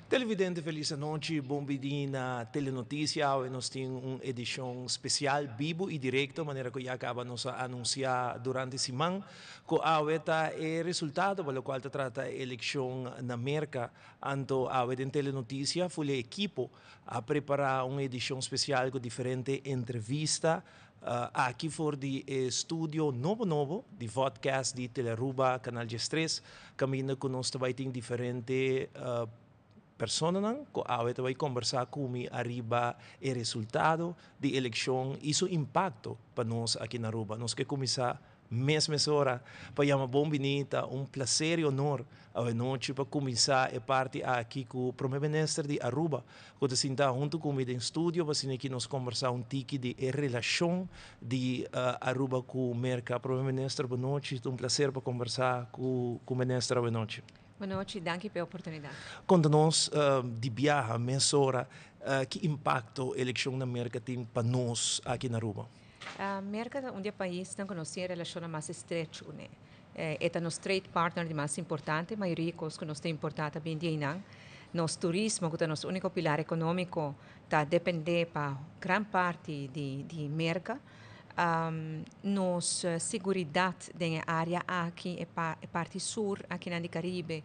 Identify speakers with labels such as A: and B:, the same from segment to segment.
A: Televidente, feliz nochi, bon bini na Telenoticia. Awe nos tin un edicion special, bibo y directo, manera cu ya caba nos a anuncia durante siman, cu awe ta e resultado, pa locual ta trata eleccion na Merca. Anto awe den Telenoticia, full ekipo a prepara un edicion special cu diferente entrevista, aki for di studio nobo nobo, di vodcast di Telearuba, Canal 13, caminda cu nos tambe tin diferente personanan cu awe ta bay combersa cu mi ariba e resultado di eleccion y su impacto pa nos aki na Aruba. Nos kier cuminsa mes ora pa yama bon bini, ta un placer y honor awe nochi pa cuminsa e parti aki cu Prome Minister di Aruba, cu ta sinta hunto cu mi den studio, pa asina nos combersa un tiki di e relacion di Aruba cu Merca. Prome Minister, bon nochi, un placer pa combersa cu Minister awe nochi.
B: Bon nochi, danki pa e oportunidad.
A: Conta nos di biaha, mesora, ki impacto eleccion na Merca tin pa nos aki na Aruba?
B: Merca ta un di e paisnan cu nos tin relacion mas estrecho, ne? E ta nos trade partner di mas importante, mayoria cos cu nos ta importa ta bin di einan. Nos turismo, cu ta nos unico pilar economico, ta depende pa gran parti di Merca. Nos seguridad den area aki, e parti sur aki na Caribe,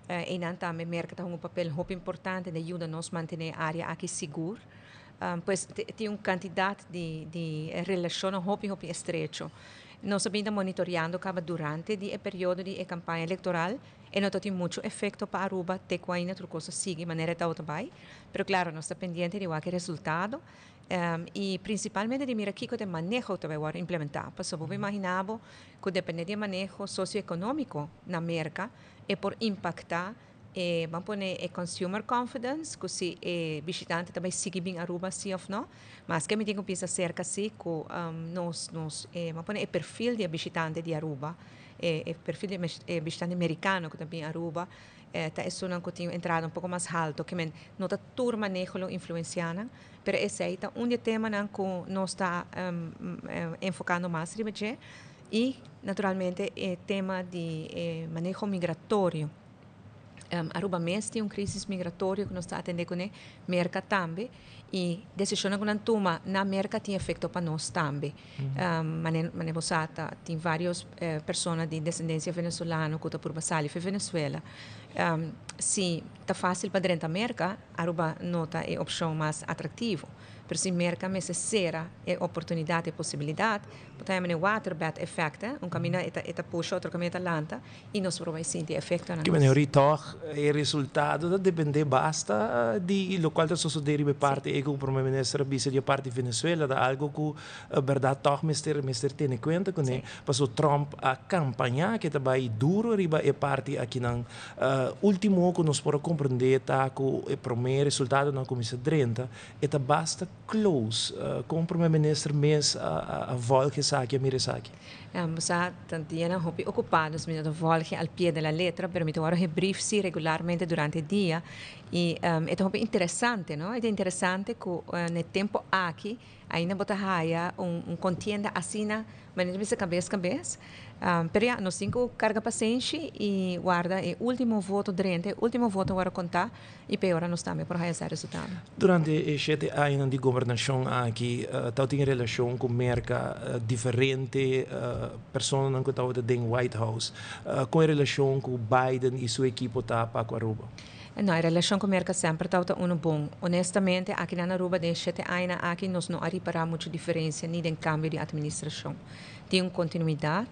B: einan tambe Merca ta un papel hopi importante di yuda nos mantene e area aki sigur. Pues tin un cantidad di relacion hopi hopi estrecho. Nos a bin monitoreando caba durante e periodo di campaña electoral y no tin mucho efecto pa Aruba, te cu ainda tur cos a sigui manera ta bay. Pero claro, nos ta pendiente di e resultado y principalmente di mira kico di maneho tambe ta implementa. Pasobra bo imagina cu depende di maneho socioeconomico na Merca e por impacta ban pone e consumer confidence, cu si e bishitante tambe sigui bin Aruba si of no. Mas cu mi tin cu pensa cerca si cu nos ban pone e perfil di bishitante di Aruba, e perfil di bishitante americano cu ta bin Aruba, ta esunnan cu tin entrada un poco mas halto, kiermen no ta tur maneho lo influencia nan, pero esey ta un di e temanan cu nos ta enfocando mas riba dje y naturalmente e tema di maneho migratorio. Aruba mes tin un crisis migratorio cu nos ta atende cune, Merca tambe, y decision cu nan tuma na Merca tin efecto pa nos tambe. Mane bo sa, tin varios persona di descendencia venezolano cu ta purba sali for Venezuela. Si ta facil pa drenta Merca, Aruba no ta e opcion mas atractivo. Pero si Merca mester cera e oportunidad y posibilidad, bo ta yama waterbed effect, eh? Un caminda e ta pusha, otro caminda ta lanta, y nos por sinti efecto na
A: Cu
B: nos.
A: Manera toch e resultado ta depende basta di locual ta sucede riba parti e cu Prome Minister bisa di parti Venezuela, ta algo cu berdad toch mester tene cuenta cu ne, paso Trump a campaña cu ta bay duro riba e parti aki nan. Ultimo cu nos por comprende ta cu e prome resultado nan cuminsa drenta e ta basta close. Con Prome Minister mes a volg esaki, a mira esaki?
B: Sa tantiena hopi ocupa, dus mi no ta volg al pie de la letra, pero mi ta word gebrief si regularmente durante e dia y e ta hopi interesante, no? E ta interesante cu na tempo aki ainda bo ta haya un contienda asina, manera bisa cabes cabes. Pero ja, nos tin cu carga pasenshi y warda e ultimo voto drenta, e ultimo voto awor conta y pa ora nos tambe por haya e resultado.
A: Durante e 7 aña di gobernacion aki, tin relacion cu Merca, diferente personanan cu tabata den White House. Con e relacion cu Biden y su ekipo ta pa cu Aruba?
B: No, e relacion cu Merca semper ta uno bon. Honestamente, aki na Aruba, den 7 aña aki, nos no a ripara mucho diferencia ni den cambio di administracion. Tin un continuidad,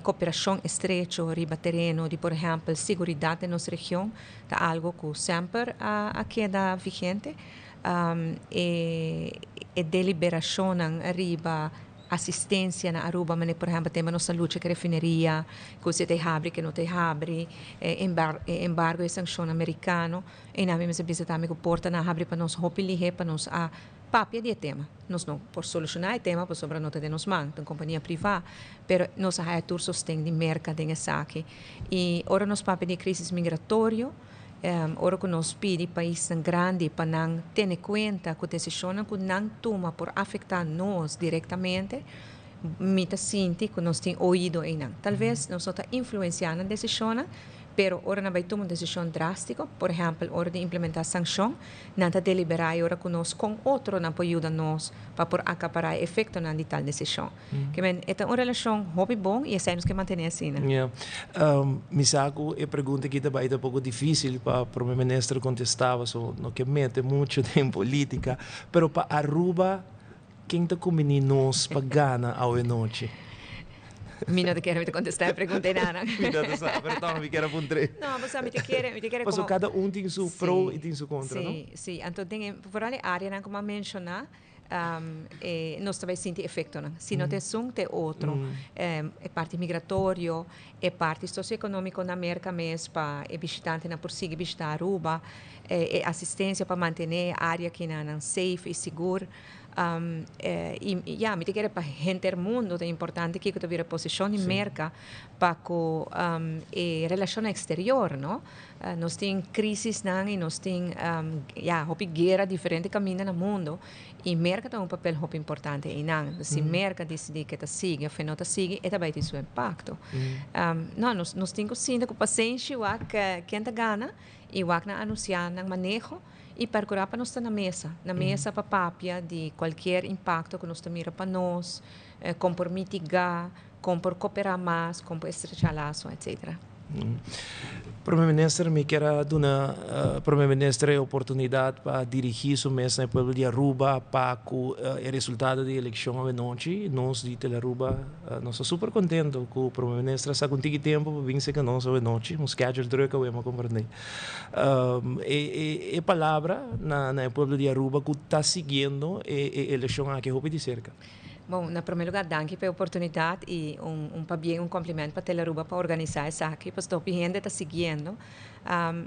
B: cooperacion estrecho riba tereno di, por ehempel, seguridad den nos region, ta algo cu semper a keda vigente. E deliberacion riba asistencia na Aruba, mas, por ehempel, tema nos lucha cu refineria, cu si ta habri, cu no ta habri, embargo y sancion americano, y na mi mes bisa tambe cu porta nan a habri pa nos hopi lihe pa nos a papia di tema. Nos no por soluciona e tema, pasobra no ta den nos man, ta un compania priva, pero nos a haya tur sosten di Merca den esaki. Y ora nos papia di crisis migratorio, ora cu nos pidi pais grandi pa nan tene cuenta cu decision cu nan tuma por afecta nos directamente. Mi ta sinti ku nos tin oido einan. Tal ves nos no ta influensiá nan desishonnan, pero ora nan bai tuma un desishon drástiko, por ehèmpel ora di implementá sankshon, nan ta deliberá e ora ku nos kon otronan por yuda nos pa por akapará e efektonan di tal desishon. Ke men, e ta un relashon hopi bon i esei nos ke mantené asina.
A: Ya. Mi sa ku e pregunta aki ta bai ta poko difísil pa Prome Minister kontestá, pasobra no ke mete muchu den polítika, pero pa Aruba Ken ta kumbiní nos pa gana awe nochi?
B: Mi no ta kere mi ta kontestá e pregunta ei nana.
A: Mi no ta sa, pero tòg mi kier a puntr'é.
B: No, pasobra mi ta kere, mi ta kere komo.
A: Pasobra kada un tin su pro i tin su kontra, no?
B: Sí, sí. Anto den e, foral e áreanan ku mi a menshoná, e nos ta bai sinti efektonan. Si no ta esun, ta e otro. E parti migratorio, e parti sosioekonómiko na Merka mes pa e bishitantenan por sigui bishitá Aruba, e asistensia pa mantené e área kinanan safe i sigur. I ya, mi ta kere pa henter mundu ta importante kiko ta bira posishon di Merka pa ku e relashonnan eksterior, no? Nos tin krisisnan i nos tin, ya, hopi guera diferente kaminda na mundu i Merka ta un papel hopi importante einan. Si Merka disidí ke ta sigui òf e no ta sigui, e ta bai tin su impakto. No, nos tin ku sinta ku pasenshi wak ken ta gana i wak nan anunsiá nan maneho. I percura pa nos ta na mesa, na mesa pa papia di cualkier impacto cu nos ta mira pa nos, con por mitiga, con por coopera mas, con por estrecha lazo, etc.
A: Prome Minister, mi kier a duna Prome Minister e oportunidad pa dirigi su mes na e pueblo di Aruba pa cu e resultado di eleccion awenochi. Nos di Telearuba nos ta super contento cu Prome Minister a saca un tiki tempo pa bin seca nos awenochi, un schedule druk awe mi a comprende. E palabra na e pueblo di Aruba cu ta siguiendo e eleccion aki hopi di cerca.
B: Bon, na prome lugar danki pa e oportunidad y un pabien, un compliment pa Telearuba pa organisa esaki, pasobra hopi hende ta siguiendo.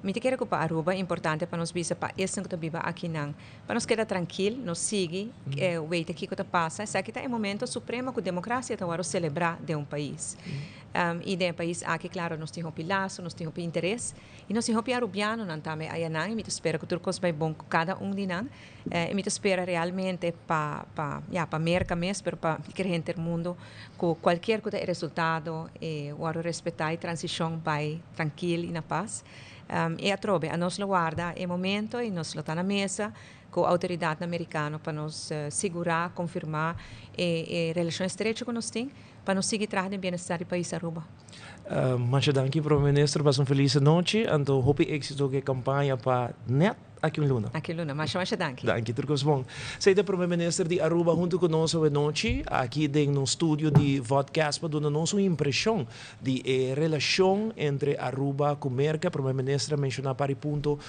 B: Mi ta kere cu pa Aruba importante pa nos bisa pa esnan cu ta biba akinan, pa nos keda trankil, nos sigui weten kico ta pasa. Esaki ta e momento supremo cu democracia ta worde celebra den un pais. I den e pais aki, klaro, nos tin hopi laso, nos tin hopi interes i nos tin hopi arubianonan tambe ayanan i mi ta spera ku tur kos bai bon ku kada un di nan. I mi ta spera realmente pa, pa, ya, pa Merka mes, pero pa kier henter mundu ku kualkier ku ta e resultado e wòrdu respetá i transishon bai trankil i na pas. I atrobe, anos lo warda e momento i nos lo ta na mesa ku outoridatnan merikano pa nos sigurá, konfirmá e e relashon estrecho ku nos tin. Pa nos sigui traha den bienestar di pais Aruba.
A: Masha danki Prome Minister, pasa un feliz anochi, anto hopi exito ku e campaña pa net aki un luna.
B: Aki un luna, masha masha danki.
A: Danki, tur kos bon. Esei ta Prome Minister di Aruba hunto ku nos awe nochi aki den nos studio di vodcast pa duna nos un impresion di e relashon entre Aruba ku Merka. Prome Minister a menshoná par di punto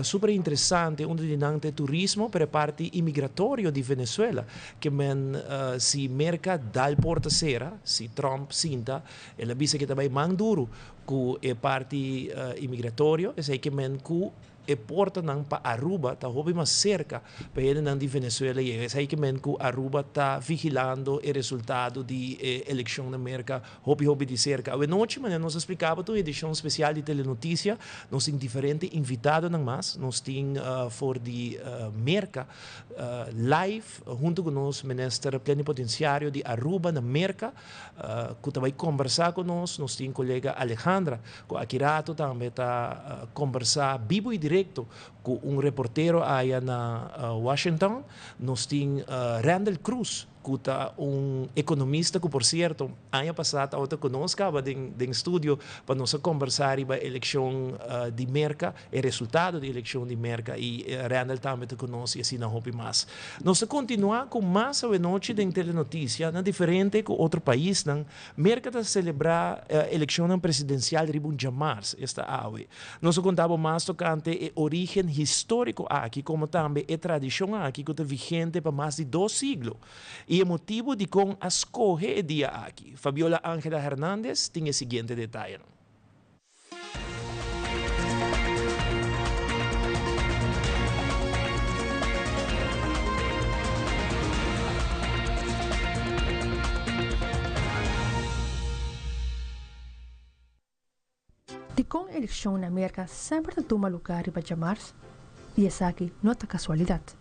A: super interesante, unda di nan ta e turismo, pero e parti imigratorio di Venezuela. Ke men si Merka dal porta sera, si Trump sinta, el a bisa ke ta bai man duru ku e parti imigratorio, esei ke men ku e portanan pa Aruba ta hopi mas serka pa hendenan di Venezuela yega. Esei ke men ku Aruba ta vigilando e resultado di e elekshon na Merka hopi hopi di serka. Awenochi, manera nos a splika bo, ta un edishon spesial di Telenotisia. Nos tin diferente invitadonan mas. Nos tin for di Merka. Live hunto cu nos Minister Plenipotenciario di Aruba na Merca cu ta bay combersa cu nos. Nos tin colega Alejandra cu aki rato tambe ta combersa bibo y directo cu un reportero aya na Washington. Nos tin Randall Cruz cu ta un economista cu por cierto aña pasa tabata cu nos caba den studio pa nos a combersa riba eleccion di Merca, e resultado di eleccion di Merca y Randall tambe ta cu nos y asina hopi mas. Nos ta continua cu mas awenochi den Telenoticia na diferente cu otro paisnan. Merca ta celebra eleccionnan presidencial riba un djamars, esta awe. Nos a conta bo mas tocante e origen historico aki como tambe e tradicion aki cu ta vigente pa mas di dos siglo y e motibo dicon a scoge e dia aki. Fabiola Angela Hernandez tin e siguiente detayenan.
C: Dikon elekshon na Merka semper ta tuma lugá riba djamars? I esaki no ta kasualidat.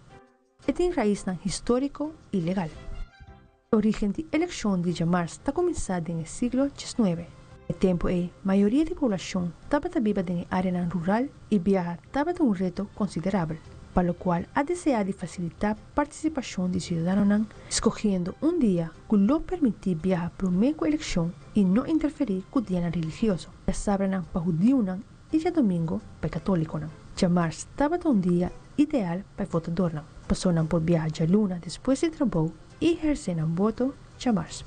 C: E tin raisnan históriko i legal. Origen di elekshon di djamars ta kuminsá den e siglo 19. E tempu ei, mayoria di poblashon tabata biba den e áreanan rural i biaha tabata un reto konsiderabel, pa lokual a deseá di fasilitá partisipashon di siudadanonan, skohiendo un dia ku lo permití biaha promé ku elekshon i no interferí ku dianan religioso, djasabranan pa hudiunan i djadomingo pa e katólikonan. Djamars tabata un dia ideal pa e votadornan, pasobra nan por biaha djaluna despues di trabou i ehersé nan voto djamars.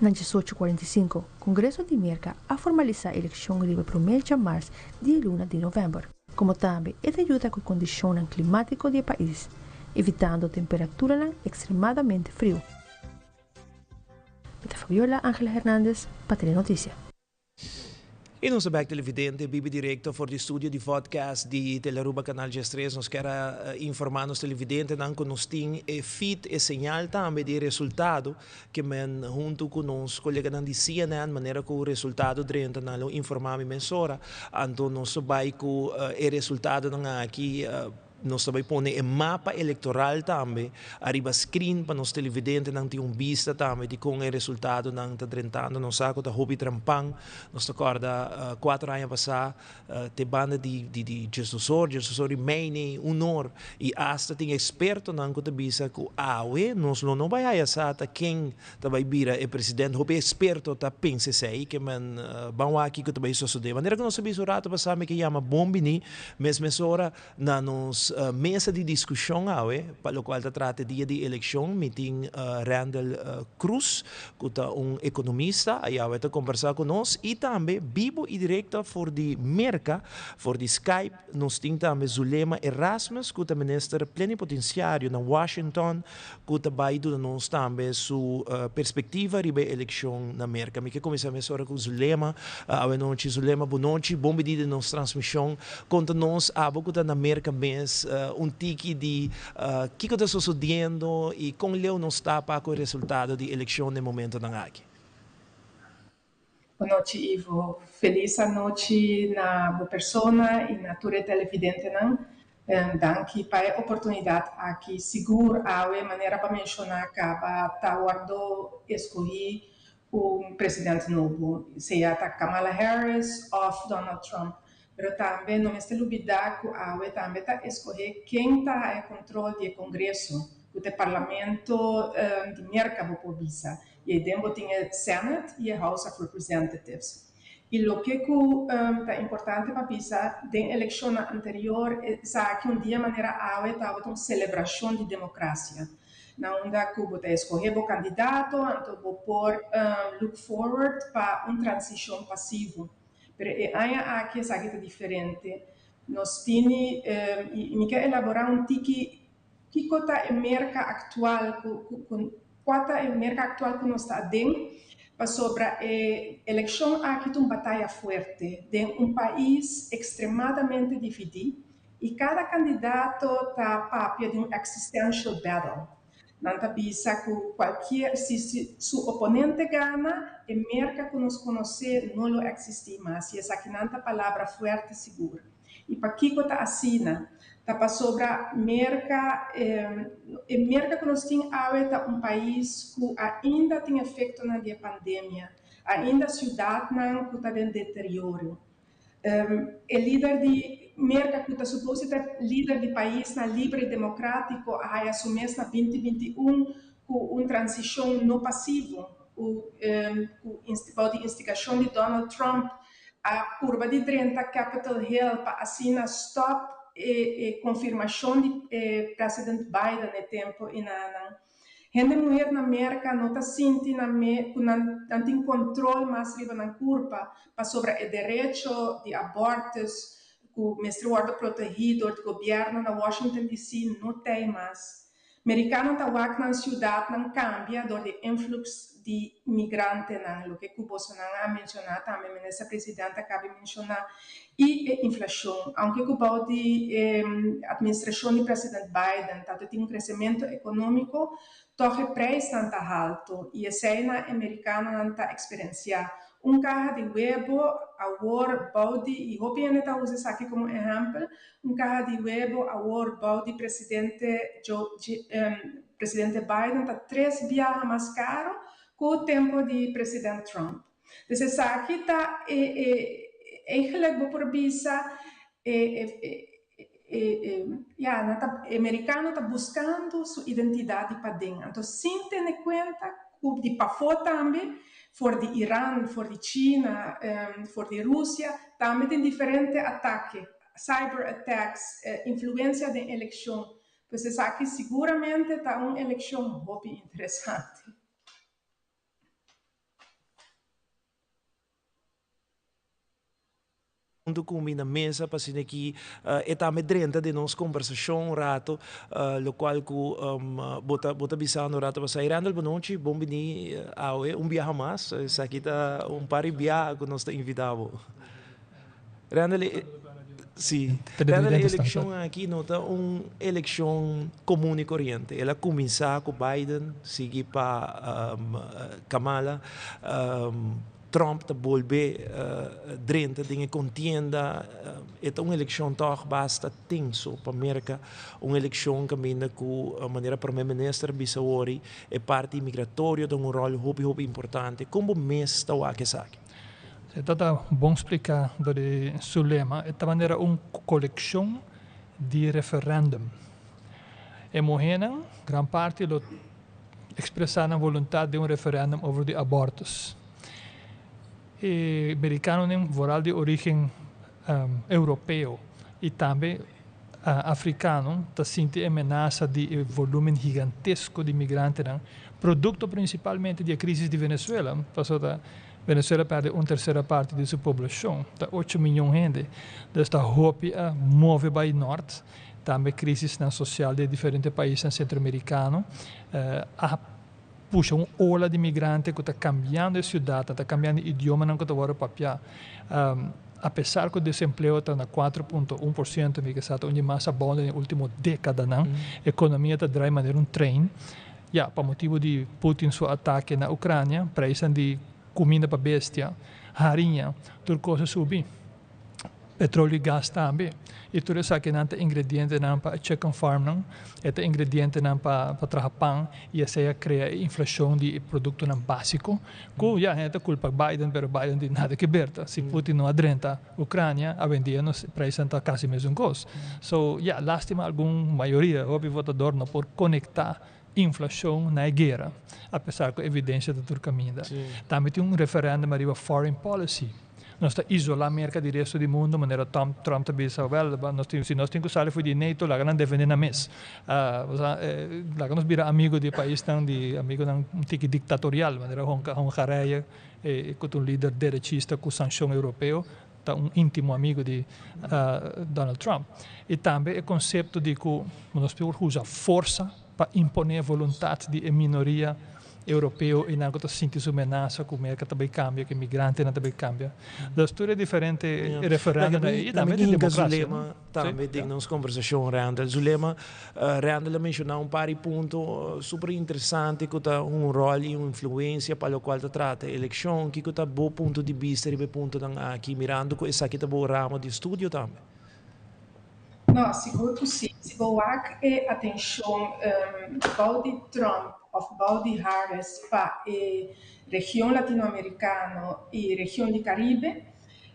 C: Na 1845, Kongreso di Merka a formalisá elekshon riba promé djamars di e luna di novèmber. Komo tambe e ta yuda ku e kondishonnan klimátiko di e pais, evitando temperaturanan ekstremadamente friu. Mi ta Fabiola Angela Hernandez pa Telenoticia.
A: I nos ta bek televidente bibi direkto for di studio di vodcast di Telearuba Canal 13. Nos kier a informa nos televidentenan ku nos tin e feed, e señal tambe di e resultado ke men huntu ku nos koleganan di CNN manera ku resultado drenta nan lo informa mi mesora. Anto nos ta bai ku e resultadonan aki. Nos ta bai pone e mapa elektoral tambe ariba screen pa nos televidentenan tin un bista tambe di kon e resultadonan ta drentando. Nos sa ku ta hopi trampan. Nos ta kòrda 4 aña pasá te banda di 12 or, 12 or i mei, 1 or i asta tin ekspertonan ku ta bisa ku awe nos lo no bai haya sa ta ken ta bai bira e presidente. Hopi eksperto ta pensa esei ke men ban wak kiko ta bai sosodé. Manera ku nos a bisa un rato pasá mi ke yama bon bini mes mesora na nos mesa di diskushon awe, pa lokual ta trata dia di elekshon, mi tin Randall Cruz, ku ta un ekonomista, awe ta kombersá ku nos, i tambe bibo i direkto for di Merka, for di Skype, nos tin tambe Zulema Erasmus, ku ta minister plenipotensiario na Washington, ku ta bai duna nos tambe su perspektiva riba e elekshon na Merka. Mi ke kuminsá mesora ku Zulema. Awe nochi, Zulema, bon nochi, bon bini den nos transmishon. Konta nos, abo ku ta na Merka mes, un tiki di kiko ta sosodiendo i kon leu nos ta pa ku e resultado di elekshon den momentonan aki.
D: Bon nochi, Ivo. Felis anochi na bo persona i na tur e televidentenan. Danki pa e oportunidat aki. Sigur awe, manera bo a menshoná kaba, ta wòrdu eskohí un presidente nobo, sea ta Kamala Harris òf Donald Trump. Pero tambe no mester lubidá ku awe tambe ta eskohé ken ta e kontrol di e Kongreso, ku ta e parlamento di Merka, bo por bisa. I den bo tin e Senate i e House of Representatives. I loke ku ta importante pa bisa, den elekshonnan anterior esaki un dia manera awe tabata un selebrashon di demokrasia, na unda ku bo ta eskohé bo kandidato, anto bo por look forward pa un transishon pasivo. Pero e aña aki esaki ta diferente. Nos tin, i mi ke elaborá un tiki kiko ta e Merka aktual, ku kua ta e Merka aktual ku nos ta aden, pasobra e elekshon aki ta un bataya fuerte den un pais ekstremadamente dividí i kada kandidato ta papia di un existential battle. Nan ta bisa ku kualkier, si su oponente gana, e Merka ku nos konosé no lo eksistí mas. I esakinan ta palabra fuerte sigur. I pakiko ta asina? Ta pasobra Merka, e Merka ku nos tin awe ta un pais ku ainda tin efektonan di e pandemia, ainda siudatnan ku ta den deterioro. E lider di Merka ku ta suposto ta lider di paisnan libre i demokrátiko a haña su mes na 2021 ku un transishon no pasivo, ku bou di instigashon di Donald Trump a purba di drenta Capitol Hill pa asina stòp e konfirmashon di president Biden e tempu einan. Hende muhé na Merka no ta sinti nan me ku nan nan tin kontrol mas riba nan kurpa pasobra e derecho di abortus ku mester wòrdu protegí dor di gobièrnu na Washington DC no tei mas. Merikano ta wak nan siudatnan kambia dor di influx di migrantenan, loke ku bosonan a menshoná tambe, minister presidente a kaba di menshoná, i e inflashon. Aunke ku bou di administrashon di president Biden ta tin un kresementu ekonómiko, tòg e preisnan ta haltu i eseinan e merikanonan ta eksperensiá. Un kaha di webu awor bou di, i hopi hende ta usa esaki komo ehèmpel, un kaha di webu awor bou di presidente Joe. presidente Biden ta tres biaha mas caro cu tempo di president Trump. Dus esaki ta e, e, eigenlijk bo por bisa e, e, e, e, ja, nan ta, americano ta buscando su identidad di paden. Anto, sin tene cuenta cu di pafó tambe, for di Iran, for di China, for di Rusia, tambe tin diferente atake, cyber attacks, influencia den eleccion. Pues esaki siguramente ta un eleccion hopi interesante.
A: Hunto cu mi na mesa pa asina ki e tambe drenta den nos conversacion un rato, locual cu bo ta bo ta bisando un rato pasá. Randall, bonochi, bon bini awe un biaha mas. Esaki ta un par di biaha cu nos ta invita bo. Randall, e si, Randall, e eleccion aki no ta un eleccion comun y coriente. El a cuminsa cu Biden, sigui pa Kamala. Trump ta bolbe drenta den e contienda. E ta un eleccion toch basta tenso pa Merca. Un eleccion caminda cu manera Prome Minister bisa wori e parti migratorio ta un rol hopi hopi importante. Con bo mes ta wak esaki?
E: E ta ta bon splica door di su lema. E ta manera un coleccion di referendum. E muhernan gran parti lo expresa nan voluntad den un referendum over di abortus. E mericanonan, vooral di origen europeo y tambe africano, ta sinti e menasa di e volumen gigantesco di migrantenan, producto principalmente di e crisis di Venezuela, pasobra Venezuela a perde un tercera parti di su poblacion, ta 8 miyon hende, dus ta hopi a move bay nort. Tambe crisisnan social den diferente paisnan centroamericano a pusha un ola di migrante cu ta cambiando e ciudadnan, ta cambiando e idiomanan cu ta wordo papia. Apesar cu desempleo ta na 4.1%, mi ke sa ta un di mas abou den e ultimo decadanan, economia ta draai manera un trein. Ya, pa motibo di Putin su atake na Ucrania, prijsnan di cuminda pa bestia, hariña, tur cos a subi. Petroleo y gas tambe. Y tur esakinan ta ingredientenan pa e chicken farmnan, e ta ingredientenan pa pa traha pan y esey a crea e inflacion di e productonan basico cu ya hende ta culpa Biden pero Biden tin nada ke ber ta si Putin no a drenta Ucrania awendia nos prijsnan ta casi mesun cos. So ya lastima algun mayoria hopi votador no por conecta inflacion na e guera apesar cu evidencia ta tur caminda. Tambe tin un referendum ariba foreign policy. Nos ta isolá Merka di resto di mundu, manera Trump Trump ta bisa, wèl, nos tin, si nos tin ku sali for di NATO, laga nan defendé nan mes. Osea, laga nos bira amigu di e paisnan, di amigunan un tiki diktatorial, manera Hongarije, ku ta un lider derechista ku sanshon europeo, ta un íntimo amigu di Donald Trump. I tambe e konsepto di ku nos por usa forsa pa imponé voluntat di e minoria europeo y nan cu ta sinti su menasa cu Merca ta bay cambia, cu migrantenan ta bay cambia. Dus tur e diferente referendumnan y tambe di democracia.
A: Zulema tambe den nos conversacion, Randall. Zulema, Randall a menciona un par di punto super interesante cu ta un rol y un influencia pa locual ta trata e eleccion. Kico ta bo punto di bista riba e puntonan aki, mirando cu esaki ta bo ramo di estudio tambe?
D: No, sigur ku si. Si bo wak e atenshon bou di Trump òf bou di Harris pa e region latinoamerikano i region di Karibe,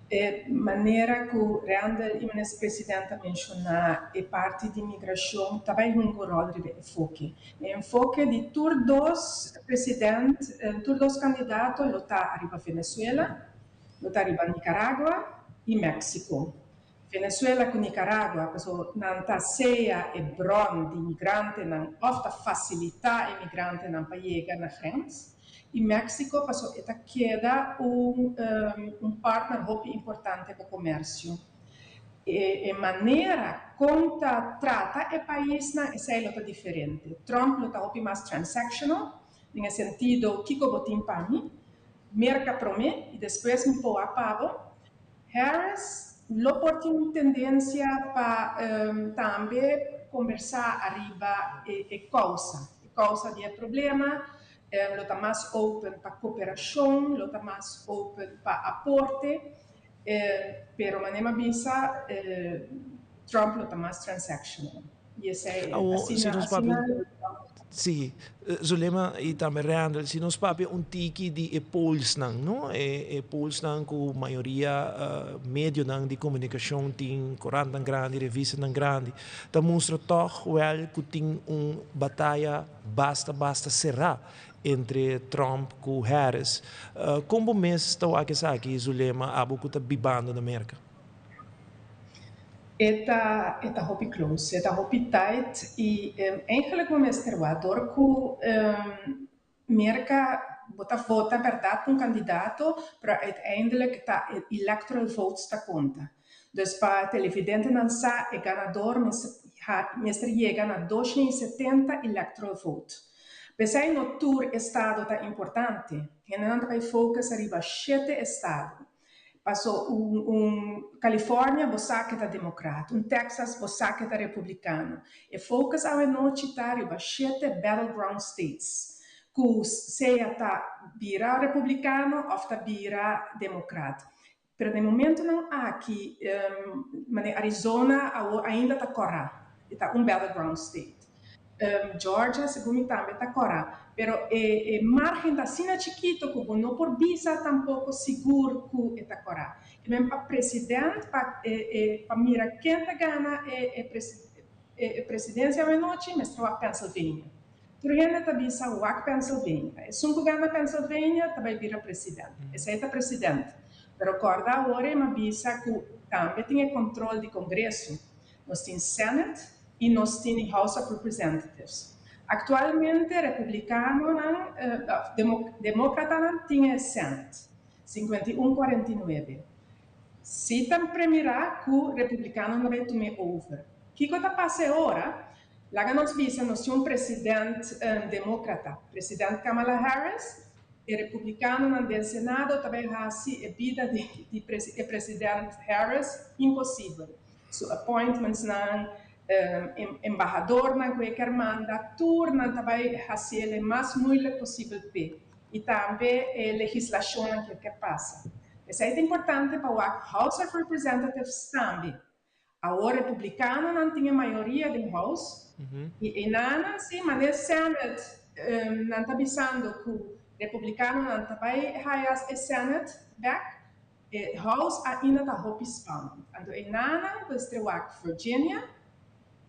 D: e manera ku Randall i Minister President a menshoná e parti di migrashon ta bai hunga un ròl riba e enfoke. E enfoke di tur dos president, tur dos kandidato lo ta ariba Venezuela, lo ta ariba Nicaragua i Mexico. Venezuela ku Nicaragua, paso nan ta sea e bron di migrantenan òf ta fasilitá e migrantenan pa yega na grens, i Mexico paso e ta keda un un partner hopi importante pa komersio. E e manera kon ta trata e paisnan esei lo ta diferente. Trump lo ta hopi mas transactional, den e sentido kiko bo tin pa mi, Merka promé i despues mi po'a pa bo. Harris lo por tin un tendencia pa tambe conversa ariba e causa, e causa di e problema, lo ta mas open pa cooperacion, lo ta mas open pa aporte, pero manera mi a bisa, Trump lo ta mas transactional. Y esey,
A: Awo,
D: asina,
A: si nos papia
D: asina.
A: Si, Zulema y tambe Randall, si nos papia un tiki di e polsnan, no? E polsnan cu mayoria medionan di comunicacion tin, corantnan grandi, revistanan grandi, ta mustra toch wel cu tin un bataya basta, basta cera entre Trump cu Harris. Con bo mes ta wak esaki, Zulema, abo cu ta bibando na Merca?
D: E ta hopi close, e ta hopi tight y eigenlijk bo mester wak door cu Merca bo ta vota berdad pa un candidato, pero uiteindelijk ta electoral votes ta conta. Dus pa televidentenan sa, e ganador mester yega na 270 electoral vote. Pesey no tur estado ta importante. Hendenan ta bay focus ariba shete estado. Paso un California bo sa cu ta democrat, un Texas bo sa cu ta republicano. E focus awenochi ta riba shete battleground states, cu sea ta bira republicano of ta bira democrat. Pero na momentonan aki, mane Arizona ainda ta cora, ta un battleground state. Georgia, segun mi, tambe ta cora. Pero e margen ta asina chikito cu bo no por bisa tampoco sigur cu e ta cora. Y men pa president, pa mira ken ta gana e presidencia anochi, mester wak Pennsylvania. Tur hende ta bisa wak Pennsylvania. Esun cu gana Pennsylvania, ta bay bira president. Esey ta president. Pero corda awor mi a bisa cu tambe tin control di Congreso. Nos tin Senate y nos tin House of Representatives. Actualmente, republicanonan, democratanan tin Senate, 51-49. Si ta premira cu republicanonan bay tuma over. Kico ta pasa ora? Laga nos bisa, nos tin un president democrata, president Kamala Harris, e republicanonan den Senado tambe haci e bida di president Harris imposibel. Su appointments nan, embahadornan cu e kier manda, tur nan tambe haci mas moeilijk posibel pe. Y tambe legislacion cu kier pasa. Esey ta importante pa e House of Representatives tambe. Awor republicanonan tin mayoria den House y nan si, mas den Senate nan ta bisando cu republicanonan ta bay haya e Senate back, e House ainda ta hopi spannend. Anto einan pues wak Virginia,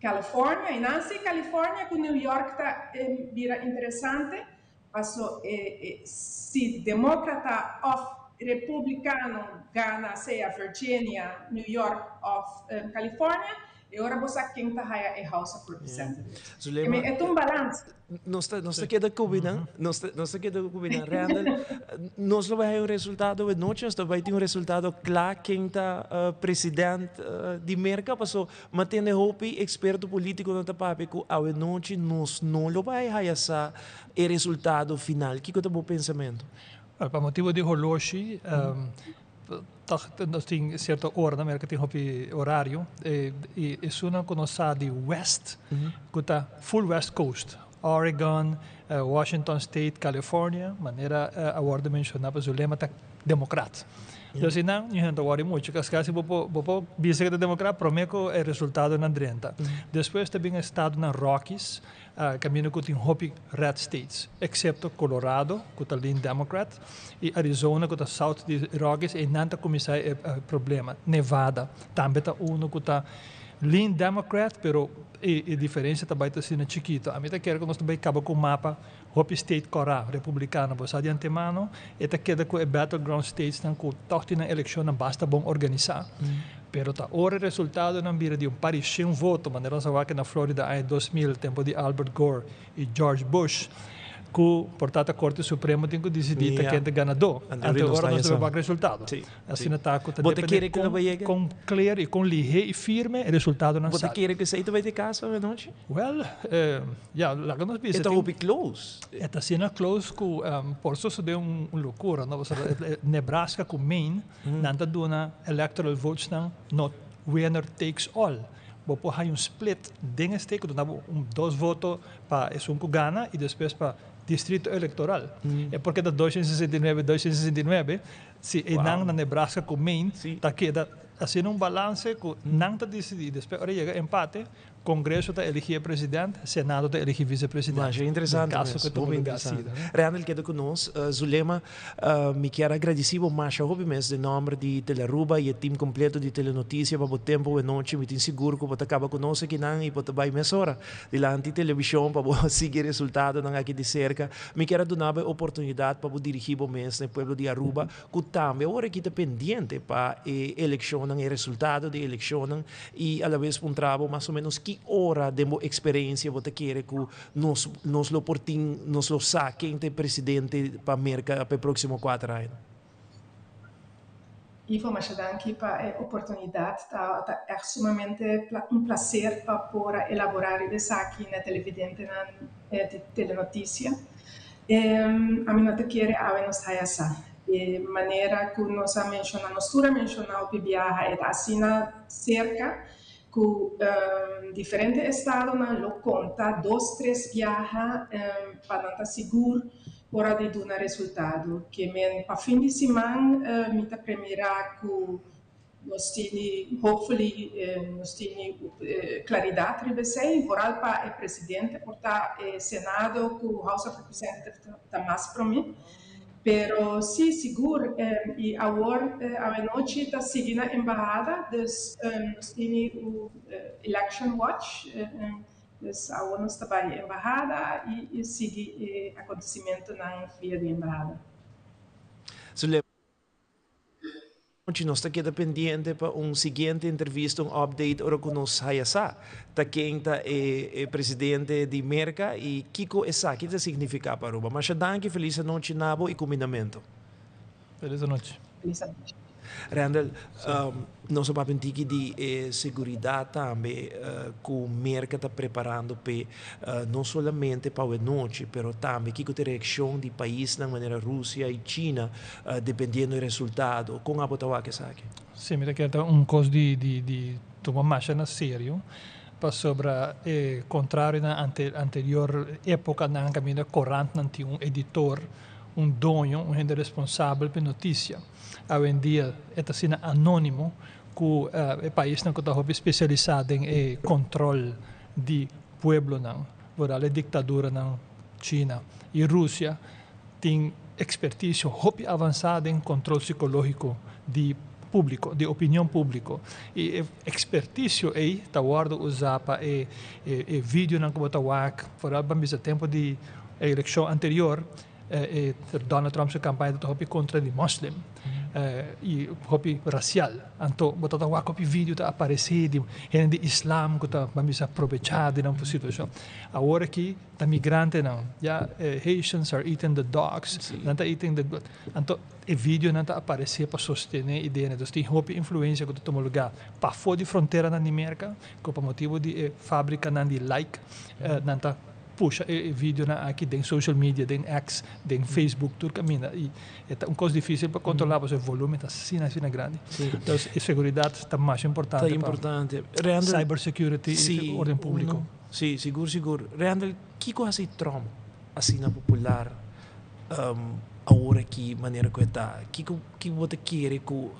D: California, y nan si California cu New York ta bira interesante, paso si democrata of republicano gana sea Virginia, New York of California, y ora bo sa ken ta haya e House of Representatives.
A: Zulema,
D: E un balance.
A: Nos ta keda combina, nos ta keda combina. Randall, nos lo bay haya un resultado anochi, nos bay tin un resultado cla ken ta president di Merca, paso m'a tende hopi experto politico nan ta papia cu anochi nos no lo bay haya sa e resultado final. Kico ta bo pensamento?
E: Pa motibo di horloge, toch nos tin cierto ora, na Merca tin hopi horario, y esunnan cu nos sa di West, cu ta full West Coast, Oregon, Washington State, California, manera awor a menciona, pa Zulema ta democrat. Então, não, não ta worry mucho, kasi kasi bo bisa cu ta democrat, prome cu e resultado nan drenta. Despues tambe estado nan Rockies, caminda cu tin hopi red states, excepto Colorado, cu ta lean Democrat, y Arizona, cu ta south di Rockies, y nan ta cuminsa e problema. Nevada, tambe ta uno cu ta lean Democrat, pero e diferencia tambe ta asina chikito. Ami ta kere cu nos tambe caba cu mapa hopi state cora republicano, bo sa di antemano, y ta keda cu e battleground states nan cu toch tin eleccion nan basta bon organisa. Pero ta ora resultado nan bira di un par di 100 voto, manera nos a wak na Florida em 2000, tempo di Albert Gore y George Bush, cu por tanto Corte Supremo tin cu dicidi ken ta ganador.
A: Anto
E: Anto
A: nos
E: awor nos
A: ta
E: bay wak resultado. Asina ta cu ta
A: Bo ta
E: depende
A: kere cu lo bay yega?
E: Con clear y con lihe y firme e resultado nan
A: Bo ta
E: sali.
A: kere cu esey bay ta e caso anochi?
E: Well, ja, laga nos bisa.
A: E ta hopi close.
E: E ta asina close cu por sucede un locura, no? Pasobra, Nebraska cu Maine, nan ta duna electoral votes nan not winner takes all. Bo por haya un split den e state, duna un dos voto pa esun cu gana y despues pa distrito electoral. E porque ta 269, 269, si e nan na Nebraska cu Maine, ta keda asina un balance cu nan ta dicidi, despues ora yega empate. Congreso ta eligi presidente, Senado ta eligi vicepresidente.
A: Masha interesante.
E: Caso cu
A: Hopi interesante. Randall, keda cu nos. Zulema, mi kier a gradici bo masha hopi mes den nomber di Telearuba y e team completo di Telenoticia pa bo tempo e nochi. Mi tin sigur cu bo ta caba cu nos akinan y bo ta bay mesora dilanti television pa bo sigui resultadonan aki di cerca. Mi kier a duna bo e oportunidad pa bo dirigi bo mes na e pueblo di Aruba cu tambe awor aki ta pendiente pa e eleccionnan, e resultado di e eleccionnan y alabes puntra bo mas o menos ki ora den bo experiencia bo ta kere cu nos nos lo por tin, nos lo sa ken ta e presidente pa Merca pa e proximo 4 aña.
D: Ivo, masha danki pa e oportunidad. Ta echt sumamente un placer pa por elabora esaki na televidentenan di Telenoticia. Ami no ta kere awe nos haya sa. E manera cu nos a menciona, nos tur a menciona hopi biaha, e ta asina cerca cu diferente estadonan lo conta dos, tres biaha pa nan ta sigur ora di duna resultado. Kiermen pa fin di siman mi ta premira cu nos tin, hopefully, nos tin claridad riba esey, vooral pa e presidente, por ta Senado cu House of Representatives ta mas prome. Pero si, sigur, y awor anochi ta sigui na embahada, dus nos tin Election Watch, dus awor nos ta bay embahada y sigui e acontecimentonan via di embahada.
A: Zulema, nos ta keda pendiente pa un siguiente entrevista, un update, ora cu nos haya sa ta ken ta e presidente di Merca y kico esaki ta significa pa Aruba. Masha danki, feliz nochi na bo y cumindamento.
E: Feliz nochi.
D: Feliz nochi.
A: Randall, nos a papia un tiki di seguridad tambe cu Merca ta preparando pe no solamente pa anochi, pero tambe kico ta e reaccion di paisnan manera Rusia y China, dependiendo e resultado. Con abo ta wak esaki?
E: Si, mi ta kere un cos di tuma mas na serio pasobra contrario na anterior epocanan caminda corantnan tin un editor, un doño, un hende responsabel pa noticia. Hoy en dia ta asina anonimo cu e paisnan cu ta specialisa den e control di pueblonan, vooral e dictaduranan China y Rusia, tin experticio hopi avansa den control psicologico di publico, di opinion publico. Y e experticio ey ta wordo usa pa e videonan cu ta wak, vooral pa tempo di eleccion anterior, Donald Trump su campaña ta hopi contra di moslim y hopi racial. Anto, bo ta wak hopi video ta aparece di hende di islam cu ta ban bisa aprovecha di nan situacion. Awor aki ta migrantenan, ja, "Haitians are eating the dogs", nan ta eating the. Anto, e videonan ta aparece pa sostene idea. Anto, tin hopi influencia cu ta tuma luga pafo di fronteranan di Merca, cu pa motibo di fabricanan di like, nan ta pusha e videonan aki den social media, den X, den Facebook, tur caminda. Y ta un cos dificil pa controla, pasobra e volumen ta asina, asina grandi. Anto, e seguridad ta mas importante.
A: Ta importante. Randall,
E: cyber security y orden publico.
A: No, si, sigur, sigur. Randall, kico a haci Trump asina popular awor aki manera cu ta? Kico kico bo kere cu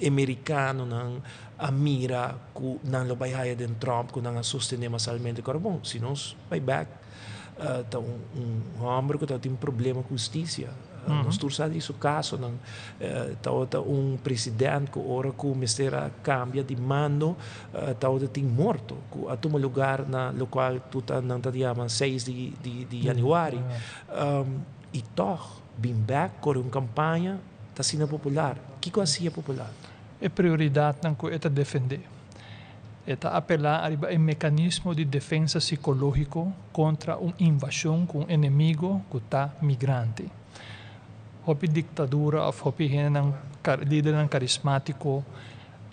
A: americanonan a mira cu nan lo bay haya den Trump cu nan a sostene masalmente? Awor bon, si nos bay back, ta un homber cu tin problema cu husticia. Nos tur sa di su casonan. Ta un presidente cu ora cu mester a cambia di mando, ta tin morto cu a tuma luga na locual tur ta nan ta yama 6 di januari. Y toch bin back core un campaña, ta asina popular. Kico a haci'e popular?
E: E prioridadnan cu e ta defende. E ta apela ariba e mecanismo di defensa psicologico contra un invasion cu un enemigo cu ta migrante. Hopi dictadura of hopi hendenan lidernan carismatico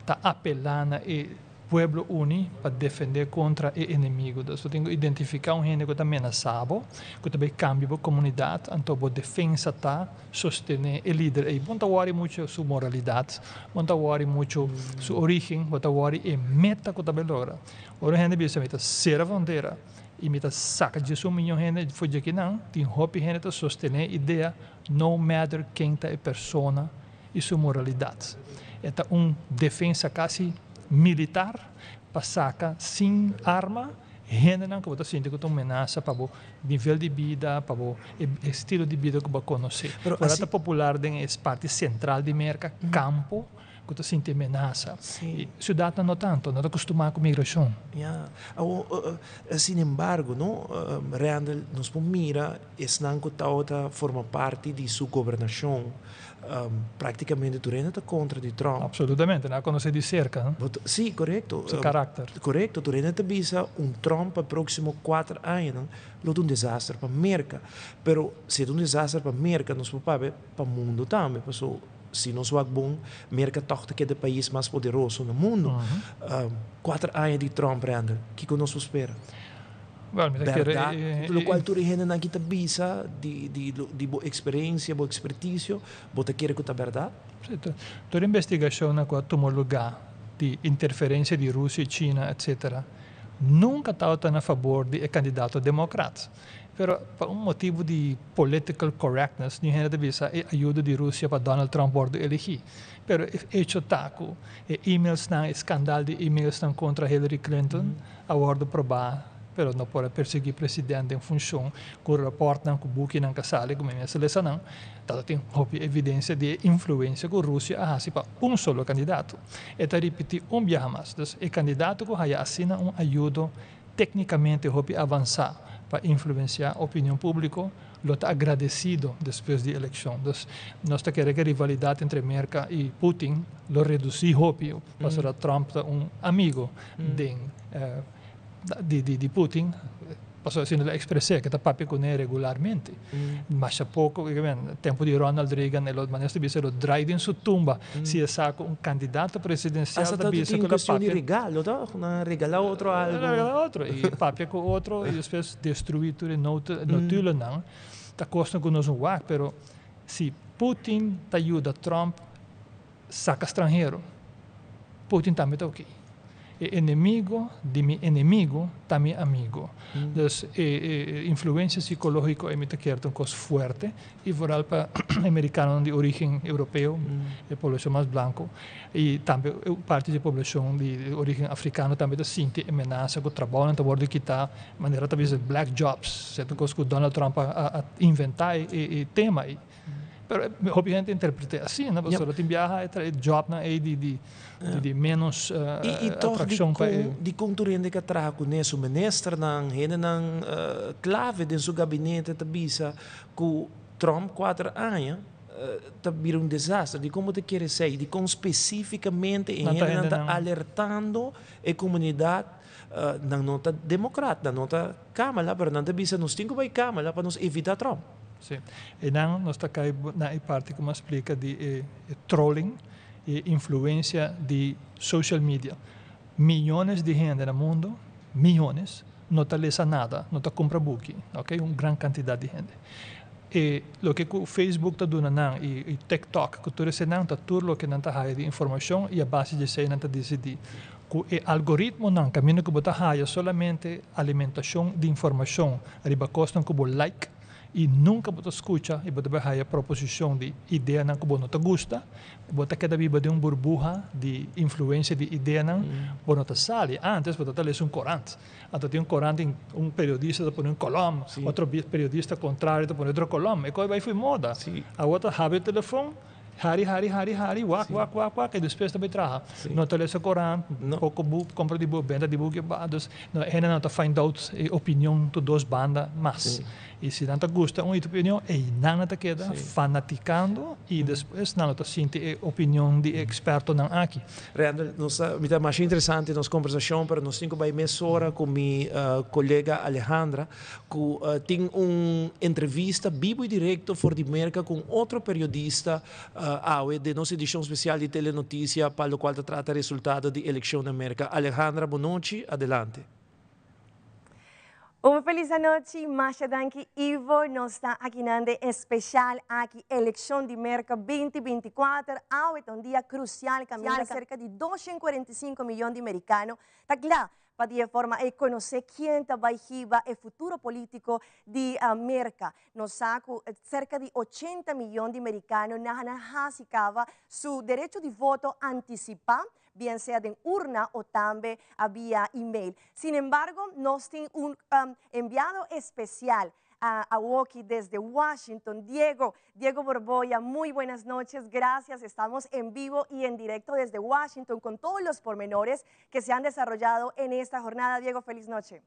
E: ta apela na e pueblo uni pa defende contra e enemigo. Anto, bo tin cu identifica un hende cu ta menasa bo, cu ta bay cambia e comunidad, anto e defensa ta sostene e lider. Y bo n' ta worry mucho su moralidad, bo n' ta worry mucho su origen, bo ta worry e meta cu ta bay logra. Ora hende bisa "Mi ta cera frontera y mi ta saca 11 miyon hende for di akinan", tin hopi hende ta sostene idea no matter ken ta e persona y su moralidad. Ta un defensa casi militar pa saka sin arma hendenan ku bo ta sinti ku ta un menasa pa bo nivel di bida, pa bo estilo di bida ku bo a konosé.
A: Pero
E: Ora
A: asi
E: ta popular den e parti sentral di Merka, kampo, ku ta sinti e menasa.
A: Sí.
E: I siudatnan no tanto, no ta kustumá ku migrashon.
A: Ya. Awor, sin embargo, no, Randall, nos por mira esnan ku tabata forma parti di su gobernashon, Práktikamente tur hende ta kontra di Trump.
E: Absolutamente, nan a konosé di serka, no?
A: Bo ta, sí, korekto.
E: Su karakter.
A: Korekto, tur hende ta bisa un Trump pa e próksimo kuater añanan lo ta un desaster pa Merka. Pero si e ta un desaster pa Merka, nos por papia pa mundu tambe, paso si nos wak bon, Merka tòg ta keda e pais mas poderoso na mundu. Kuater aña di Trump, Randall, kiko nos por spera?
E: Wel, mi ta kere
A: Bèrdat,
E: e,
A: lokual tur e hendenan aki ta bisa di di di bo eksperensia, bo ekspertisio, bo ta kere ku ta bèrdat?
E: Sí, tur investigashonnan ku a tuma lugá di interferensia di Rusia i China, etsetera, nunka tabata na fabor di e kandidato demokrat. Pero pa un motibu di political correctness, niun hende ta bisa e ayudo di Rusia pa Donald Trump wòrdu eligí. Pero e echo ta ku e emailsnan, e skandal di emailsnan kontra Hillary Clinton, a wòrdu probá, pero no por a persiguí president den funshon ku rapòrtnan ku bukinan ka sali ku mi mester lesa nan, tabata tin hopi evidensia di e influensia ku Rusia a hasi pa un solo kandidato. E ta ripití un biaha mas, dus e kandidato ku haya asina un ayudo téknikamente hopi avansá pa influensiá opinion públiko lo ta agradesido despues di elekshon. Dus nos ta kere ku e rivalidat entre Merka i Putin lo redusí hopi pasobra Trump ta un amigo den di Putin, pasobra asina lo ekspres'é ke ta papia kuné regularmente. Masha poko, tempu di Ronald Reagan e lo, manera ta bisa, e lo drai den su tumba si e sa ku un kandidato presidensial
A: Asta
E: ta
A: ta
E: bisa
A: tin
E: ku lo
A: kuestion di
E: papia.
A: regalo, toch? Nan regalá otro algu.
E: Regalá otro i papia ku otro i despues destruí tur e notulennan. Ta kosnan ku nos no wak, pero si Putin ta yuda Trump saka stranhero, Putin tambe ta oké. E enemigo di mi enemigo ta mi amigo. Dus e e influencia psicológico ei mi ta kere ta un kos fuerte i vooral pa e merikanonan di origen europeo, e poblacion mas blanco i tambe parti di e poblacion di origen africano tambe ta sinti e menasa ku trabounan ta wordo kita, manera ta bisa black jobs, sierto kos ku Donald Trump a inventa e tema ei. Pero hopi hende interpreté asina, pasobra tin biaha e trae jobnan ei di di di menos
A: I i tòg
E: atrakshon pa e.
A: dikon dikon tur hende ke a traha kuné, su ministernan, hendenan klave den su gabinete ta bisa ku Trump kuater aña ta bira un desaster. Dikon bo ta kere esei? Dikon spesífikamente e
E: Nan ta
A: hendenan ta
E: hendenan.
A: alertando e komunidat? Nan no ta demokrat, nan no ta Kamala, pero nan ta bisa nos tin ku bai Kamala pa nos evitá Trump.
E: Sí. Einan nos ta kai na e parti ku mi a splika di e trolling, e influensia di social media. Miyones di hende na mundu, miyones, no ta lesa nada, no ta kumpra buki, ok, un gran kantidat di hende. E loke ku Facebook ta duna nan i TikTok ku tur esenan ta tur loke nan ta haya di informashon i a base di esei nan ta disidí. Ku e algoritmonan kaminda ku bo ta haya solamente alimentashon di informashon riba kosnan ku bo like i nunka bo ta skucha i bo ta bai haya proposishon di ideanan ku bo no ta gusta, bo ta keda biba den un burbuha di influensia di ideanan, bo no ta sali. Antes bo ta ta lesa un korant, anto tin un korant tin un periodista ta pone un kolòm, otro periodista kontrario ta pone otro kolòm, e kos bai fui moda. Awor ta habri e telefon. Hari, hari, hari, hari, wak, wak, wak, wak, i despues ta bai traha. No ta lesa korant, poko buk, kompra di buk, benta di buk, dus no e hendenan ta find out e opinion tur dos banda mas. I si nan ta gusta un opinion, einan nan ta keda fanatikando i despues nan lo ta sinti e opinion di e ekspertonan aki.
A: Randall, nos ta, mi ta masha interesante nos kombersashon, pero nos tin ku bai mesora ku mi kolega Alejandra. Ku tin un entrevista bibu i direkto for di Merka ku un otro periodista awe den nos edishon spesial di Telenotisia pa lokual ta trata resultado di elekshon na Merka. Alejandra, bonochi, adelante.
F: Un felis anochi, masha danki Ivo, nos ta akinan den e special aki Elekshon di Merka 2024, awe ta un dia krusial kaminda serka di 245 miyon di merikano ta kla. pa di e forma ei konosé ken ta bai hiba e futuro polítiko di Merka. Nos sa ku serka di ochenta miyon di merikano nan a hasi kaba su derecho di voto antisipá, bien sea den urna o tambe via email. Sin embargo, nos tin un enviado espesial awoki desde Washington, Diego, Diego Borbolla, muy buenas noches, gracias. Estamos en vivo y en directo desde Washington con todos los pormenores que se han desarrollado en esta jornada. Diego, feliz noche.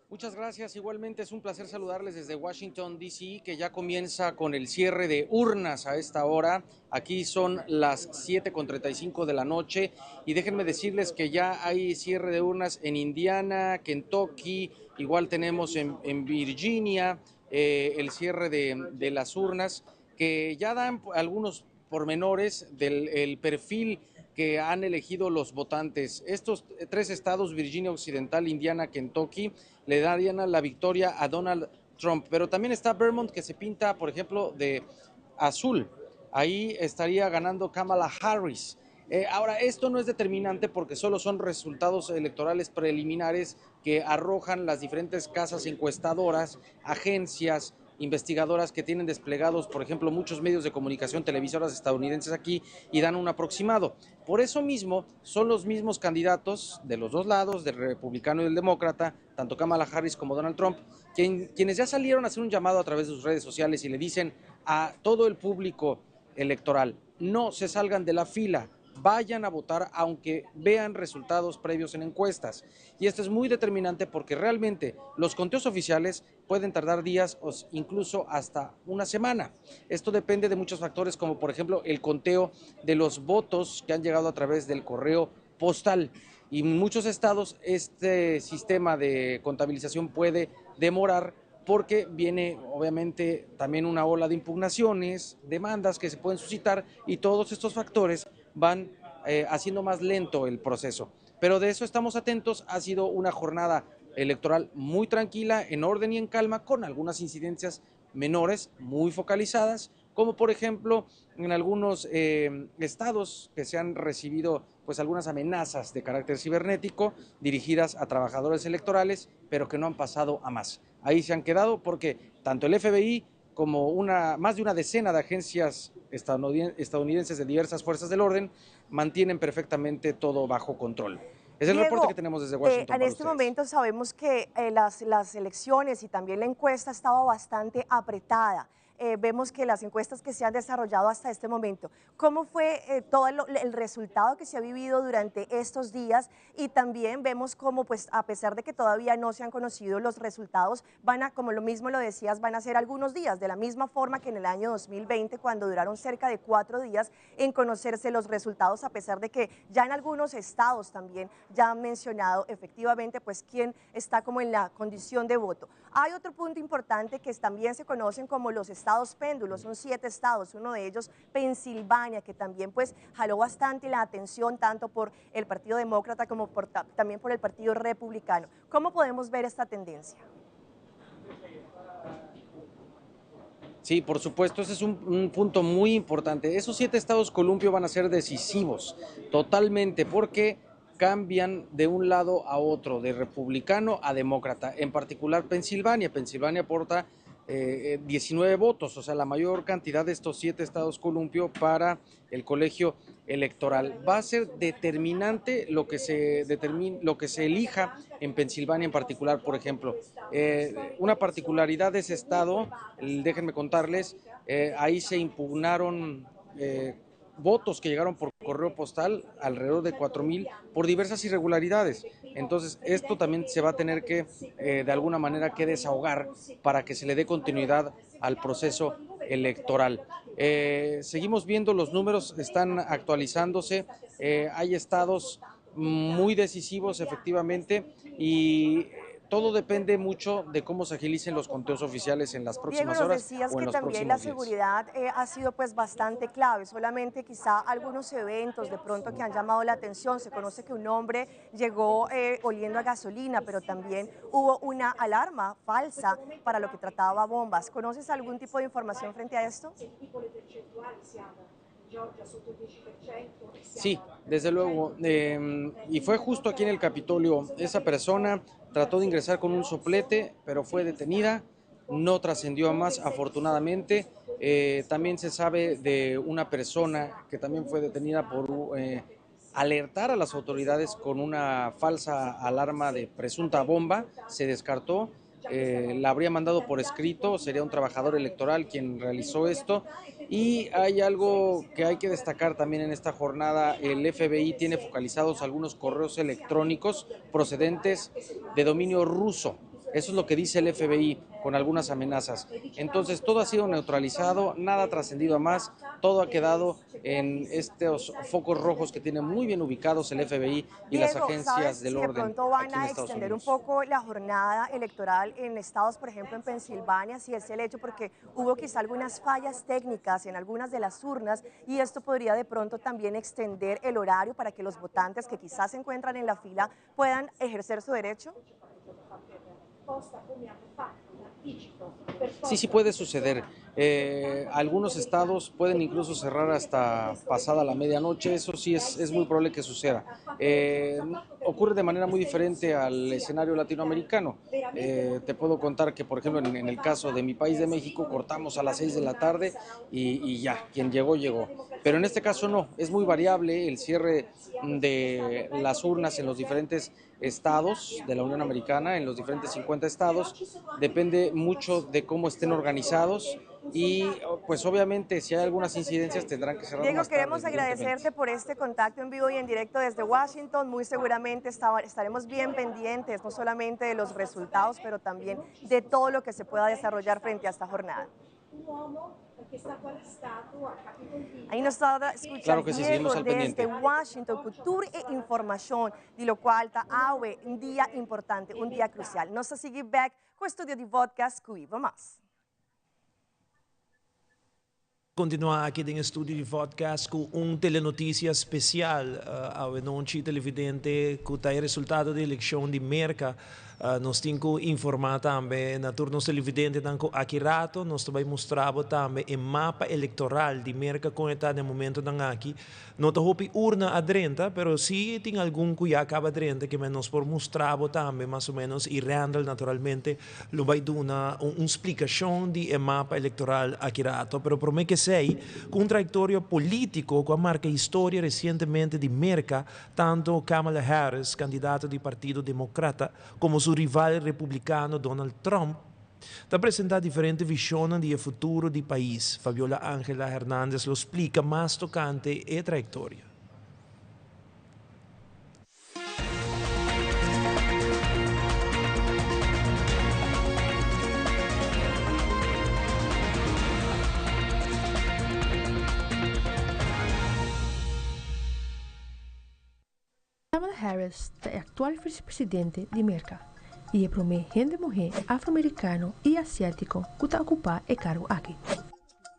G: Muchas gracias. Igualmente es un placer saludarles desde Washington, D.C., que ya comienza con el cierre de urnas a esta hora. Aquí son las 7:35 de la noche y déjenme decirles que ya hay cierre de urnas en Indiana, Kentucky, igual tenemos en Virginia el cierre de las urnas, que ya dan algunos pormenores del el perfil que han elegido los votantes. Estos tres estados, Virginia Occidental, Indiana, Kentucky, le darían la victoria a Donald Trump. Pero también está Vermont, que se pinta, por ejemplo, de azul. Ahí estaría ganando Kamala Harris. Ahora, esto no es determinante porque solo son resultados electorales preliminares que arrojan las diferentes casas encuestadoras, agencias investigadoras que tienen desplegados, por ejemplo, muchos medios de comunicación, televisoras estadounidenses aquí, y dan un aproximado. Por eso mismo, son los mismos candidatos de los dos lados, del republicano y del demócrata, tanto Kamala Harris como Donald Trump, quienes ya salieron a hacer un llamado a través de sus redes sociales y le dicen a todo el público electoral, no se salgan de la fila, vayan a votar aunque vean resultados previos en encuestas. Y esto es muy determinante porque realmente los conteos oficiales pueden tardar días o incluso hasta una semana. Esto depende de muchos factores, como por ejemplo el conteo de los votos que han llegado a través del correo postal. Y en muchos estados este sistema de contabilización puede demorar porque viene obviamente también una ola de impugnaciones, demandas que se pueden suscitar, y todos estos factores van haciendo más lento el proceso. Pero de eso estamos atentos. Ha sido una jornada electoral muy tranquila, en orden y en calma, con algunas incidencias menores, muy focalizadas, como por ejemplo en algunos estados que se han recibido algunas amenazas de carácter cibernético dirigidas a trabajadores electorales, pero que no han pasado a más. Ahí se han quedado porque tanto el FBI como más de una decena de agencias estadounidenses de diversas fuerzas del orden mantienen perfectamente todo bajo control. Es el
F: Diego,
G: reporte que tenemos desde Washington
F: en
G: para
F: este
G: ustedes.
F: momento sabemos que las elecciones y también la encuesta estaba bastante apretada. Vemos que las encuestas que se han desarrollado hasta este momento, ¿cómo fue todo el resultado que se ha vivido durante estos días? Y también vemos cómo, a pesar de que todavía no se han conocido los resultados, como lo mismo lo decías, van a ser algunos días, de la misma forma que en el año 2020, cuando duraron cerca de 4 días en conocerse los resultados, a pesar de que ya en algunos estados también ya han mencionado efectivamente, quién está como en la condición de voto. Hay otro punto importante que también se conocen como los estados péndulos, son 7 estados, uno de ellos Pensilvania, que también jaló bastante la atención tanto por el Partido Demócrata como también por el Partido Republicano. ¿Cómo podemos ver esta tendencia?
G: Sí, por supuesto, ese es un punto muy importante. Esos 7 estados columpio van a ser decisivos totalmente porque cambian de un lado a otro, de republicano a demócrata, en particular Pensilvania. Pensilvania aporta 19 votos, o sea, la mayor cantidad de estos 7 estados columpio para el colegio electoral. Va a ser determinante lo que se determine, lo que se elija en Pensilvania en particular, por ejemplo. Una particularidad de ese estado, déjenme contarles, ahí se impugnaron votos que llegaron por correo postal, alrededor de 4,000, por diversas irregularidades. Entonces, esto también se va a tener que, de alguna manera, que desahogar para que se le dé continuidad al proceso electoral. Seguimos viendo los números, están actualizándose. Hay estados muy decisivos, efectivamente, y todo depende mucho de cómo se agilicen los conteos oficiales en las próximas
F: Diego, nos
G: horas
F: decías
G: o en
F: que
G: los
F: también la
G: próximos días.
F: seguridad ha sido bastante clave, solamente quizá algunos eventos de pronto que han llamado la atención. Se conoce que un hombre llegó oliendo a gasolina, pero también hubo una alarma falsa para lo que trataba bombas. ¿Conoces algún tipo de información frente a esto?
G: Sí, desde luego. Y fue justo aquí en el Capitolio. Esa persona trató de ingresar con un soplete, pero fue detenida. No trascendió a más, afortunadamente. También se sabe de una persona que también fue detenida por alertar a las autoridades con una falsa alarma de presunta bomba. Se descartó. La habría mandado por escrito, sería un trabajador electoral quien realizó esto. Y hay algo que hay que destacar también en esta jornada: el FBI tiene focalizados algunos correos electrónicos procedentes de dominio ruso. Eso es lo que dice el FBI con algunas amenazas. Entonces, todo ha sido neutralizado, nada ha trascendido a más, todo ha quedado en estos focos rojos que tienen muy bien ubicados el FBI y las
F: Diego,
G: agencias
F: ¿sabes
G: del
F: si de
G: orden
F: pronto van
G: aquí en
F: a
G: Estados
F: extender un
G: Unidos?
F: poco la jornada electoral en estados, por ejemplo, en Pensilvania, si es el hecho, porque hubo quizá algunas fallas técnicas en algunas de las urnas y esto podría de pronto también extender el horario para que los votantes que quizás se encuentran en la fila puedan ejercer su derecho?
G: Sí, sí puede suceder. Algunos estados pueden incluso cerrar hasta pasada la medianoche, eso sí es muy probable que suceda. Ocurre de manera muy diferente al escenario latinoamericano. Te puedo contar que, por ejemplo, en el caso de mi país de México, cortamos a las 6 de la tarde y ya, quien llegó, llegó. Pero en este caso no, es muy variable el cierre de las urnas en los diferentes estados de la Unión Americana, en los diferentes 50 estados, depende mucho de cómo estén organizados y obviamente si hay algunas incidencias tendrán que cerrar
F: Diego,
G: más tarde,
F: queremos
G: evidentemente.
F: agradecerte por este contacto en vivo y en directo desde Washington. Muy seguramente estaremos bien pendientes, no solamente de los resultados, pero también de todo lo que se pueda desarrollar frente a esta jornada. Ahí nos está escuchando
G: Claro que sí, seguimos al
F: Diego
G: pendiente.
F: desde Washington, cultura e información, de lo cual ta awe, un día importante, un día crucial. Nos sigue back con estudio de podcast cu Ivo Mas.
A: Continua aki den studio di podcast cu un telenoticia special. Awe televidente cu e resultado di eleccion di Merca. Nos tin cu informa tambe na tur nos televidente cu aki rato nos ta bay mustra tambe e mapa electoral di Merca con ta na e momento nan aki. No ta hopi urna a drenta, pero si tin algun cu ya a caba drenta cu nos por mustra tambe mas o menos y Randall naturalmente lo bay duna un splicacion di e mapa electoral aki rato, pero prome cu esey cu un trayectoria politico cu a marca historia recientemente di Merca, tanto Kamala Harris, candidato di Partido Democrata, como su rival republicano Donald Trump, ta presenta diferente vision di futuro di pais. Fabiola Ángela Hernández lo splica mas tocante e trayectoria.
C: Kamala Harris ta e actual vicepresidente di Merca y e prome hende muhe afroamericano y asiatico cu ta ocupa e cargo aki.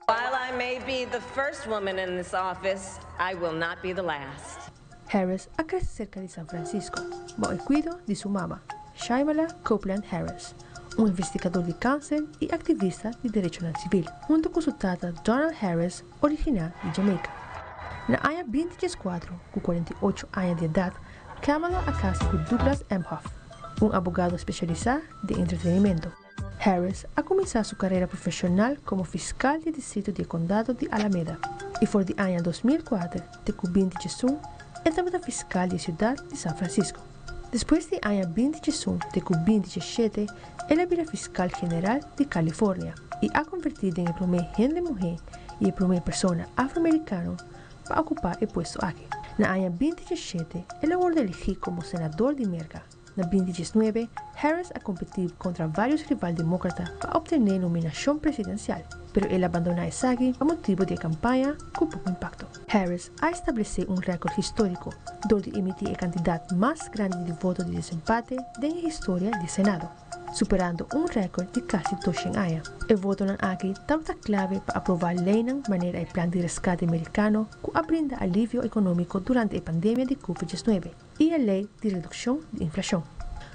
H: While I may be the first woman in this office, I will not be the last.
C: Harris a crece cerca di San Francisco, bou cuido di su mama, Shyamala Copeland Harris, un investigador di cancer y activista di derecho civil, hunto cu su tata Donald Harris, original di Jamaica. Na aña 2014, cu 48 aña di edad, Kamala a casa cu Douglas Emhoff, un abogado especialisa den entretenimento. Harris a cuminsa su carera profesional como fiscal di distrito di condado di Alameda y for di aña 2004 te 2021 e tabata fiscal di ciudad di San Francisco. Despues di aña 2021 te 2017, el a bira fiscal general di California y a converti den e prome hende muhe y e prome persona afroamericano pa ocupa e puesto aki. Na aña 2017, el a wordo eligi como senador di Merca. Na 2019, Harris a competi contra varios rival democrata pa obtene nominacion presidencial, pero el a bandona esaki pa motibo di campaña cu poco impacto. Harris a establece un record historico, dor di emiti e cantidad mas grandi di voto di desempate den historia di Senado, superando un record di casi 200 aña. E votonan aki tabata clave pa aproba leynan manera e plan di rescate americano cu a brinda alivio economico durante e pandemia di COVID-19 y e ley di reduccion di inflacion,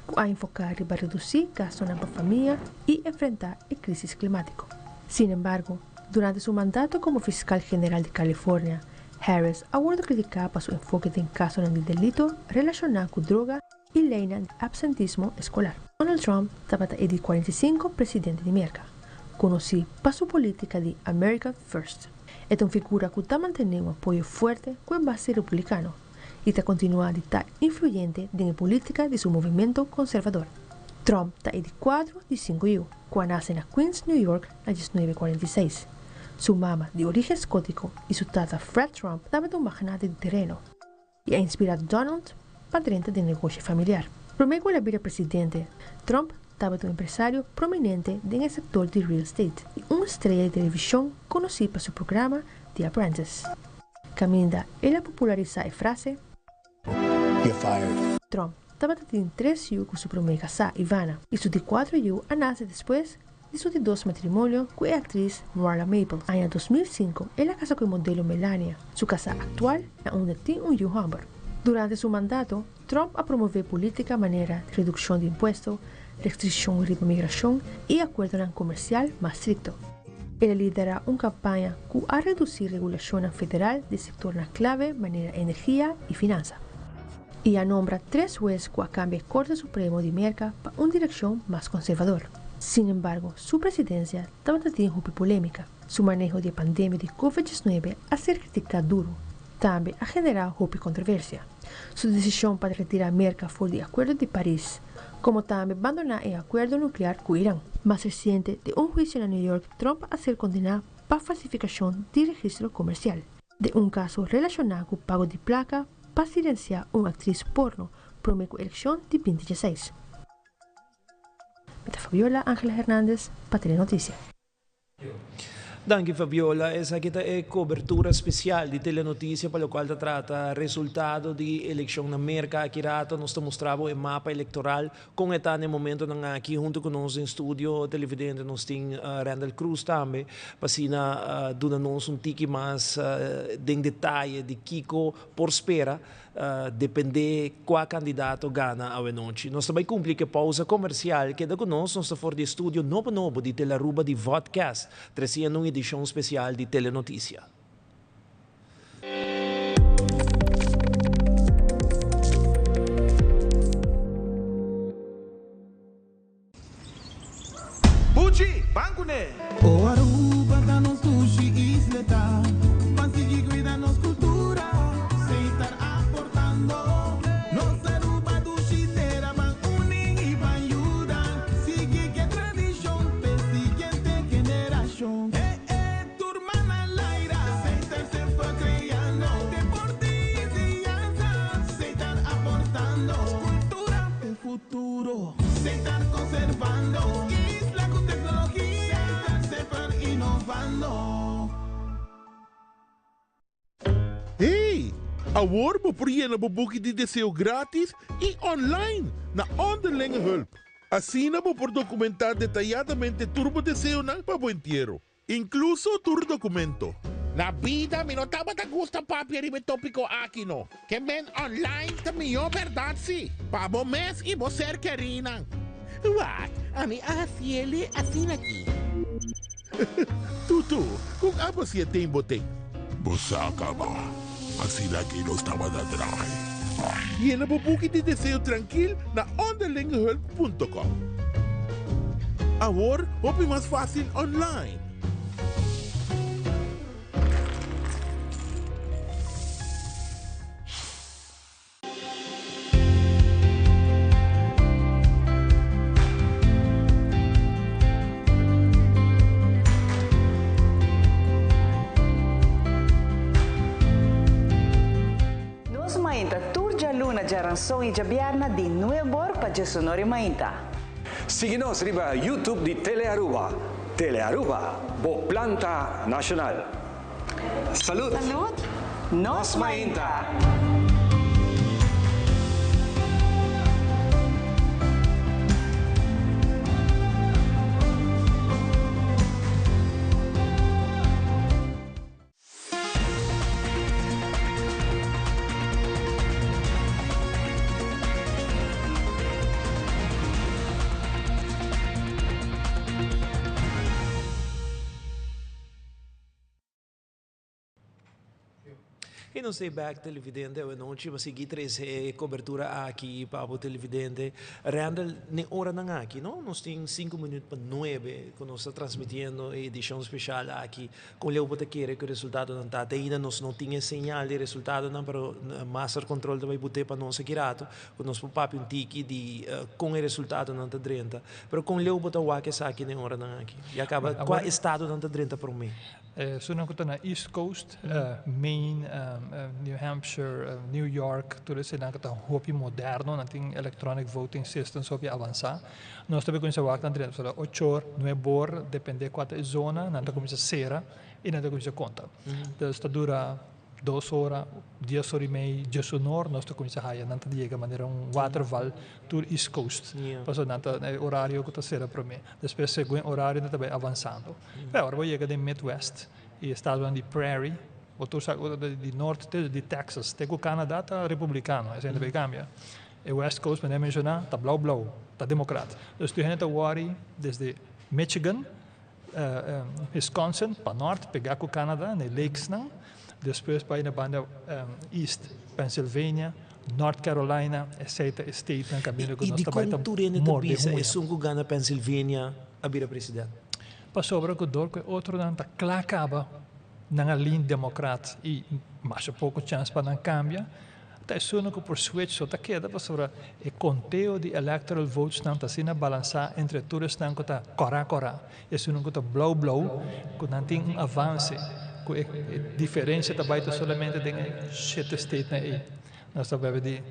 C: cu a enfoca pa reduci gasto pa famia y enfrenta e crisis climatico. Sin embargo, Durante su mandato como fiscal general di California, Harris a wordo critica pa su enfoke den casonan di delito relaciona cu droga y leynan di absentismo escolar. Donald Trump tabata e di 45 presidente di Merca, conoci pa su politica di America First. E ta un figura cu ta mantene un apoyo fuerte cu e base republicano y ta continua di ta influyente den e politica di su movimento conservador. Trump ta e di cuatro di cinco yiu, cu a nace na Queens, New York na 1946. Su mama, di origen scotico, y su tata Fred Trump tabata un magnate di tereno y a inspira Donald pa drenta den negoshi familiar. Prome cu el a bira presidente, Trump tabata un empresario prominente den e sector di real estate y un estrella di television conoci pa su programa The Apprentice, caminda el a popularisa e frase,
I: You're fired.
C: Trump tabata tin tres yu cu su prome casá, Ivana, y su di cuatro yu a nace despues di su di dos matrimonio cu e actriz Marla Maples. Aña 2005 el a casa cu e modelo Melania, su casá actual, na unda tin un yu homber. Durante su mandato, Trump a promove politica manera reduccion di impuesto, restriccion riba migracion y acuerdonan comercial mas stricto. El a lidera un campaña cu a reduci regulacionnan federal di sectornan clave manera energia y finansa. Y a nombra tres huez cu a cambia e Corte Supremo di Merca pa un direccion mas conservador. Sin embargo, su presidencia tabata tin hopi polemica. Su maneho di e pandemia di Covid 19 a ser critica duro. Tambe a genera hopi controversia. Su decision pa retira Merca for di Acuerdo di Paris, como tambe bandona e acuerdo nuclear cu Iran. Mas reciente, den un huicio na New York, Trump a ser condena pa falsificacion di registro comercial, den un caso relaciona cu pago di placa pa silencia un actriz porno prome cu eleccion di 2016. Mi ta Fabiola Angela Hernandez pa Telenoticia.
A: Danki Fabiola. Esaki ta e cobertura special di Telenoticia pa locual ta trata resultado di eleccion na Merca. Aki rato nos ta mustra bo e mapa electoral con e ta na e momentonan aki. Hunto cu nos den studio televidente nos tin Randall Cruz tambe pa asina duna nos un tiki mas den detaye di kico por spera depende cua candidato gana awenochi. Nos ta bay cumpli cu e pausa comercial. Keda cu nos, nos ta for di e studio nobo nobo di Telearuba di Vodcast, treciendo un edicion special di Telenoticia.
J: Buchi, ban kuné!
K: O Aruba ta nos dushi isleta, ban sigui cuida nos cultura, Setar aportando. Nos Aruba dushi tera, ban uni y ban yuda, sigui ke tradicion p'e siguiente generacion. E e tur man al aire, Setar semper creando, deporte y enseñanza, Setar aportando, cultura p'e futuro. Setar conservando isla cu tecnologia. Setar semper innovando.
J: Hey! Awor bo por yena bo buki di deseo gratis y online na Onderlinge Hulp. Asina bo por documenta detayadamente tur bo deseonan pa bo entiero. Inkluso tur dokumento.
L: Na bida mi no tabata gusta papia riba e topiko aki no. Ke men online ta mihó bèrdat si, pa bo mes i bo ser kerínan. Wak, ami a hasiele asina aki.
J: Tutu, kon abo si e ten bo ten?
M: Bo sa kaba, asina aki nos tabata draai.
J: Yena bo buki di deseo trankil na onderlingehulp punto com. Awor hopi mas fácil online.
N: Nos mainta tur djaluna, djaranson i djabièrnè di nuebor pa djesonor i mainta.
O: Sigui nos riba YouTube di Telearuba. Telearuba, bo planta nacional. Salud!
N: Salud! Nos mainta!
A: I nos ta bek, televidente, awe nochi pa sigui trese e cobertura aki pa bo, televidente. Randall, ne oranan aki, no? Nos tin 8.55 cu nos ta transmitiendo e edicion special aki. Con leu bo ta kere cu e resultadonan ta? Te ainda nos no tin e señal di resultadonan, pero Master Control ta bay bute pa nos aki rato, cu nos por papia un tiki di con e resultadonan ta drenta. Pero con leu bo ta wak esaki den oranan aki? Ya caba, cua estadonan ta drenta prome?
E: Esunnan ku ta na East Coast, Maine, New Hampshire, New York, tur eseinan ku ta hopi moderno, nan tin electronic voting systems hopi avansá. Nos ta kuminsá wak nan drenta pasobra ocho or, nuebe or, dependé kua ta e zona, nan ta kuminsá sera i nan ta kuminsá konta. Dus ta dura 2 ora, 10:30, 11 or, nos ta kuminsá haya nan ta yega manera un waterval tur East Coast. Pasobra nan ta e orario ku ta sera promé. Despues segun e orario nan ta bai avansando. Pero ora bo yega den Midwest i estadonan di Prairie, bo tur sa ku di nort te di Texas te ku Canada ta republikano, esei no ta bai kambia. E West Coast manera menshoná ta blou blou, ta demokrat. Dus tur hende ta wòri desde Michigan, Wisconsin pa nort pegá ku Canada na e lakesnan, despues bai na banda east, Pennsylvania, North Carolina, esei ta e statenan kaminda ku
A: I
E: nos ta bai
A: dikon
E: ta
A: tur hende ta
E: morde
A: bisa
E: huña.
A: Esun ku gana Pennsylvania a bira president?
E: Pasobra ku dor ku e otronan ta kla kaba nan a lean demokrat i masha poko chèns pa nan kambia, ta esun ku por switch so ta keda, pasobra e konteo di electoral votes nan ta asina balansá entre tur esnan ku ta kòrá kòrá i esun ku ta blou blou, ku nan tin un avanse ku e diferensia ta bai ta solamente den e shete statenan ei. Nos ta papia di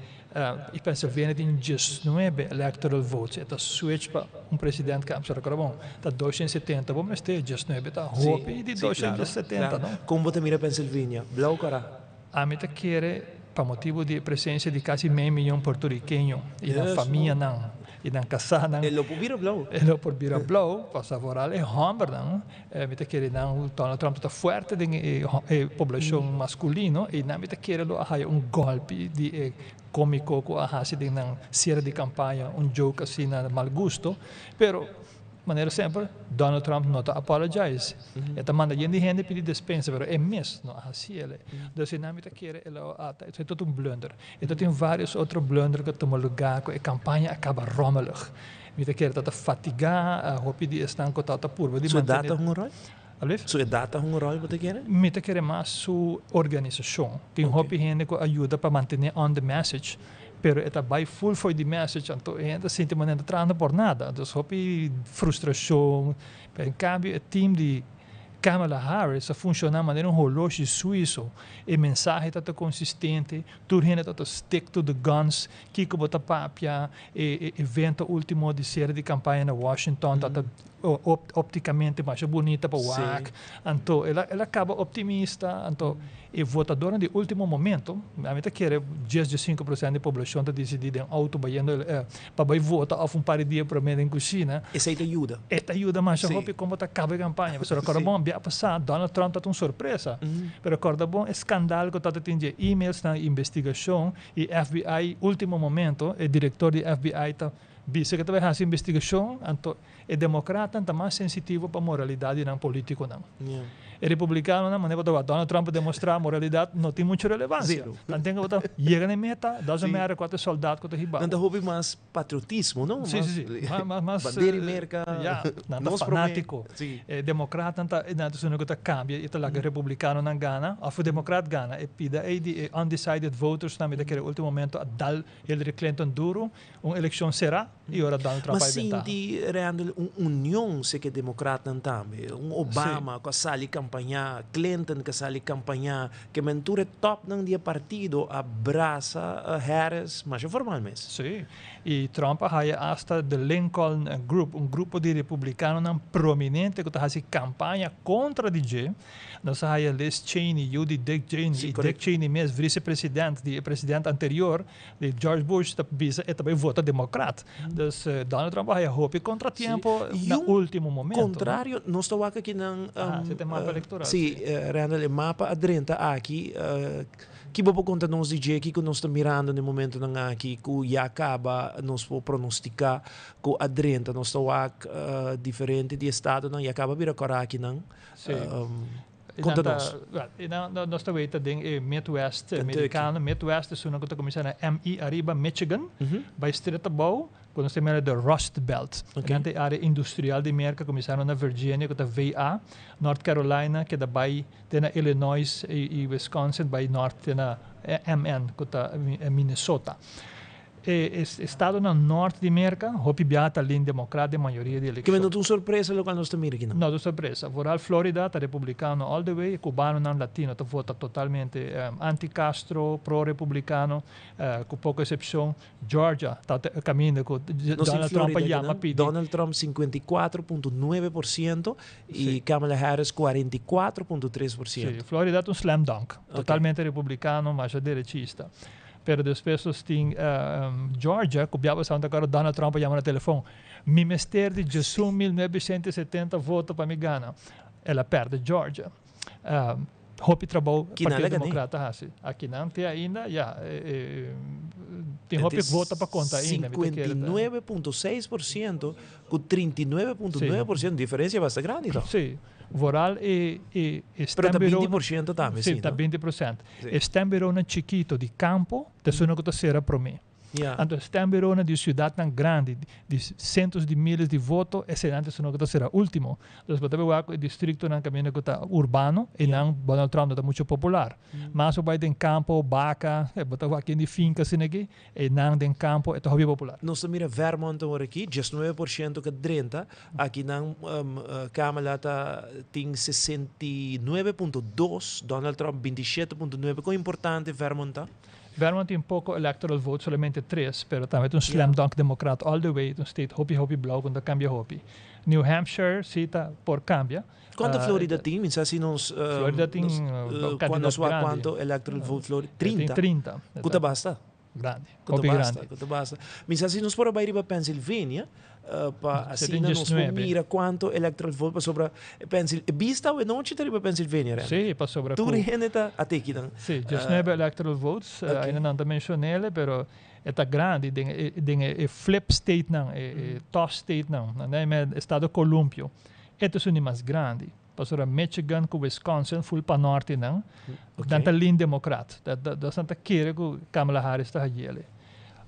E: i Pennsylvania tin 19 electoral votes, e ta switch pa un president kambia. Pasobra bon, ta 270 bo mester, 19 ta hopi di 270, no?
A: Kon bo ta mira Pennsylvania? Blou, kòrá?
E: Ami ta kere, pa motibu di presensia di kasi mei mion puertorikeño i nan famianan i nan kasánan.
A: E lo por bira blou.
E: E lo por bira blou, pasobra vooral e hòmbernan, mi ta kere nan Donald Trump ta fuerte den e poblashon maskulino i nan mi ta kere lo a haya un gòlpi di e kómiko ku a hasi den nan siere di kampaña un joke asina mal gusto, pero manera semper Donald Trump no ta apologize. E ta manda yen di hende pidi despensa, pero e mes no a hasi ele. Dus nan mi ta kere e lo a ta tot un blunder. E ta tin varios otro blunder ku a tuma lugá ku e kampaña a kaba rommelig. Mi ta kere ta ta fatigá hopi di esnan ku ta ta purba di
A: Su
E: mantené.
A: Edat ta hunga un ròl?
E: Alsjeblieft?
A: Su edat ta hunga un ròl, bo ta kere?
E: Mi ta kere mas su organisashon. Tin hopi hende ku a yuda pa mantené on the message, pero e ta bai full for di message, anto e hende ta sinti manera trahando por nada. Dus hopi frustrashon. Pero en kambio e team di Kamala Harris a funshoná manera un holoshi suiso. E mensahe ta ta konsistente, tur hende ta ta stick to the guns, kiko bo ta papia, e evento último di siere di kampaña na Washington ta ta optikamente masha bunita pa wak. Anto el a kaba optimista, anto e votadornan di último momento, ami ta kere 10, 5% di poblashon ta disidí den outo bayendo pa bai vota òf un par di dia promé den kushina.
A: Esei ta yuda.
E: E ta yuda masha hopi kon ta kaba e kampaña. Pasobra kòrda bon, bia pasá Donald Trump tabata un sorpresa. Pero kòrda bon e skandal ku tabata tin dje emails nan investigashon i FBI último momento e direktor di FBI ta bisa ku ta bai hasi investigashon, anto e demokratnan ta mas sensitivo pa moralidat di nan polítikonan. E republikanonan, manera ku Donald Trump a demostrá, moralidat no tin muchu relevansia.
A: Zero.
E: Nan tin ku yega na e meta, doesn't matter kua ta e sòldat ku ta hiba.
A: Nan ta hopi mas patriotismo, no?
E: Sí, sí, sí. Mas, mas,
A: Bandera di Merka.
E: Ja, nan ta
A: Nos promé.
E: Fanátiko. E demokratnan ta, nan ta esun ku ta kambia i ta laga republikanonan gana, òf e demokrat gana. E pida ei di e undecided voters nan mi ta kere último momento a dal Hillary Clinton duru, un elekshon será i ora Donald Trump
A: Ma
E: a ventaha.
A: sinti, Randall, un union serka demokratnan tambe. Un Obama ku a sali kampañá, Clinton ku a sali kampañá, ke men tur e topnan di e partido a brasa Harris masha formal mes.
E: Sí, i Trump a haya asta The Lincoln Group, un grupo di republikanonan prominente ku ta hasi kampaña kontra di dje. Nos a haya Liz Cheney, yu di Dick Cheney, i Dick Cheney mes, vicepresident di e president anterior, di George Bush, ta bisa e ta bai vota demokrat. Dus Donald Trump a haya hopi kontratiempo na último momento.
A: Kontrario, nos ta wak akinan.
E: Ah, si ta e mapa elektoral.
A: Sí, Randall, e mapa a drenta aki. Ki bo por konta nos di dje? Kiko nos ta mirando na e momentonan aki ku ya kaba nos por pronostiká ku a drenta? Nos ta wak diferente di estadonan ya kaba bira kòrá akinan.
E: Sí.
A: Konta nos.
E: Wel, nos ta weta den e Midwest amerikano. Midwest esun ku ta kuminsá na MI ariba, Michigan, bai stret abou, ku nos ta mira de Rust Belt. Nan ta e área industrial di Merka, kuminsando na Virginia ku ta VA, North Carolina keda bai te na Illinois i Wisconsin, bai nort te na MN ku ta Minnesota. E estadonan nort di Merka, hopi biaha ta lin demokrat den mayoria di
A: Keme
E: elekshon.
A: no ta un sorpresa lokual nos ta mira akinan?
E: No ta un sorpresa. Vooral Florida ta republikano all the way, e kubanonan latino ta vota totalmente anti-Castro, pro-republikano, ku poko esepshon. Georgia ta e kaminda ku
A: Nos tin
E: Donald Trump a
A: Florida
E: yama
A: akinan,
E: pidi.
A: Donald Trump 54.9% i Kamala Harris 44.3%.
E: Sí, Florida ta un slam dunk, totalmente republikano, masha derechista. Pero despues nos tin Georgia, ku bia pasá ta kòrda Donald Trump a yama na telefon, Mi mester di 11.970 voto pa mi gana. El a pèrdè Georgia. Hopi trabou Partido Demokrat a hasi. Akinan te ainda, ya, tin hopi voto pa konta ainda.
A: 59.6% ku 39.9%, diferensia basta grandi tòg?
E: Sí. Vooral e e e
A: Pero ta
E: stembureau
A: 20% tambe,
E: Sí,
A: sí,
E: ta
A: no?
E: 20%.
A: Sí.
E: E stembureaunan chikito di kampo ta esun ku ta sera promé.
A: Ja.
E: Anto stembureaunan di siudatnan grandi, di sentos di miles di voto, esenan ta esun ku ta sera último. Dus bo ta wak ku e distriktonan kaminda ku ta urbano, einan Donald Trump no ta mucho popular. Mas bo bai den kampo, baka, bo ta wak ken di finka asina aki, Einan den kampo e ta hopi popular.
A: Nos ta mira Vermont awor aki, 19% ka drenta. Akinan Kamala ta tin 69.2, Donald Trump 27.9. Kon importante Vermont ta?
E: Vermont tin poko electoral vote, solamente tres, pero tambe ta un slam dunk demokrat all the way. Ta un state hopi hopi blou ku no ta kambia hopi. New Hampshire si ta por kambia.
A: Kuantu Florida tin? Mi sa si nos
E: Florida tin
A: kantidat nos wak kuantu electoral vote Florida. 30.
E: 30.
A: Ku ta basta.
E: Grandi.
A: Ku ta
E: Hopi
A: basta,
E: grandi.
A: ku ta basta. Mi sa si nos por a bai riba Pennsylvania pa asina nos por mira kuantu electoral vote pasobra Pensil e bista awe nochi ta riba Pennsylvania Rene.
E: Sí, pasobra
A: Tur hende ta ateki nan.
E: Sí, 19 electoral votes, ainda nan ta menshon'el, pero e ta grandi den e den e flip statenan, e toss statenan, nan ta yama e estado columpio. E ta esun di mas grandi. Pasobra Michigan ku Wisconsin ful pa norte nan, nan ta lean demokrat. Dat nan ta kere ku Kamala Harris ta hañ'el.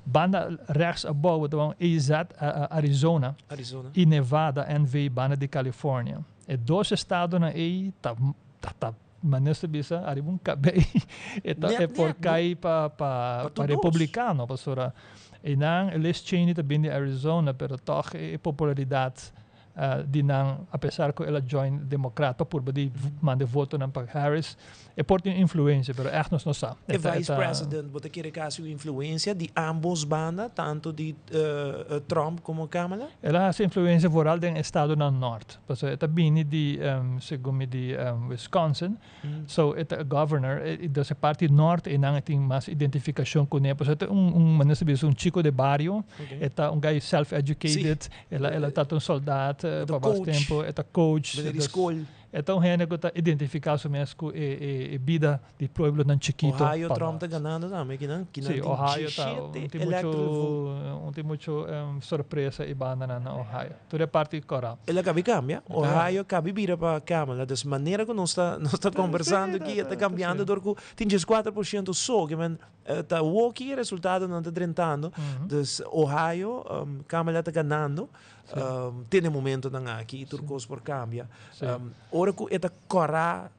E: Banda rechts abou bo ta wou AZ, Arizona, i Nevada, NV, banda di California. E dos estadonan ei ta ta manera ta bisa ariba un kabei e ta e por kai pa pa republikano pasobra einan Liz Cheney ta bini di Arizona pero tòg e popularidat di nan apesar ku el a join Demokrat pa purba di manda e votonan pa Harris e por tin un influensia pero ègt nos no sa.
A: E vice president bo ta kere kasi un influensia di ambos banda tantu di Trump komo Kamala?
E: El a hasi influensia vooral den estadonan nort pasobra e ta bini di segun mi di Wisconsin so e ta governor dus e parti nort einan e tin mas identifikashon kuné pasobra e ta un un manera si bisa un chiko de bario e ta un guy self educated El a el a tabata un soldat pa bas tempo, e ta coach.
A: Meneer di skol.
E: E ta un hende ku ta identifiká su mes ku e e e bida di pueblonan chikito.
A: Ohio Trump ta ganando tambe kinan, kinan
E: Sí,
A: tin
E: Ohio ta,
A: 17
E: un tin
A: electoral
E: mucho
A: vote.
E: un tin mucho sorpresa i bandanan na Ohio. Tur e parti kòrá.
A: El a kabi kambia. Ohio kabi bira pa Kamala. Dus manera ku nos ta nos ta kombersando aki e ta kambiando dor ku tin 14% so ke men Ta woki e resultadonan ta drentando. Dus Ohio, Kamala ta ganando. Te na e momentonan aki tur kos por kambia. Ora ku e ta kòrá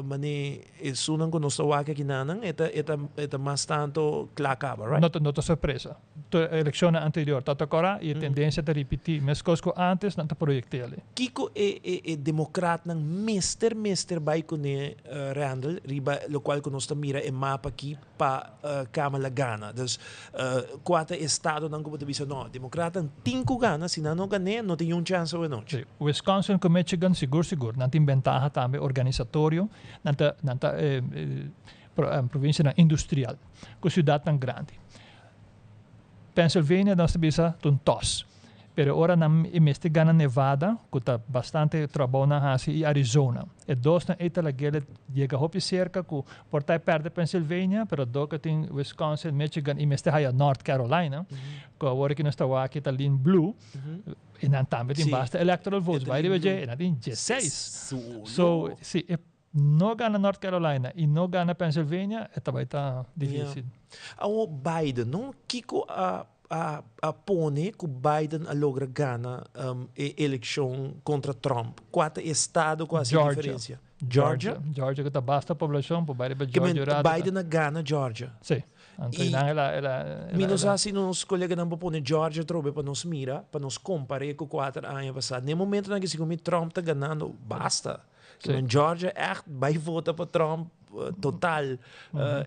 A: manera esunnan ku nos ta wak akinanan, e ta e ta e ta mas tanto kla kaba, right?
E: No ta no ta sorpresa. Tur elekshonnan anterior ta ta kòrá i e tendensia ta ripití. Meskos ku ántes nan ta proyekt'é.
A: Kiko e e e demokratnan mester mester bai kuné Randall riba lokual ku nos ta mira e mapa aki pa Kamala gana? Dus kua ta e estadonan ku bo ta bisa no demokratnan tin ku gana si nan no gan'é no tin niun chèns awe nochi?
E: Sí, Wisconsin ku Michigan sigur sigur nan tin bentaha tambe organisatorio nan ta nan ta provinsianan industrial ku siudatnan grandi. Pennsylvania nos ta bisa ta un tòs. Pero ora nan e mester gana Nevada, ku ta bastante trabou nan hasi, i Arizona. E dosnan ei ta lag'el yega hopi serka ku por ta e pèrdè Pennsylvania, pero dor ku tin Wisconsin, Michigan i mester haya North Carolina, ku awor ku nos ta wak ta lin blue, i nan tambe tin basta electoral votes. Bai riba dje, e nan tin 16. So, si e. no gana North Carolina y no gana Pennsylvania, e ta bay ta dificil.
A: Awo Biden, no? Kico a pone cu Biden a logra gana e eleccion contra Trump? Cua ta e estado cu a haci
E: Georgia.
A: diferencia? Georgia?
E: Georgia, cu ta basta poblacion, por bay riba
A: Ke men
E: Georgia rato.
A: Biden a gana Georgia.
E: Si. Anto
A: Y
E: nan el a,
A: mi no
E: el a
A: sa si nos coleganan por pone Georgia trobe pa nos mira, pa nos compare cu 4 aña pasa. Na e momentonan cu segun mi Trump ta ganando, basta. Ke men Georgia echt bay vota pa Trump total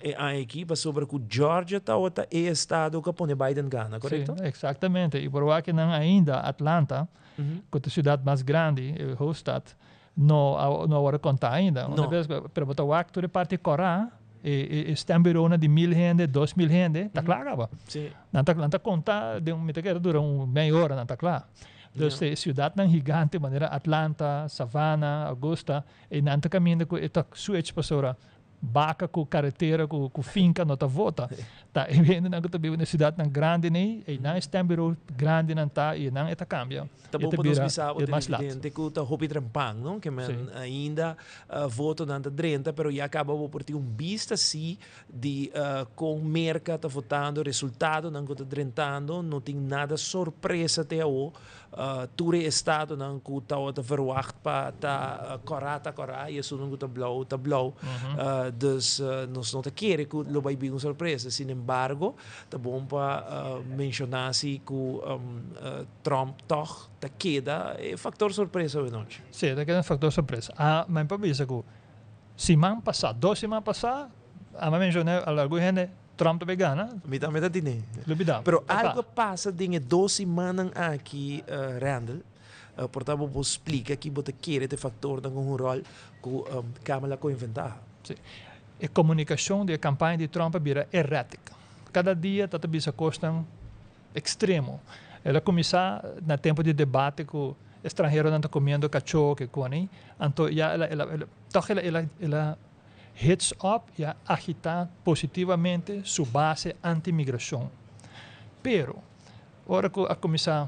A: e aña aki, pasobra cu Georgia ta e estado cu a pone Biden gana, correcto?
E: Si, exactamente. Y por cu nan ainda Atlanta, cu ta e ciudad mas grandi, e hoofdstad, no a wordo conta ainda.
A: No.
E: Una vez, pero bo ta wak tur e parti cora, e stembureau di 1000 hende, 2000 hende, ta cla caba. Nan ta conta, di un, mi ta kere dura un mei ora, nan ta cla. Dus e ciudadnan gigante, manera Atlanta, Savannah, Augusta, y nan ta caminda cu e ta switch pasobra baca cu caretera cu finca no ta vota. Ta e hendenan cu ta biba den ciudadnan grandi nei, y nan stembureau grandi nan ta y nan e ta cambia.
A: Ta
E: E
A: bon
E: ta
A: pa nos
E: bira
A: bisa
E: e mas laat.
A: televidente cu ta hopi trempan, no? Ke men ainda votonan ta drenta, pero ya caba bo por tin un bista si di con Merca ta votando, resultadonan cu ta drentando, no tin nada sorpresa te awo. Tur e estadonan cu ta verwacht pa ta cora ta cora y esunnan cu ta blauw ta blauw. Dus nos no ta kere cu lo bay bin un sorpresa. Sin embargo, ta bon pa menciona si cu Trump toch ta keda e factor sorpresa anochi.
E: Si, ta keda un factor sorpresa. Ah, mas pa bisa cu siman pasa, 2 siman pasa, ami a menciona algun hende Trump ta gana.
A: Mi tambe ta tine.
E: Lubida.
A: Pero
E: Ta.
A: algo pasa den e 2 simannan aki, Randall. Por tanto, bo splica cu bo ta kere e factornan cu un rol cu Kamala a inventa.
E: Si. E comunicacion di campaña di Trump a bira erratic. Cada dia ta bisa cosnan extremo. El a cuminsa na tempo di debate cu stranheronan ta comiendo cacho cu coni. Anto ya el a, toch el a heads up y a agita positivamente su base anti-migracion. Pero, ora cu a cuminsa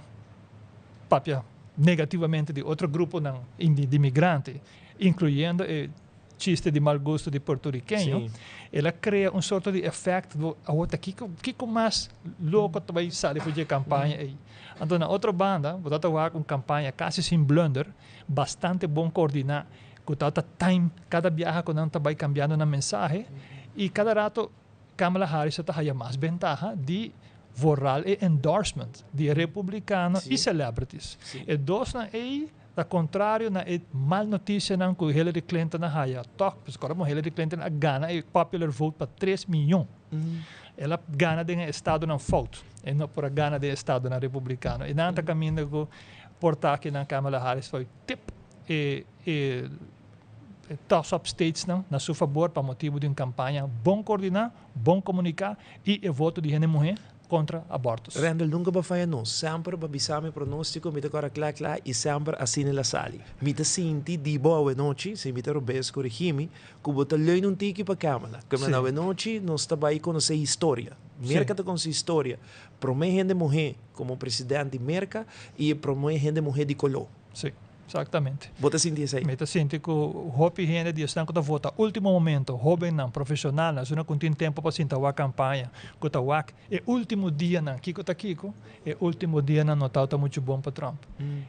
E: papia negativamente di otro gruponan di migrante, incluyendo e chiste di mal gusto di puertorriqueño, el a crea un sorto di efecto, awor kico mas loco ta bay sali for di campaña ey. Anto, na otro banda, bo ta wak un campaña casi sin blunder, bastante bon coordina, cu ta time cada biaha cu nan ta bay cambiando na mensahe, y cada rato Kamala Harris ta haya mas ventaha di vooral e endorsement di republicano y celebrities. E dosnan ey ta contrario na e mal noticianan cu Hillary Clinton a haya. Toch, pues como Hillary Clinton a gana e popular vote pa 3 miyon. El a gana den estadonan fout. E no por a gana den estadonan republicano. Y nan ta caminda cu por ta cu na Kamala Harris por tip e toss-up states nan, na su fabor pa motibo di un campaña bon coordina, bon comunica y e voto di hende muhe contra aborto.
A: Randall, nunca bo a faya nos. Semper bo a bisa mi pronostico, mi ta corda cla cla y semper asina el a sali. Mi ta sinti di bo anochi, si mi ta robes, corigi mi, cu bo ta leun un tiki pa Kamala. Cu anochi nos ta bay conoce historia. Merca ta conoce historia. Prome hende muhe como presidente di Merca y prome hende muhe di color.
E: Si, exactamente.
A: Bo ta sinti esey?
E: Mi ta sinti cu hopi hende di esnan cu ta vota ultimo momento, hobennan, profesionalnan, no tin tempo pa sinta wak campaña, cu ta wak e ultimo dianan, kico ta kico, e ultimo dianan no ta mucho bon pa Trump.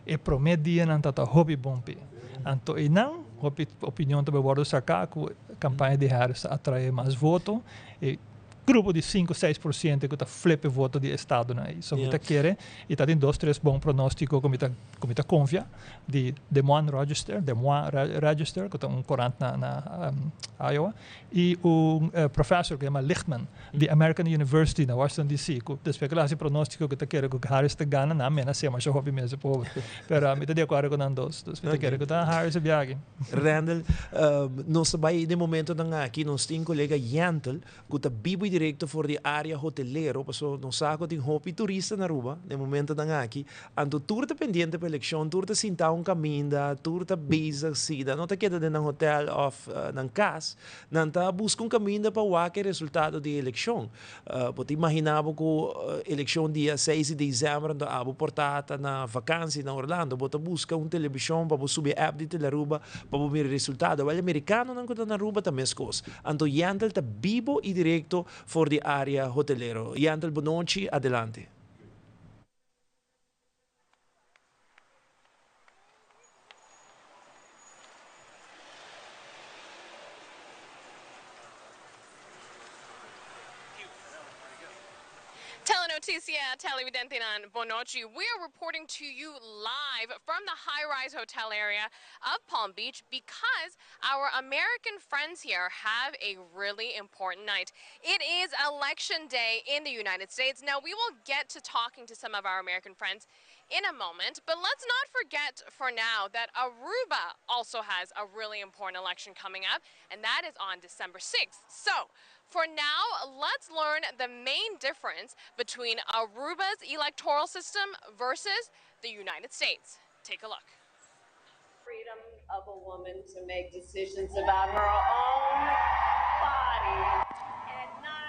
E: E prome dianan ta hopi bon p'e. Anto e nan, hopi opinion tambe wordo saca cu campaña di Harris atrae mas voto e grupo di 5, 6% cu ta flip e voto di estadonan ey. So, mi ta kere, y ta tin dos, tres bon pronostico cu mi ta confia, di Des Moines Register, Des Moines Register, cu ta un corant na Iowa, y un professor cu yama Lichtman, di American University na Washington DC, cu despues cu el a haci pronostico cu ta kere cu Harris ta gana, na mena sema siya hopi mes pober. Pero mi ta di acuerdo cu nan dos. Dus mi ta kere cu ta Harris a biaha.
A: Randall, nos ta bay den momentonan aki, nos tin colega Yentel, cu ta bibo. directo for di area hotelero, paso nos sa cu tin hopi turista na Aruba den momentonan aki, anto tur ta pendiente pa eleccion, tur ta sinta un caminda, tur ta bezig, si nan no ta keda den nan hotel of nan cas, nan ta busca un caminda pa wak e resultado di eleccion. Bo ta imagina bo cu eleccion dia seis di december anto abo por ta ta na vakantie na Orlando, bo ta busca un television pa bo subi e app di Telearuba pa bo mira e resultado. Wel e mericanonan cu ta na Aruba ta mescos. Anto Yandel ta bibo y directo for di area hotelero. Yandel bonochi, adelante.
P: Telenoticia, televidentenan, bonochi. We are reporting to you live from the high-rise hotel area of Palm Beach because our American friends here have a really important night. It is election day in the United States. Now, we will get to talking to some of our American friends in a moment, but let's not forget for now that Aruba also has a really important election coming up, and that is on December 6th. So, for now, let's learn the main difference between Aruba's electoral system versus the United States. Take a look.
H: Freedom of a woman to make decisions about her own body.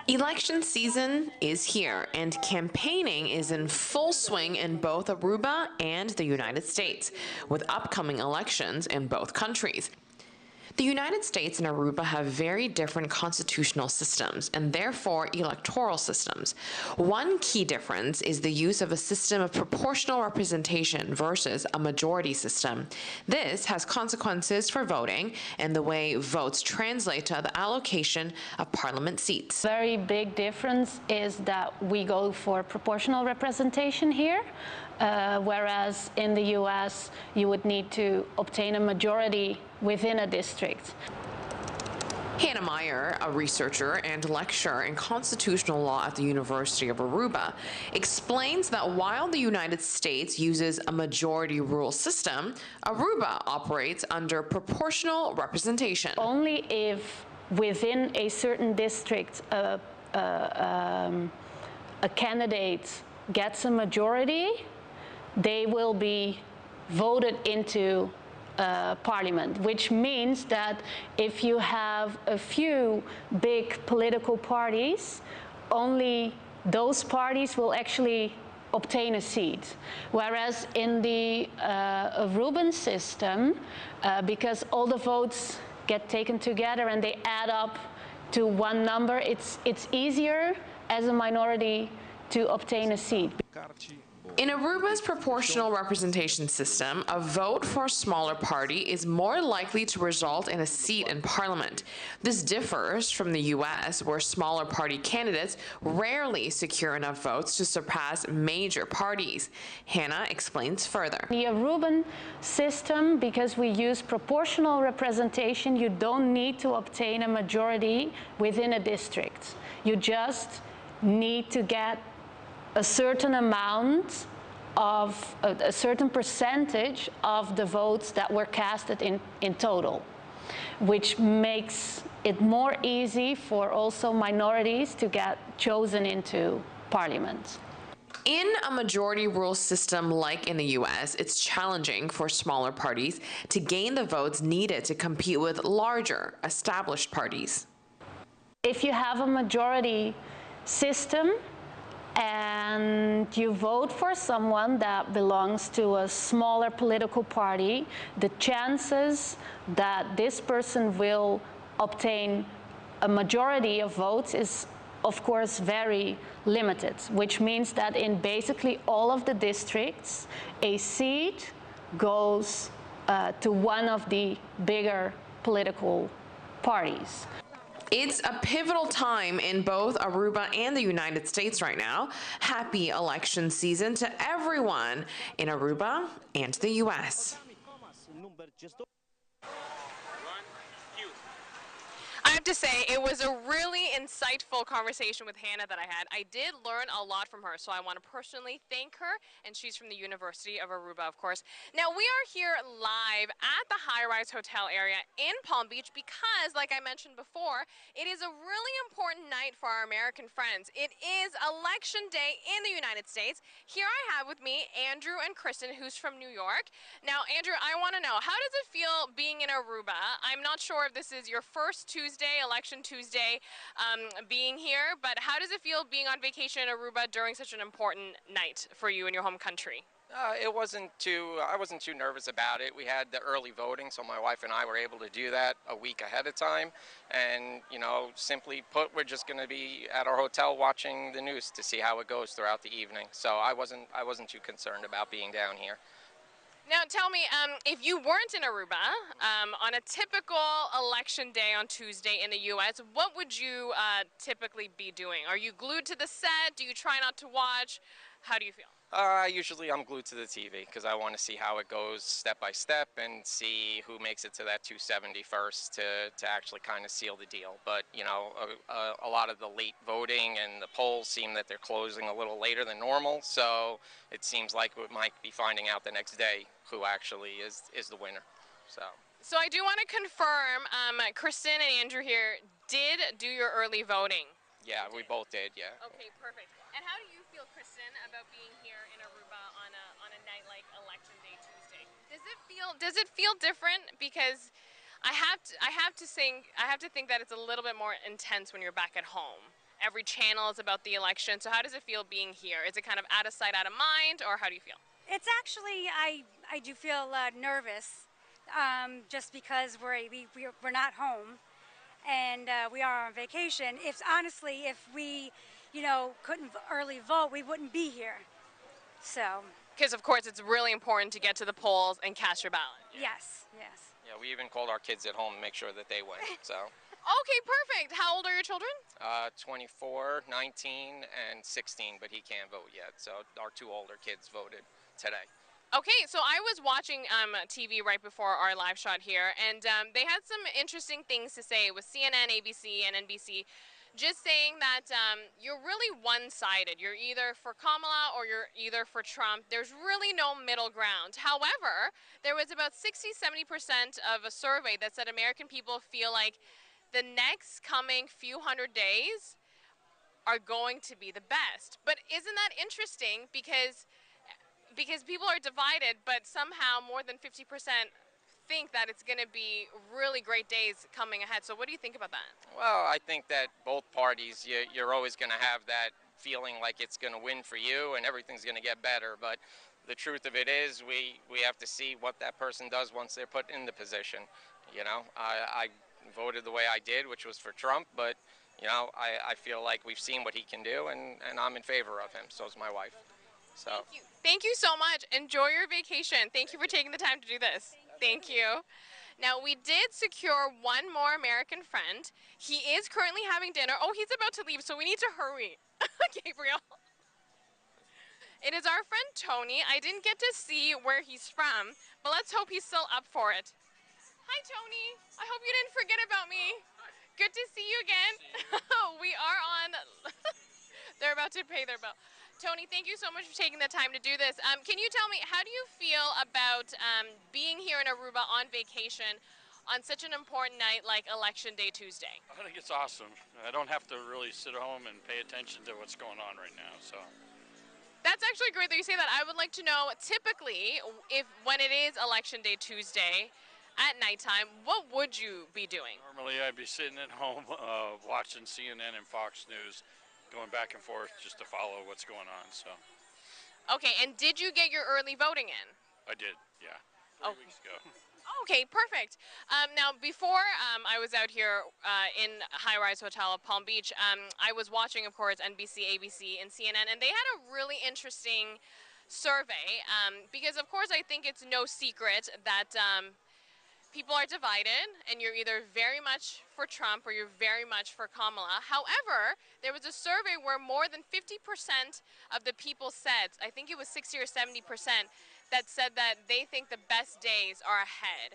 P: Election season is here, and campaigning is in full swing in both Aruba and the United States, with upcoming elections in both countries. The United States and Aruba have very different constitutional systems and therefore electoral systems. One key difference is the use of a system of proportional representation versus a majority system. This has consequences for voting and the way votes translate to the allocation of parliament seats.
Q: Very big difference is that we go for proportional representation here, whereas in the US you would need to obtain a majority within a district.
P: Hannah Meyer, a researcher and lecturer in constitutional law at the University of Aruba, explains that while the United States uses a majority rule system, Aruba operates under proportional representation.
Q: Only if within a certain district a candidate gets a majority, they will be voted into parliament, which means that if you have a few big political parties, only those parties will actually obtain a seat. Whereas in the Aruban system, because all the votes get taken together and they add up to one number, it's easier as a minority to obtain a seat.
P: In Aruba's proportional representation system, a vote for a smaller party is more likely to result in a seat in parliament. This differs from the U.S., where smaller party candidates rarely secure enough votes to surpass major parties. Hannah explains further.
Q: The Aruban system, because we use proportional representation, you don't need to obtain a majority within a district. You just need to get a certain amount of, a certain percentage of the votes that were casted in total, which makes it more easy for also minorities to get chosen into parliament.
P: In a majority rule system like in the U.S., it's challenging for smaller parties to gain the votes needed to compete with larger, established parties.
Q: If you have a majority system and you vote for someone that belongs to a smaller political party, the chances that this person will obtain a majority of votes is, of course, very limited, which means that in basically all of the districts, a seat goes to one of the bigger political parties.
P: It's a pivotal time in both Aruba and the United States right now. Happy election season to everyone in Aruba and the U.S. I have have to say, it was a really insightful conversation with Hannah that I had. I did learn a lot from her, so I want to personally thank her. And she's from the University of Aruba, of course. Now, we are here live at the High Rise Hotel area in Palm Beach because, like I mentioned before, it is a really important night for our American friends. It is Election Day in the United States. Here I have with me Andrew and Kristen, who's from New York. Now, Andrew, I want to know, how does it feel being in Aruba? I'm not sure if this is your first Tuesday, Election Tuesday, being here, but how does it feel being on vacation in Aruba during such an important night for you in your home country?
R: It wasn't too, I wasn't too nervous about it. We had the early voting, so my wife and I were able to do that a week ahead of time. And simply put, we're just going to be at our hotel watching the news to see how it goes throughout the evening. So I wasn't too concerned about being down here.
P: Now tell me, if you weren't in Aruba, on a typical election day on Tuesday in the U.S., what would you typically be doing? Are you glued to the set? Do you try not to watch? How do you feel?
R: Usually I'm glued to the TV because I want to see how it goes step by step and see who makes it to that 270 first to actually kind of seal the deal. But a lot of the late voting and the polls seem that they're closing a little later than normal. So it seems like we might be finding out the next day who actually is the winner. So,
P: So I do want to confirm, Kristen and Andrew here did do your early voting.
R: Yeah, we both did, yeah.
P: Okay, perfect. And how do you feel, Kristen, about being here in Aruba on a night like Election Day Tuesday? Does it feel different? Because I have to think that it's a little bit more intense when you're back at home. Every channel is about the election. So how does it feel being here? Is it kind of out of sight, out of mind, or how do you feel?
S: I do feel nervous, just because we're not home. And we are on vacation. If honestly, if we couldn't early vote, we wouldn't be here. So.
P: Because of course it's really important to get to the polls and cast your ballot.
S: Yes, yes.
R: Yeah, we even called our kids at home to make sure that they went. So.
P: Okay, perfect. How old are your children?
R: 24, 19, and 16, but he can't vote yet. So our two older kids voted today.
P: I was watching TV right before our live shot here, and they had some interesting things to say with CNN, ABC, and NBC, just saying that you're really one-sided. You're either for Kamala or you're either for Trump. There's really no middle ground. However, there was about 60-70% of a survey that said American people feel like the next coming few hundred days are going to be the best. But isn't that interesting? Because people are divided, but somehow more than 50% think that it's going to be really great days coming ahead. So what do you think about that?
R: I think that both parties, you're always going to have that feeling like it's going to win for you and everything's going to get better. But the truth of it is we have to see what that person does once they're put in the position. I voted the way I did, which was for Trump, but I feel like we've seen what he can do, and I'm in favor of him. So is my wife. So.
P: Thank you. Thank you so much. Enjoy your vacation. Thank you for taking the time to do this. Thank you. Now, we did secure one more American friend. He is currently having dinner. Oh, he's about to leave, so we need to hurry. Gabriel. It is our friend Tony. I didn't get to see where he's from, but let's hope he's still up for it. Hi, Tony. I hope you didn't forget about me. Good to see you again.
T: Good to see you.
P: We are on. They're about to pay their bill. Tony, thank you so much for taking the time to do this. Can you tell me, how do you feel about being here in Aruba on vacation on such an important night like Election Day Tuesday?
T: I think it's awesome. I don't have to really sit at home and pay attention to what's going on right now. So
P: that's actually great that you say that. I would like to know, typically, when it is Election Day Tuesday at nighttime, what would you be doing?
T: Normally, I'd be sitting at home watching CNN and Fox News, going back and forth just to follow what's going on. So.
P: Okay, and did you get your early voting in?
T: I did, yeah. 3
P: Oh.
T: weeks ago.
P: Okay, perfect. Now, before I was out here in High Rise Hotel of Palm Beach, I was watching, of course, NBC, ABC, and CNN, and they had a really interesting survey because, of course, I think it's no secret that people are divided, and you're either very much for Trump or you're very much for Kamala. However, there was a survey where more than 50% of the people said, I think it was 60 or 70%, that said that they think the best days are ahead.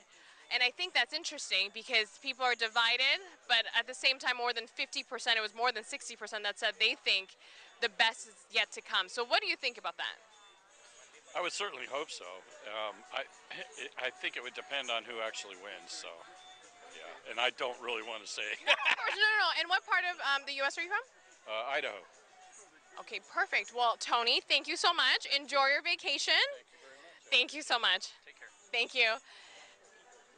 P: And I think that's interesting because people are divided, but at the same time, more than 50%, it was more than 60% that said they think the best is yet to come. So what do you think about that?
T: I would certainly hope so. Um, I, I think it would depend on who actually wins. So, yeah. And I don't really want to say.
P: no, no, no, no. And what part of um, the U.S. are you from?
T: Uh, Idaho.
P: Okay, perfect. Well, Tony, thank you so much. Enjoy your vacation.
T: Thank you,
P: thank you so much.
T: Take care.
P: Thank you.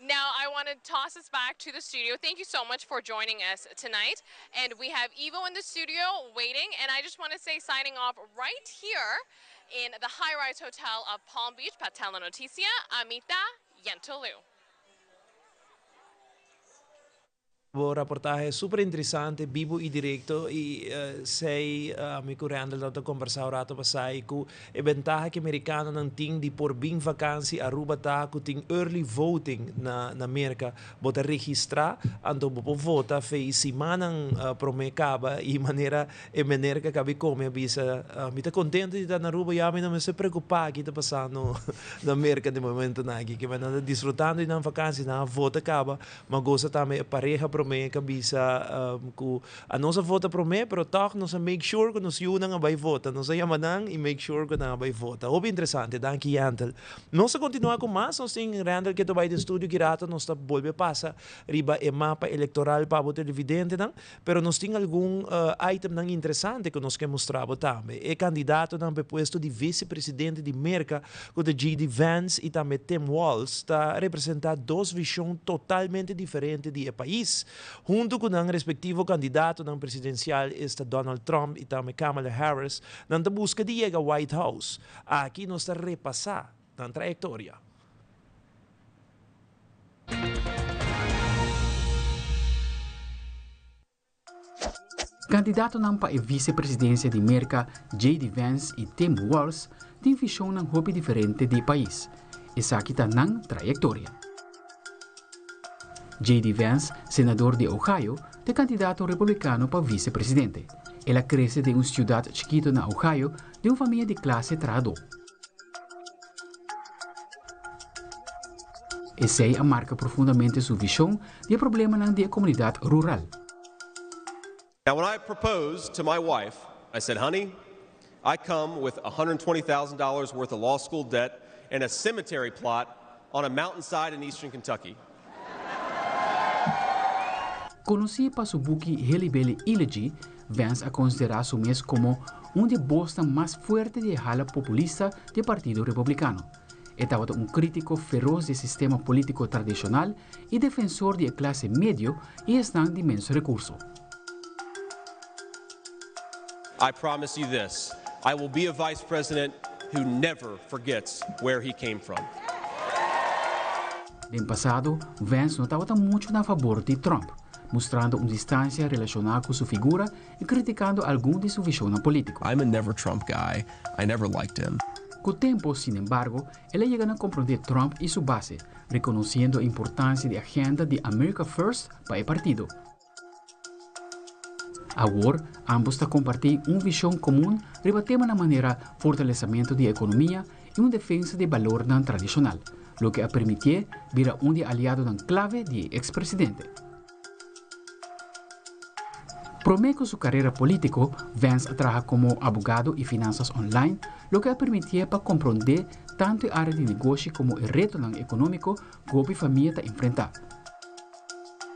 P: Now, I want to toss us back to the studio. Thank you so much for joining us tonight. And we have Evo in the studio waiting. And I just want to say, signing off right here in the High Rise Hotel of Palm Beach, pa Telenoticia, ami ta Yentl Liu.
A: Bo raportahe super interesante, bibo y directo y esey mi cu Randall tabata combersa un rato pasa y cu e bentaha cu Mericanonan tin di por bin vakantie Aruba ta cu tin early voting na na Merca. Bo ta registra anto bo por vota fei simannan prome caba y manera E meneer ke kabi komi a bisa, Mi ta kontento di ta na Aruba, ya mi no mester preokupá ki ta pasando na Merka di momentonan aki. Ke nan ta disfrutando di nan vakansi, nan a vota kaba, ma gosa tambe e pareha promé ke a bisa ku a nos a vota promé, pero tòg nos a make sure ku nos yunan a bai vota. Nos a yama nan i make sure ku nan a bai vota. Hopi interesante. Danki Yentl. Nos ta kontinuá ku mas. Nos tin Randall ke ta bai den studio ki rato nos ta bolbe pasa riba e mapa elektoral pa bo televidentenan. Pero nos tin algun itemnan interesante ku nos ke mustra bo tambe. E kandidatonan pa e puesto di visepresidente di Merka, ku ta JD Vance i tambe Tim Walz, ta representá dos vishon totalmente diferente di e pais. Huntu ku nan respektivo kandidatonan presidensial, esta Donald Trump i tambe Kamala Harris, nan ta buska di yega White House. Aki nos ta repasá nan trayektoria.
U: Kandidatonan pa e visepresidensia di Merka JD Vance i Tim Walz tin vishonnan hopi diferente di e pais. Esaki ta nan trayektoria. JD Vance, senador di Ohio, ta e kandidato republikano pa visepresidente. El a krese den un siudat chikito na Ohio den un famia di klase trahadó. Esei a marka profundamente su vishon di e problemanan di e komunidat rural.
V: Now when I proposed to my wife, I said, honey, I come with $120,000 worth of law school debt and a cemetery plot on a mountainside in eastern Kentucky.
U: Konosí pa su buki Hillbilly Elegy, Vance a konsiderá su mes komo un di e bosnan mas fuerte di e hala populista di e Partido Republikano. E tabata un krítiko feros di e sistema polítiko tradishonal i defensor di e klase medio i esnan di ménos rekurso.
V: I promise you this, I will be a vice president who never forgets where he came from.
U: Den pasado, Vance no tabata muchu na fabor di Trump, mustrando un distansia relashoná ku su figura i kritikando algun di su vishonnan polítiko.
W: I'm a never Trump guy, I never liked him.
U: Ku tempu, sinembargo, el a yega na komprondé Trump i su base, rekonosiendo e importansia di agenda di America First pa e partido. Awor, ambos ta kompartí un vishon komun riba temanan manera fortalesamentu di e ekonomia i un defensa di e balornan tradishonal, loke a permitié bira un di e aliadonan klave di e eks-presidente. Promé ku su karera polítiko, Vance a traha komo abogado i finansas online, loke a permitié pa komprondé tantu e área di negoshi komo e retonan ekonómiko ku hopi famia ta enfrentá.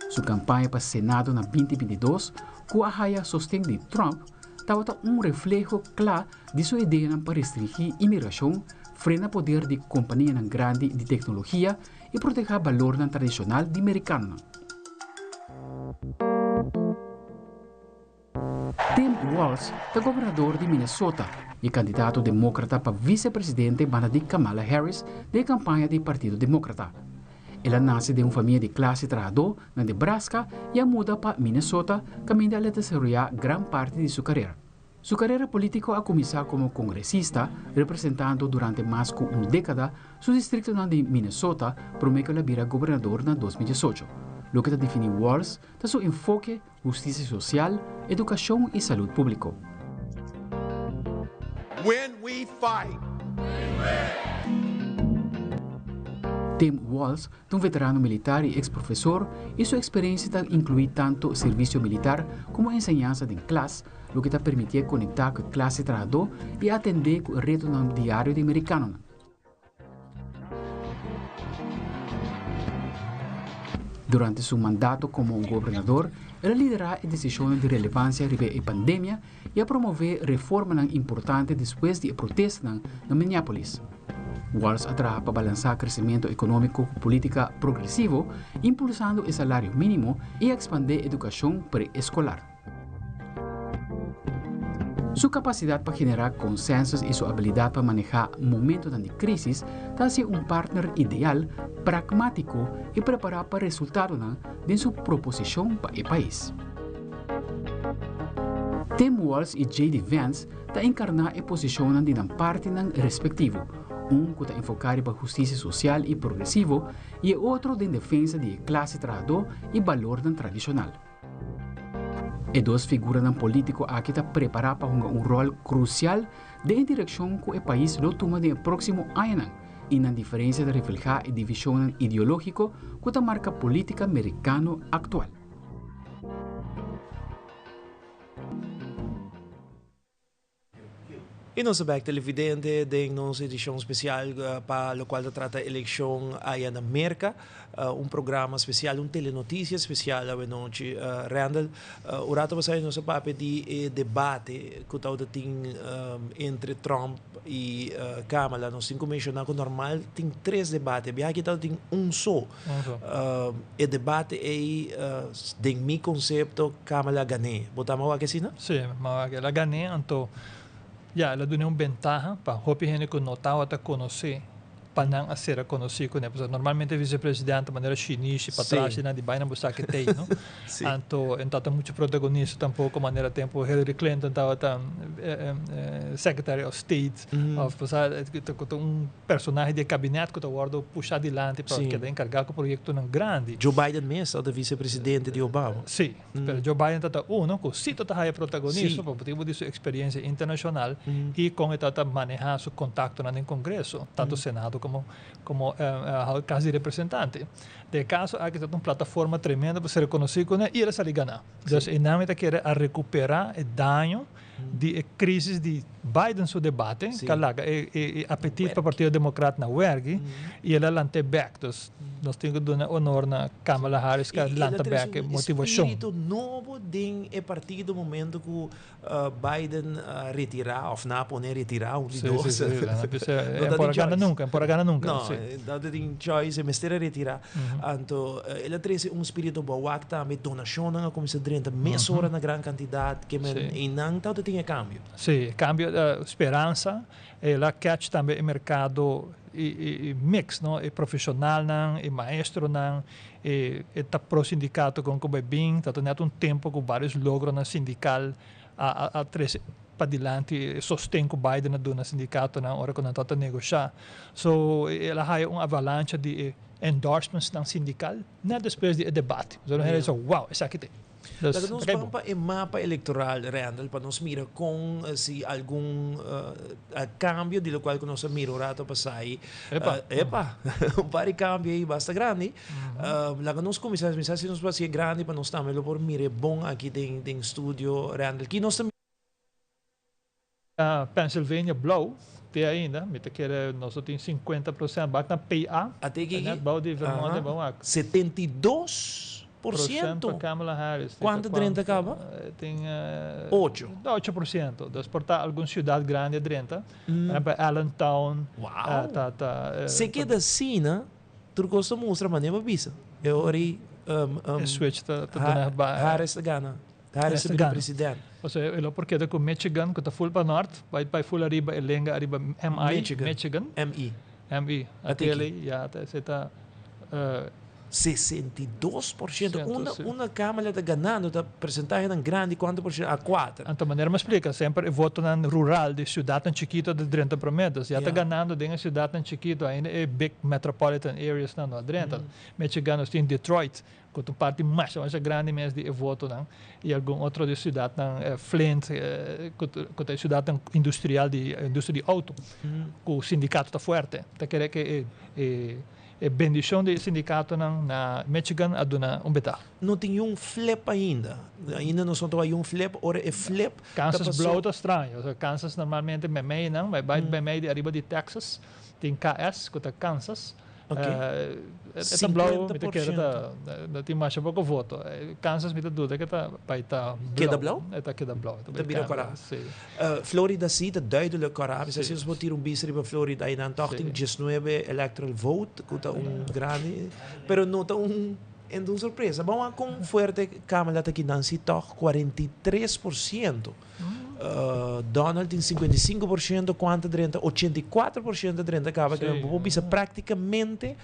U: Su kampaña pa Senado na 2022, ku a haya sosten di Trump, tabata un refleho kla di su ideanan pa restringí imigrashon, frena poder di kompanianan grandi di teknologia i protehá balornan tradishonal di merikanonan. Tim Walz ta gobernador di Minnesota i kandidato demókrata pa visepresidente banda di Kamala Harris den e kampaña di Partido Demókrata. El a nase den un famia di klase trahadó na Nebraska i a muda pa Minnesota kaminda el a desaroyá gran parti di su karera. Su karera polítiko a kuminsá komo kongresista, representando durante mas ku un dékada su distriktonan di Minnesota promé ku el a bira gobernador na 2018. Loke ta definí Walz ta su enfoke Hustisia sosial, edukashon i salud públiko.
V: When we fight, we win!
U: Tim Walz ta un veterano militar y ex profesor y su experiencia ta inclui tanto servicio militar como enseñansa den klas, loke ta permitié conecta cu e clase trahadó y atende cu e retonan diario di mericanonan. Durante su mandato como gobernador, el a lidera e decisionnan di relevancia riba e pandemia y a promove reformanan importante despues di e protestanan na Minneapolis. Walz a traha pa balansa crecemento economico cu politica progresivo, impulsando e salario minimo y a expande educacion pre-escolar. Su capacidad pa genera consensus y su habilidad pa maneha momentonan di crisis ta hacié un partner ideal, pragmatico y prepara pa resultadonan den su proposicion pa e pais. Tim Walz y JD Vance ta encarna e posicionnan di nan partinan respectivo, un cu ta enfoca riba husticia social y progresivo y e otro den defensa di e clase trahador y balornan tradicional. E dos figuranan polítiko aki ta prepará pa hunga un ròl krusial den e direkshon ku e pais lo tuma den e próksimo añanan i nan diferensia ta reflehá e divishonnan ideológiko ku ta marka polítika merikano aktual.
A: Y nos ta bek televidente den nos edicion special pa locual ta trata eleccion aya na Merca. Un programa special, un telenoticia special awenochi. Randall, un rato pasado nos a papia di e debate cu tawata tin entre Trump y Kamala. Nos tin cu menciona cu normal tin tres debate, biaha aki tawata tin un so. E debate ey den mi concepto Kamala a gané. Bo ta mawak asina?
E: Sí, mawak. El a gané anto ya el a dun'é un bentaha pa hopi hende cu no tawata conoce pa nan a sera conoci cune. Pasobra normalmente vicepresidente manera shinishi patras di nan di bay nan bo sa ke tey no. Anto e no tawata mucho protagonista tampoco manera tempo Hillary Clinton tawata secretary of state of pasobra ta un Personahe di e kabinet ku ta wòrdu pushá dilanti pa keda enkargá ku proyektonan grandi.
A: Joe Biden mes tabata visepresidente di Obama.
E: Sí, pero Joe Biden tabata uno ku sí tabata haya protagonismo pa motibu di su eksperensia internashonal i kon e tabata manehá su kontaktonan den Kongreso, tantu Senado komo komo Kas di Representante. Den e kaso aki tabata un plataforma tremendo pa ser rekonosí kuné i el a sali ganá. Dus einan mi ta kere a rekuperá e daño di e crisis di Biden su debate, cu a laga e e apetit pa Partido Democrat na wergi, y el a lant'é bek. Dus nos tin cu duna honor na Kamala Harris cu a lanta bek e motivacion.
A: Y el a trece un espiritu nobo den e partido momento cu Biden a retira of nan a pone retira, un di dos.
E: Si, si, si. Nan a bisa e por a gana nunca, e por a gana nunca.
A: No, no ta tin choice, e mester a retira. Anto el a trece un spiritu bawak tambe, donacionnan a cuminsa drenta mesora na gran cantidad, ke men einan tabata tin e cambio.
E: Sí, e cambio, speransa, el a catch tambe e mercado i mix, no, e profesionalnan, e maestronan, e ta pro sindicato con cu bay bin, ta net un tempo cu varios logronan sindical a trece padilanti e sosten cu Biden a duna sindicatonan ora cu nan tabata negosha. So, el a haya un avalancha di e endorsementsnan sindical net despues di e debate. So, nan hende a bisa, wow, esaki ta e.
A: Dus, Laga nos ban pa e mapa electoral, Randall, pa nos mira con si algun cambio di locual cu nos a mira un rato pasai.
E: Epa!
A: Epa! Un par di cambio ei basta grandi. Laga nos cuminsa, mi sa si nos por haci e grandi pa nos tambe lo por mira e bon aki den studio, Randall. Ki nos ta
E: mira? Pennsylvania blauw te ainda, mi ta kere nos lo tin 50%, bak na PA,
A: Ate ki
E: net bou di Vermont e bou ak.
A: 72%.
E: Procent pa Kamala Harris.
A: Cuanto drenta caba?
E: Tin
A: Ocho.
E: 8%. Dus por ta algun ciudad grandi a drenta. Por ehempel Allentown.
A: Wow.
E: Ta ta.
A: Se keda asina, Tur kos ta mustra manera bo bisa. E ora ei
E: E switch ta ta duna ba.
A: Harris ta gana. Harris ta bira president.
E: Pasobra e lo por keda ku Michigan ku ta full pa nort, bai bai full ariba e lenga ariba MI,
A: Michigan.
E: Michigan.
A: MI.
E: MI.
A: Atiki.
E: Ya ta esei ta.
A: 62%.
E: Ciento,
A: Unda
E: si.
A: unda Kamala ta ganando ta percentahenan grandi cuanto por ciento? A cuater.
E: Anto manera mi a splica semper e votonan rural di ciudadnan chikito ta drenta prome. Dus ya ta
A: Ja.
E: ganando den e ciudadnan chikito ainda e big metropolitan areasnan no a drenta. Michigan nos tin Detroit cu ta un parti masha masha grandi mes di e votonan y algun otro di ciudadnan Flint cu cu ta e ciudadnan industrial di industria di auto cu sindicato ta fuerte. Ta kere cu e e. E bendicion di e sindicatonan na Michigan a duna un betaha.
A: No tin yun flip ainda. Ainda nos no ta wak yun flip. Ora e flip ta
E: Kansas
A: paso.
E: blauw ta straño. Osea Kansas normalmente memeinan, bai bai memei di ariba di Texas, tin KS ku ta Kansas.
A: Ok.
E: E ta blauw, mi ta kere
A: 50%.
E: ta no tin masha poko voto. Kansas mi ta duda ke ta bai ta blauw.
A: Keda blauw?
E: E ta keda blauw. E ta
A: Ta
E: bai
A: bira
E: kambia,
A: kòrá.
E: si.
A: Florida si ta duidelijk kòrá. Bisa
E: Si.
A: si nos por tira un bista riba Florida einan tòg tin 19 electoral vote ku ta un grandi, pero no ta un en un sorpresa. Ban wak kon fuerte Kamala ta kinan si tòg 43%. Donald tin 55%, Kwan ta drenta 84% ta drenta kaba.
E: Si.
A: Bo por bisa práktikamente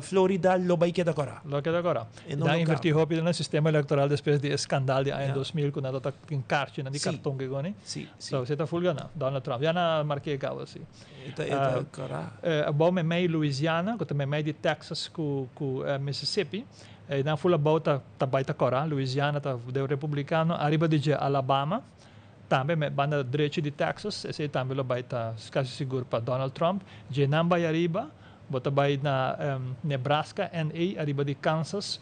A: Florida lo bai keda kòrá.
E: Lo keda kòrá.
A: E no
E: Nan
A: lo
E: invertí
A: kambia.
E: hopi den e sistema elektoral despues di e skandal di aña 2000 ku nan tabata tin karchinan di
A: Si.
E: karton ke koni.
A: Si, si.
E: So esei ta ful ganá, Donald Trump. Ya nan a mark'é kaba si.
A: E ta, e ta kòrá.
E: Abou meimei Louisiana, ku ta meimei di Texas ku ku Mississippi, nan ful abou ta ta bai ta kòrá. Louisiana ta den republikano, ariba di dje Alabama, tambe me banda drechi di Texas, esei tambe lo bai ta kasi sigur pa Donald Trump. Dje nan bai ariba, Bo ta bai na Nebraska, NA, ariba di Kansas,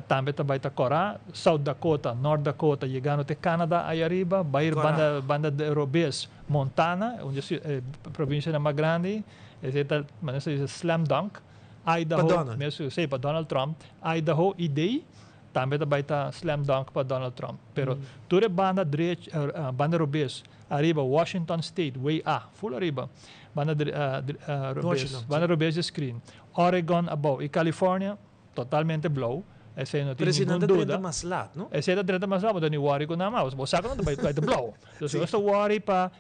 E: tambe ta bai ta kòrá, South Dakota, North Dakota, yegando te Canada ai ariba, bai banda banda robes, Montana, un di e provincianan mas grandi, esei ta manera sa bisa slam dunk, Idaho, mesun, si, pa Donald Trump, Idaho, ID, tambe ta bai ta slam dunk pa Donald Trump. Pero tur e banda drech, banda robes, ariba Washington State, way A, full ariba, banda robes, banda robes di screen, Oregon abou y California totalmente blou, esey no tin ningun duda. Esey ta drenta mas laat, bo ta ni worry cu nan mas, bo sa cu nan ta bai ta blou. Dus nos ta worry pa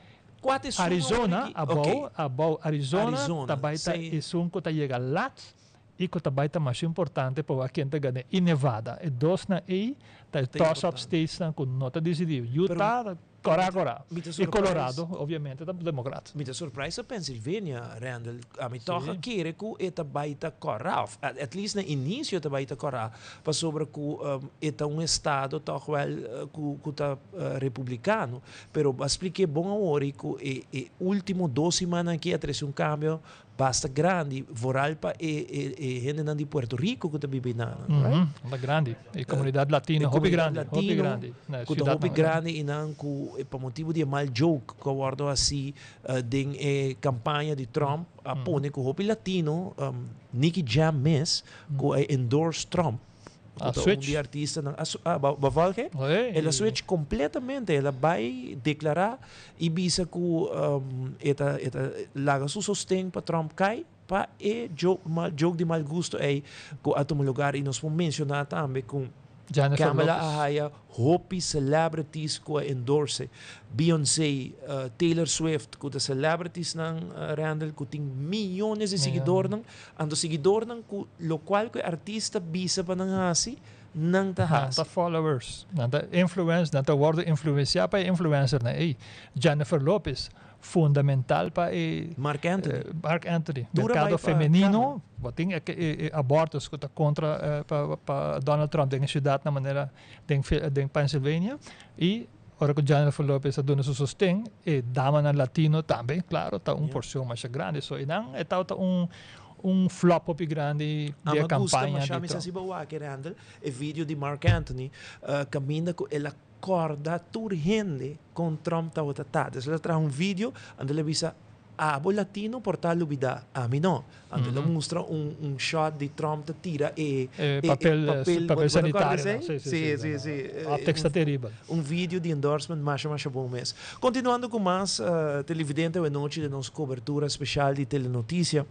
E: Arizona abou, abou Arizona ta bai ta esun cu ta yega laat y cu ta bai ta mas importante pa wak ken ta gana y Nevada. E dosnan ey ta e toss up statesnan cu no ta dicidi. Utah Cora cora. Y Colorado obviamente ta democrat.
A: Mi ta surprise pa Pennsylvania, Randall. Ami toch a kere cu e ta bay ta cora, of at least na inicio e ta bay ta cora, pasobra cu e ta un estado toch wel cu ta republicano. Pero bo a spliké bon awor y cu e ultimo dos simannan aki a trece un cambio Basta grandi, vooral pa e e hendenan di Puerto Rico ku ta biba einan, right?
E: Ta grandi. E komunidat latino hopi grandi, hopi grandi na e
A: Ku ta
E: siudatnan.
A: hopi grandi einan ku pa motibu di e mal joke ku a wòrdu hasi den e kampaña di Trump a pone ku hopi latino, Nicky Jam mes ku a endorse Trump,
E: A
A: Ku ta un
E: switch.
A: di artistanan a su ah bo volg e?
E: Hey.
A: El a switch completamente, el a bai declara y bisa cu e ta e ta laga su sosten pa Trump cay pa e joke mal joke di mal gusto ey cu a tuma lugar y nos por menciona tambe cu
E: Jennifer
A: Kamala
E: Lopez.
A: a haya hopi celebrities cu a endorse, Beyoncé, Taylor Swift cu ta celebritiesnan Randall cu tin miyones di siguidornan, Anto siguidornan ku lokual ku e artista bisa pa nan hasi, nan ta
E: Nan
A: hasi.
E: ta followers, nan ta influence, nan ta wòrdu influensiá pa e influencernan ei. Jennifer Lopez, fundamental pa e.
A: Marc Anthony.
E: Marc Anthony.
A: Tur a bai
E: Merkado
A: pa
E: femenino,
A: Kamala.
E: bo tin e e abortus ku ta kontra pa pa Donald Trump den e siudatnan manera den den Pennsylvania i Ora ku Jennifer Lopez a duna su sosten, e damanan latino tambe, klaro, ta un porshon masha grandi. So einan e tabata un un flop hopi grandi di e
A: Ama gusta
E: kampaña
A: masha
E: di
A: mi sa
E: Trump.
A: si bo wak Randall e video di Marc Anthony kaminda ku el a kòrda tur hende kon Trump tabata ta. Des el a traha un video anto el a bisa abo latino por ta lubida, ami no. Anto el a mustra un un shot di Trump ta tira e
E: E
A: e
E: papel,
A: papel,
E: papel
A: bo ta kòrda
E: sanitario,
A: esei?
E: no? Sí, sí,
A: Sí,
E: sí,
A: sí,
E: no,
A: sí.
E: no. Optics ta teribel.
A: Un video di endorsement masha masha bon mes. Continuando cu mas televidente awe nochi den nos cobertura special di Telenoticia,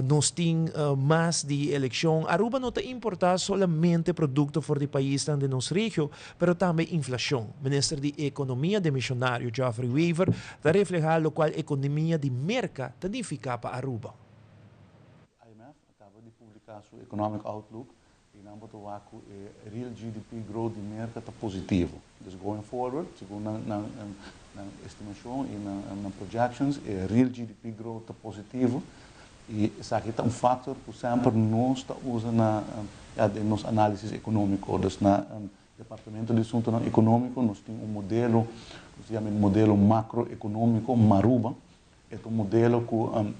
A: nos tin mas di eleccion. Aruba no ta importa solamente producto for di paisnan den nos regio, pero tambe inflacion. Minister di Economia demisionario Geoffrey Wever ta refleha locual economia di Merca ta nifica pa Aruba.
B: IMF a caba di publica su Economic Outlook y nan bo ta wak cu e real GDP growth di Merca ta positivo. Dus going forward, segun nan nan nan estimacion y nan nan projections, e real GDP growth ta positivo y esaki ta un factor cu semper nos ta usa na ya den nos analisis economico. Dus na Departamento di Asuntonan Economico nos tin un modelo cu se yama e modelo macroeconomico Maruba. E ta un modelo cu.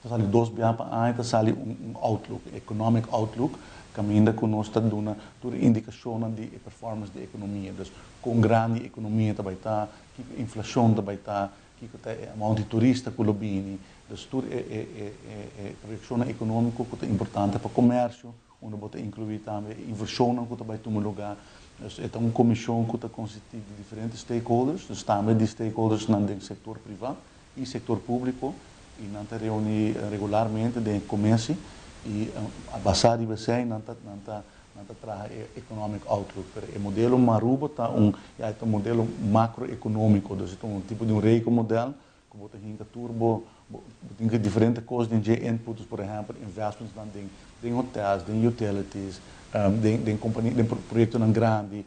B: Ta sali dos biaha pa aña ta sali un un outlook, economic outlook, kaminda ku nos ta duna tur e indikashonnan di e performance di e ekonomia. Dus kon grandi e ekonomia ta bai ta, kiko inflashon ta bai ta, kiko ta e amount di turista ku lo bini. Dus tur e e e e proyekshonnan ekonómiko ku ta importante pa komersio, unda bo ta inkluí tambe e invershonnan ku ta bai tuma lugá. Dus e ta un komishon ku ta konsistí di diferente stakeholders, dus tambe di stakeholdersnan den sektor privá i sektor públiko i nan ta reuní regularmente den e komesi i a basá riba esei nan ta nan ta nan ta traha e economic outlook. Pero e modelo Marubo ta un ya e ta un modelo makroekonómiko, dus e ta un tipo di un rekenmodèl ku bo ta hinka tur bo bo tin ke diferente kos den dje inputs, por ehèmpel investmentsnan den den hotèls, den utilities, den den kompania den proyektonan grandi,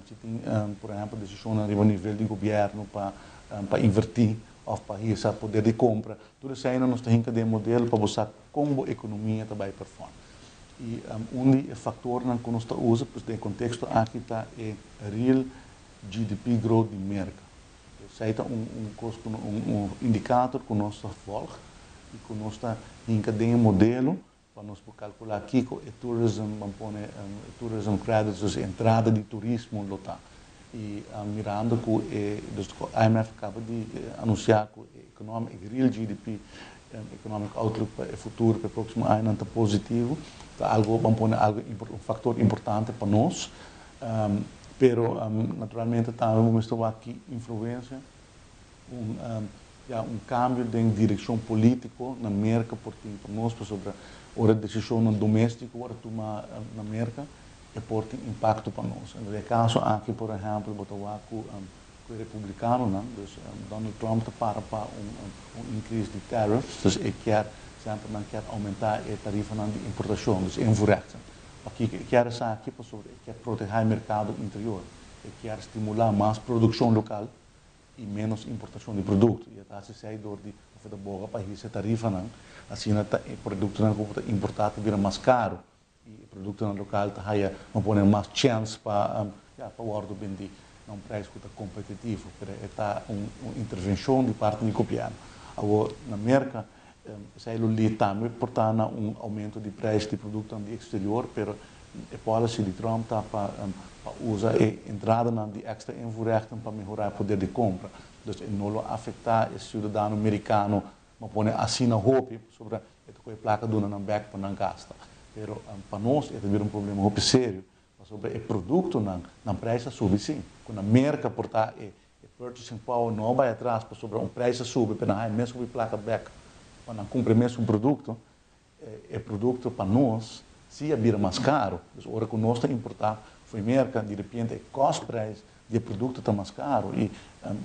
B: Si tin, por ehempel, desishonnan riba nivel di gobièrnu pa pa invertí òf pa hisa poder di kompra, tur eseinan nos ta hinka den e modelo pa bo sa kon bo ekonomia ta bai perform. I un di e faktornan ku nos ta usa pues den e konteksto aki ta e real GDP growth di Merka. Esei ta un un kos ku un un indikator ku nos ta vòlg i ku nos ta hinka den e modelo Pa nos por calcula kico e tourism, ban pone e tourism credits, dus e entrada di turismo lo ta. Y mirando cu e, dus cu IMF caba di anuncia cu e economic, e real GDP, economic outlook pa e futuro, pa e proximo añanan ta positivo, ta algo, ban pone algo, un factor importante pa nos. Pero naturalmente tambe bo mester wak ki influencia un ya un cambio den direccion politico na Merca por tin pa nos pasobra ora decisionnan domestico worde tuma na Merca e por tin impacto pa nos. En e caso aki por ehempel bo ta wak cu cu e republicanonan dus Donald Trump ta para pa un un increase di tariffs dus e kier semper nan kier aumenta e tarifanan di importacion dus invoerrechten. Pakico e kier esaki? Pasobra e kier proteha e mercado interior e kier stimula mas produccion local i ménos importashon di produkto. I e ta hasi esei dor di of e ta boga pa hisa e tarifanan, asina ta e produktonan ku bo ta importá ta bira mas karu i e produktonan lokal ta haya, bo pone mas chèns pa ya pa wòrdu bendí na un preis ku ta kompetitivo. Pero e ta un un intervenshon di parti di gobièrnu. Awor na Merka esei lo lead tambe por ta na un oumento di preis di produktonan di eksterior, pero E policy di Trump ta pa pa usa e entradanan di extra invoerrechten pa mehora e poder di compra. Dus e no lo afecta e ciudadano Mericano ma pone asina hopi pasobra e ta coge placa duna nan bek pa nan gasta. Pero pa nos e ta bira un problema hopi serio pasobra e productonan nan prijs a subi si. Cu na Merca por ta e e purchasing power no a bay atras pasobra un prijs a subi pero nan haya mes hopi placa bek pa nan cumpra e mesun producto. E produkto pa nos si a bira mas karu. Dus ora ku nos ta importá for di Merka, di repente e kostprijs di e produkto ta mas karu. I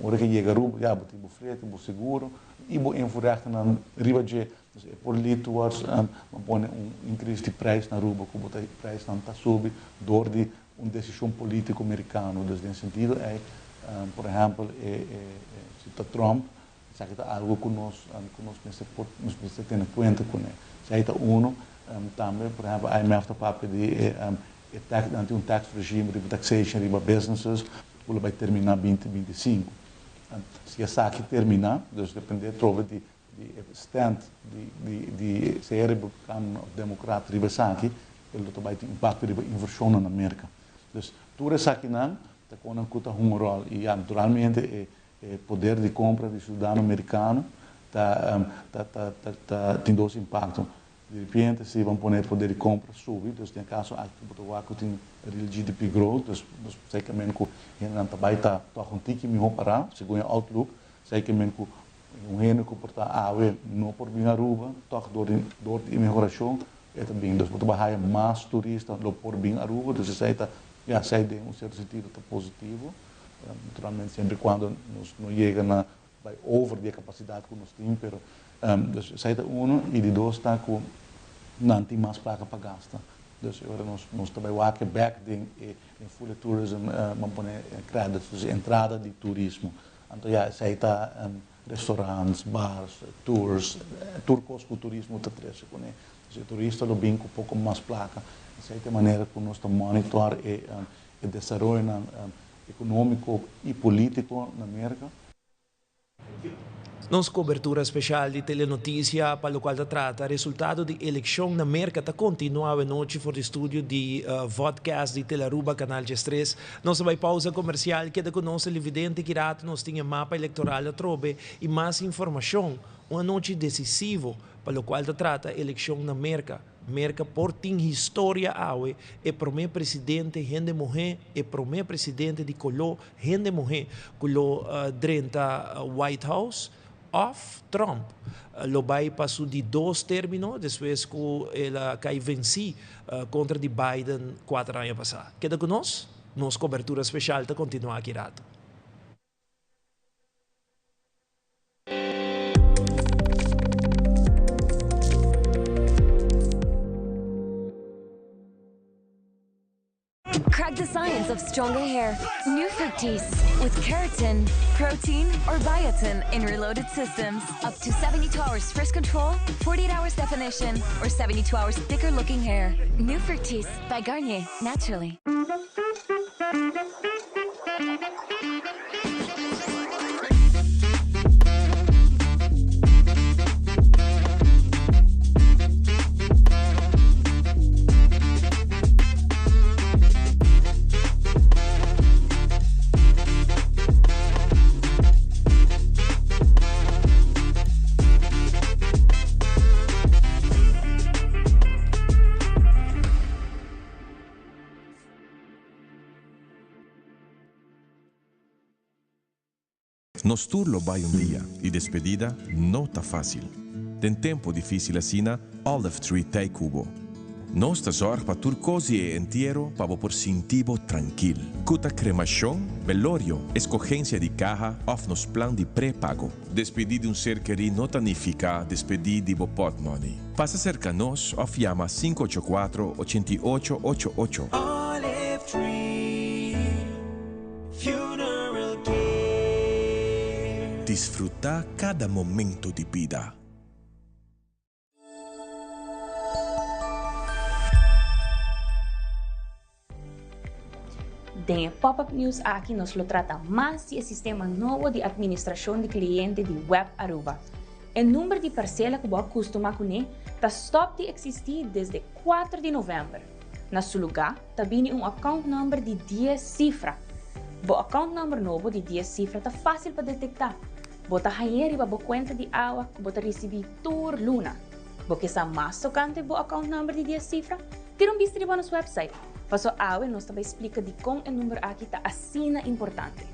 B: ora ku e yega Aruba, ya bo tin bo frete, bo seguro i bo invoerrechtennan riba dje. Dus e por lead towards bo pone un increase di prijs na Aruba ku bo ta prijsnan ta subi dor di un desishon polítiko merikano. Dus den sentido ei, por ehèmpel e si ta Trump Esaki ta algo ku nos ku nos mester por nos mester tene kuenta kuné. Esaki ta uno. Tambe por ehèmpel IMF ta papia di e e tax nan tin un tax regime riba taxation riba businesses ku lo bai terminá 2025. Si esaki terminá, dus dependé atrobe di di e stand di di di sea republikano òf demokrat riba esaki, e lo ta bai tin impakto riba invershonnan na Merka. Dus tur esakinan ta konan ku ta hunga un ròl i ya naturalmente e E poder di compra di ciudadano mericano ta ta ta ta tin dos impacto. Di repente si ban pone e poder di compra subi, dus den e caso aki cu bo ta wak cu tin real GDP growth, dus nos zekermente cu hendenan ta bay ta toch un tiki miho para, segun e outlook, zekermente cu un hende cu por ta awe no por bin Aruba, toch door di door di e mehoracion e ta bin. Dus bo ta bay haya mas turista lo por bin Aruba, dus esey ta, ya, esey den un cierto sentido ta positivo. Naturalmente siempre y cuando nos no yega na bay over di e capacidad cu nos tin, pero dus esey ta uno y di dos ta cu nan tin mas placa pa gasta. Dus e ora nos nos ta bay wak bek den e den full e tourism ban pone credits, dus e entrada di turismo. Anto ya esey ta restaurants, bars, tours, tur cos cu turismo ta trece cune. Dus e turista lo bin cu poco mas placa. Esey ta e manera cu nos ta monitor e E desaroyonan ekonómiko i polítiko na Merka.
A: Nos cobertura special di Telenoticia pa locual ta trata resultado di eleccion na Merca ta continua awe nochi for di studio di vodcast di Telearuba Canal 13. Nos ta bay pausa comercial, keda cu nos televidente ki rato nos tin e mapa electoral atrobe y mas informacion. Un anochi decisivo pa locual ta trata eleccion na Merca. Merca por tin historia awe, e prome presidente hende muhe, e prome presidente di color hende muhe cu lo drenta White House, of Trump lo bay pa su di dos termino despues cu el a cay venci contra di Biden cuater aña pasa. Keda cu nos, nos cobertura special ta continua aki rato.
D: Crack the science of stronger hair. New Fructis with keratin, protein, or biotin in reloaded systems. Up to 72 hours first control, 48 hours definition, or 72 hours thicker looking hair. New Fructis by Garnier, naturally.
F: Nos tur lo bai un dia y despedida no ta facil. Den tempo dificil asina, Olive Tree t'ey cu bo. Nos ta zorg pa tur cos di e entiero pa bo por sinti bo trankil. Cu ta cremacion, belorio, escogencia di caha of nos plan di pre-pago. Despedi di un ser kerí no ta nifica despedi di bo portmoney. Pasa cerca nos of yama 584 88 88.
G: Olive Tree Funeral Care.
F: Disfruta cada momento di bida.
X: Den e pop-up news aki nos lo trata mas di e sistema nobo di administracion di cliente di Web Aruba. E number di parcela cu bo a custuma cune ta stop di existi desde 4 di november. Na su luga ta bini un account number di dies cifra. Bo account number nobo di dies cifra ta facil pa detecta. Bo ta hañ'é riba bo cuenta di awa cu bo ta ricibi tur luna. Bo ke sa mas tocante bo account number di dies cifra? Tira un bista riba nos website, paso awe nos ta bai splica dicon e number aki ta asina importante.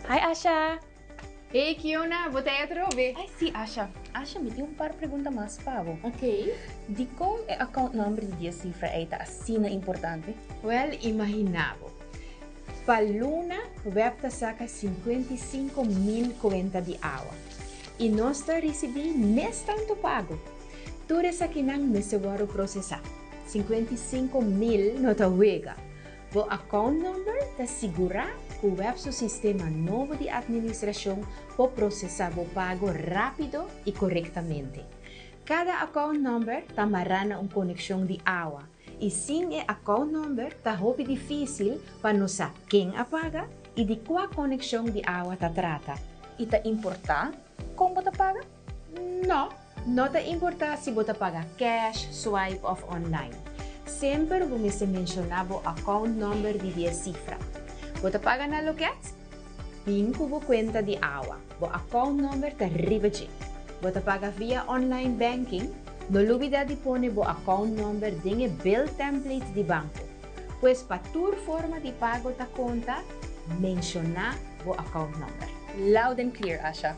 X: Hi Asha!
Y: Hey Kiona, bo ta ei atrobe?
X: Ai si Asha. Asha, mi tin un par pregunta mas pa bo.
Y: Ok.
X: Dicon e account number di dies cifra ei ta asina importante?
Y: Wel, imagina bo. Pa luna, web ta saca 55,000 cuenta di awa. Y nos ta ricibi mes tanto pago. Tur esakinan mester wòrdu prosesá. 55,000 no ta wega. Bo account number ta sigurá ku web su sistema nobo di administrashon por prosesá bo pago rápido i korektamente. Kada account number ta mará na un konekshon di awa i sin e account number ta hopi difísil pa nos sa ken a paga i di kua konekshon di awa ta trata.
X: I ta importá kon bo ta paga?
Y: No, no ta importá si bo ta paga cash, swipe òf online. Semper bo mester menshoná bo account number di dies sifra. Bo ta paga na loket? Bin ku bo kuenta di awa. Bo account number ta riba dje. Bo ta paga via online banking? No lubidá di pone bo account number den e bill template di banko. Pues pa tur forma di pago ta konta, menshoná bo account number.
X: Loud and clear, Asha.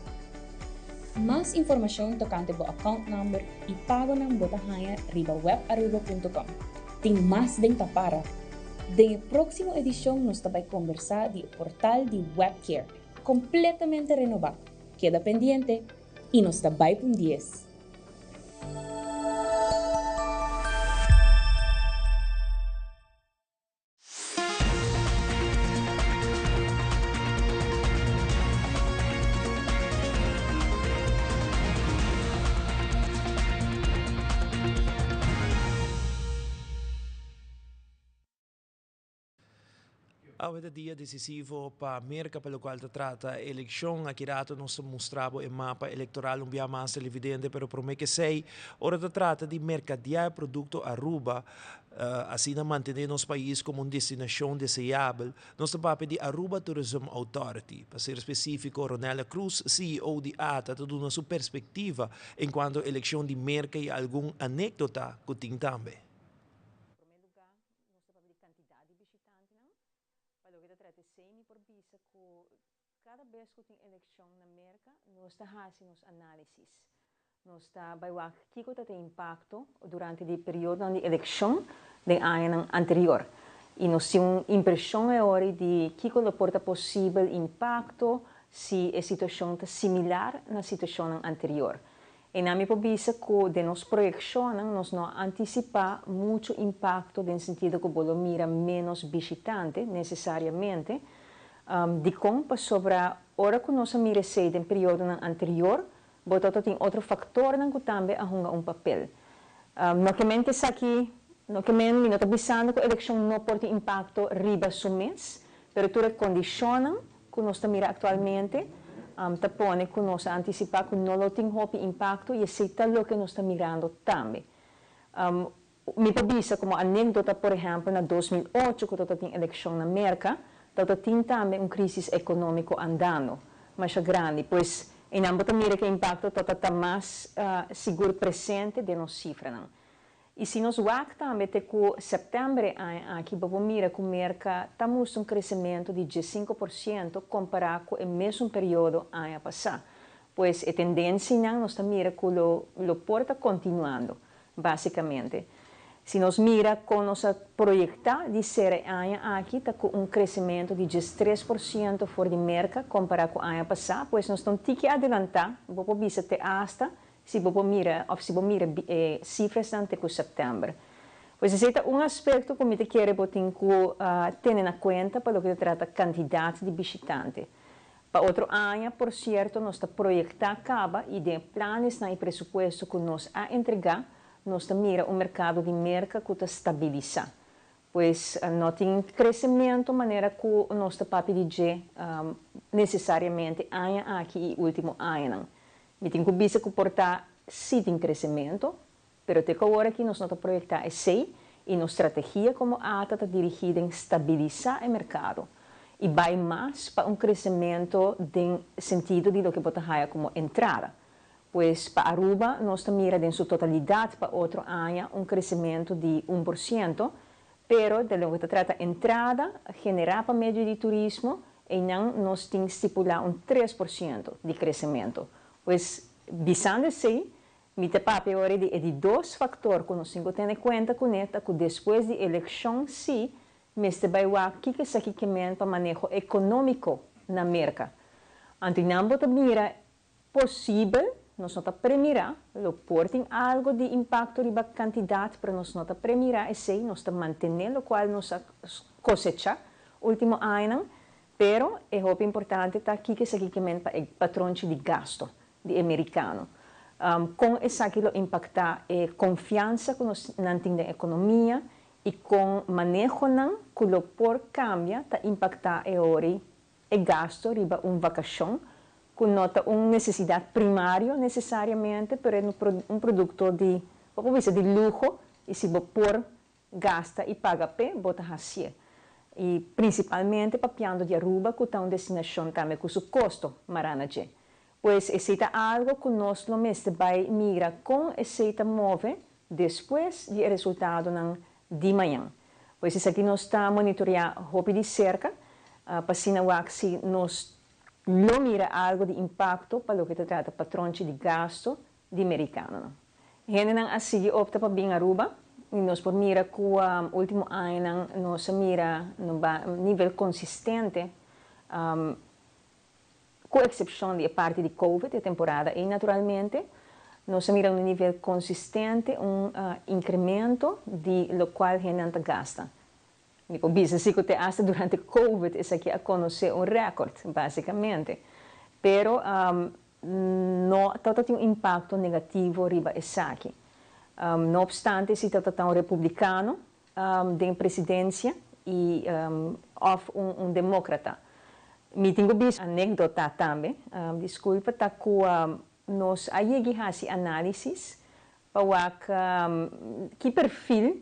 X: Mas informashon tokante bo account number i pagonan bo ta haña riba webaruba.com. Tin mas den Tapara! Den e próksimo edishon nos ta bai kombersá di e portal di Webcare, kompletamente renobá. Keda pendiente! I nos ta bai p'un dies!
A: Awe ta dia decisivo pa Merca pa locual ta trata eleccion. Aki rato nos ta mustra bo e mapa electoral un bia mas televidente, pero prome cu esey, ora ta trata di mercadea e producto Aruba, asina mantene nos pais como un destinacion deseabel, nos ta papia di Aruba Tourism Authority. Pa ser specifico, Ronella Croes, CEO di ata, ta duna su perspectiva en cuanto eleccion di Merca y algun anecdota cu tin tambe.
C: Nos ta papia di kantidat di bishitantenan. Pa loke ta trata esei mi por bisa ku kada bes ku tin elekshon na Merka nos ta hasi nos análisis. Nos ta bai wak kiko ta e impakto durante di periodonan di elekshon den añanan anterior. I nos tin un impreshon e ora di kiko lo por ta posibel impakto si e situashon ta similar na situashonnan anterior. I nan mi por bisa ku den nos proyekshonnan nos no a antisipá muchu impakto den sentido ku bo lo mira ménos bishitante nesesariamente. Dikon? Pasobra ora ku nos a mira esei den periodonan anterior, bo tabata tin otro faktornan ku tambe a hunga un papel. No ke men ku esaki, no ke men mi no ta bisando ku elekshon no por tin impakto riba su mes, pero tur e kondishonnan ku nos ta mira aktualmente ta pone ku nos a antisipá ku no lo tin hopi impakto i esei ta loke nos ta mirando tambe. Mi por bisa komo anekdota por ehèmpel na 2008 ku tabata tin elekshon na Merka tabata tin tambe un krísis ekonómiko andando masha grandi pues einan bo ta mira ku e impakto tabata ta mas sigur presente den nos sifranan. I si nos wak tambe te ku sèptèmber e aña aki bo por mira ku Merka ta mustra un kresementu di 15% kompará ku e mesun periodo aña pasá. Pues e tendensianan nos ta mira ku lo lo por ta kontinuando, básikamente. Si nos mira kon nos a proyektá di ser e aña aki ta ku un kresementu di 13% for di Merka kompará ku aña pasá, pues nos ta un tiki adelantá, bo por bisa te asta Si bo por mira of si bo mira e cifrasnan te cu september. Pues esey ta un aspecto cu mi ta kere bo tin cu tene na cuenta pa loke ta trata cantidad di bishitante. Pa otro aña, por cierto, nos ta proyecta caba y den e planesnan y presupuesto cu nos a entrega, nos ta mira un mercado di Merca cu ta stabilisa. Pues no tin crecemento manera cu nos ta papia di dje necesariamente aña aki y ultimo añanan. Mi tin cu bisa cu por ta si tin crecemento, pero te cu awor aki nos no ta proyecta esey y nos strategia como ata ta dirigi den stabilisa e mercado y bay mas pa un crecemento den sentido di loke bo ta haya como entrada. Pues pa Aruba nos ta mira den su totalidad pa otro aña un crecemento di 1%, pero den loke ta trata entrada genera pa medio di turismo, einan nos tin stipula un 3% di crecemento. Pues bisando esey, mi ta papia awor di e di dos factor cu nos tin cu tene cuenta cune ta cu despues di eleccion si mester bay wak kico esaki ke men pa maneho economico na Merca. Anto einan bo ta mira Posibel, nos no ta premirá, lo por tin algo di impakto riba kantidat, pero nos no ta premirá esei, nos ta mantené lokual nos a kosechá último añanan, pero e hopi importante ta kiko esaki ke men pa e patronchi di gasto di e merikano. Kon esaki lo impaktá e konfiansa ku nos nan tin den ekonomia i kon manehonan ku lo por kambia ta impaktá e ori e gasto riba un vakashon ku no ta un nesesidat primario nesesariamente, pero e un produkto di, bo por bisa di luho i si bo por gasta i paga p'e, bo ta hasié. I prinsipalmente papiando di Aruba ku ta un destinashon tambe ku su kosto mará na dje. Pues esei ta algo ku nos lo mester bai mira kon esei ta move despues di e resultadonan di mañan. Pues esaki nos ta monitoreá hopi di serka pa asina wak si nos lo mira algo di impakto pa loke ta trata patronchi di gasto di merikanonan. Hendenan a sigui opta pa bin Aruba i nos por mira ku ultimo añanan nos a mira nivel konsistente Ku eksepshon di e parti di Covid, e temporada ei naturalmente, nos a mira un nivel konsistente, un inkremento di lokual hendenan ta gasta. Mi por bisa si ku te asta durante Covid esaki a konosé un rèkòrt, basikamente. Pero no tabata tin un impakto negativo riba esaki. No opstante si tabata un republikano den presidensia. y of un democrata. Mi tin cu bisa anecdota tambe, disculpa, ta cu nos a yegi haci analisis pa wak ki perfil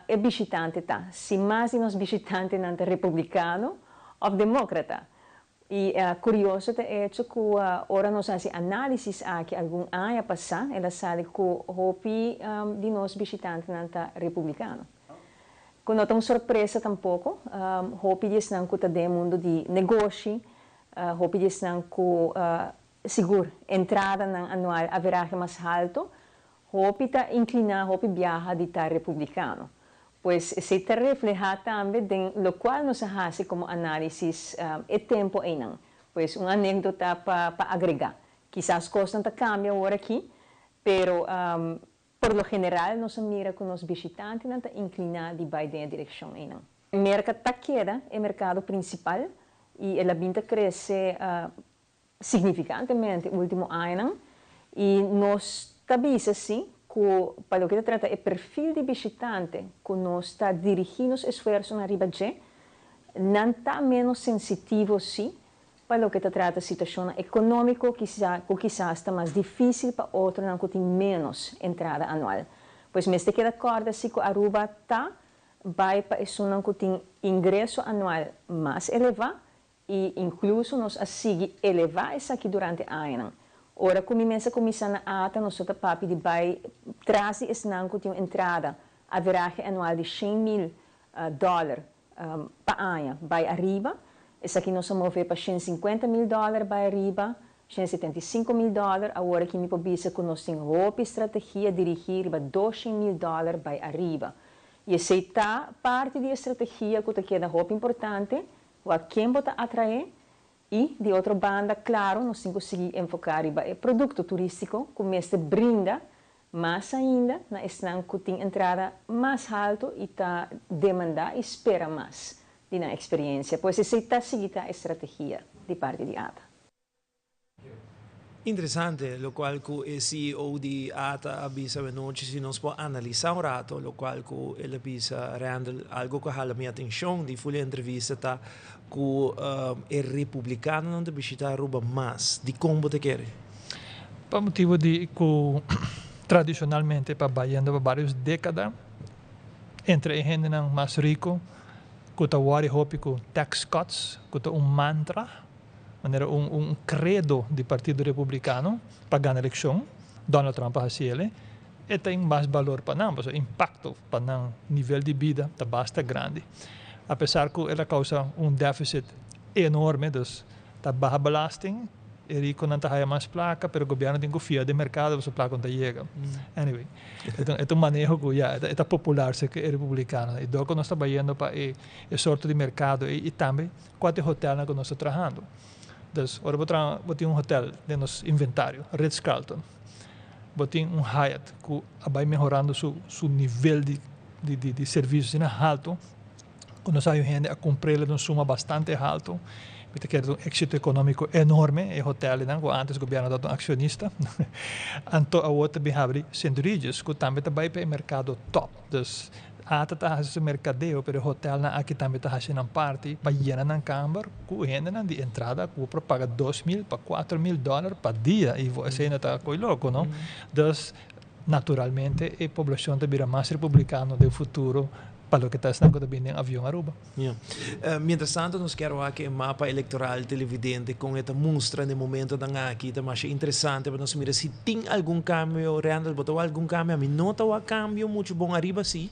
C: e bishitante ta, si mas di nos bishitantenan ta republicano of democrata. Y curioso ta e hecho cu ora nos haci analisis aki algun aña pasa, el a sali cu hopi di nos bishitantenan ta republicano. Cu no ta un sorpresa tampoco, hopi di esnan cu ta den e mundo di negoshi, hopi di esnan cu sigur entradanan anual averahe mas halto, hopi ta inclina hopi biaha di ta republicano. Pues esey ta refleha tambe den locual nos a haci como analisis e tempo eynan. Pues un anecdota pa pa agrega. Kisas cosnan ta cambia awor aki, pero por lo general nos a mira cu nos bishitantenan ta inclina di bay den e direccion eynan. Merca ta keda e mercado principal y el a bin ta crece significantemente ultimo añanan y nos ta bisa si cu pa loke ta trata e perfil di bishitante cu nos ta dirigi nos esfuersonan riba dje, nan ta menos sensitivo si pa loke ta trata situacionnan economico cu kisas ta mas dificil pa otronan cu tin menos entrada anual. Pues mester keda corda si cu Aruba ta bay pa esunnan cu tin ingreso anual mas eleva I inkluso nos a sigui elevá esaki durante añanan. Ora ku mi mes a kuminsá na ata nos ta papia di bai tras di esnan ku tin un entrada averahe anual di 100,000 dòler pa aña bai ariba. Esaki nos a move pa 150,000 dòler bai ariba, 175,000 dòler. Awor aki mi por bisa ku nos tin hopi strategia dirigí riba 200,000 dòler bai ariba. I esei ta parti di e strategia ku ta keda hopi importante. Wak ken bo ta atraé i, di otro banda, klaro nos tin ku sigui enfoká riba e produkto turístiko ku mester brinda mas ainda na esnan ku tin entrada mas haltu i ta demandá i spera mas di nan eksperiensia. Pues esei ta sigui ta e strategia di parti di ata.
A: Interesante locual cu e CEO di ata a bisa anochi, si nos por analisa un rato locual cu el a bisa Randall, algo cu a hala mi atencion di full e entrevista ta cu e republicanonan ta bishita Aruba mas. Dicon bo ta kere?
E: Pa motibo di cu tradicionalmente pa bayendo pa varios decada entre e hendenan mas rico cu ta worry hopi cu tax cuts cu ta un mantra, Manera un un credo di Partido Republicano pa gana eleccion, Donald Trump a haci ele, e tin mas balor pa nan, pasobra impacto pa nan nivel di bida ta basta grandi. A pesar cu el a causa un deficit enorme, dus ta baha belasting, e riconan ta haya mas placa, pero gobierno tin cu fia den mercado pasobra placa no ta yega. Anyway, e ta un maneho cu ya, e ta popular cerca e republicanonan. Y dor cu nos ta bayendo pa e sorto di mercado ey y tambe Kua ta e hotelnan ku nos ta trahando? Dus, ora bo traha, bo tin un hotel den nos inventario, Ritz Carlton. Bo tin un Hyatt ku a bai mehorando su su nivel di di di di servisio asina haltu ku nos hay un hende a kumpr'el den un suma bastante haltu. Mi ta kere ta un éksito ekonómiko enorme e hotelnan ku ántes gobièrnu tabata un akshonista. Anto awor ta bin habri Sint Regis ku tambe ta bai pa e merkado tòp. Dus Ata ta hasi su merkadeo, pero e hotelnan aki tambe ta hasi nan parti pa yena nan kamber ku hendenan di entrada ku por paga 2000 pa 4000 dòler pa dia i esei no ta koi loko, no? Dus naturalmente e poblashon ta bira mas republikano den futuro pa loke ta esnan ku ta bini den avion Aruba.
A: Ya. Mientras tanto nos kier wak e mapa electoral televidente con e ta mustra na e momentonan aki. Ta masha interesante pa nos mira si tin algun cambio. Randall, bo ta wak algun cambio? Ami no ta wak cambio mucho bon. Ariba si.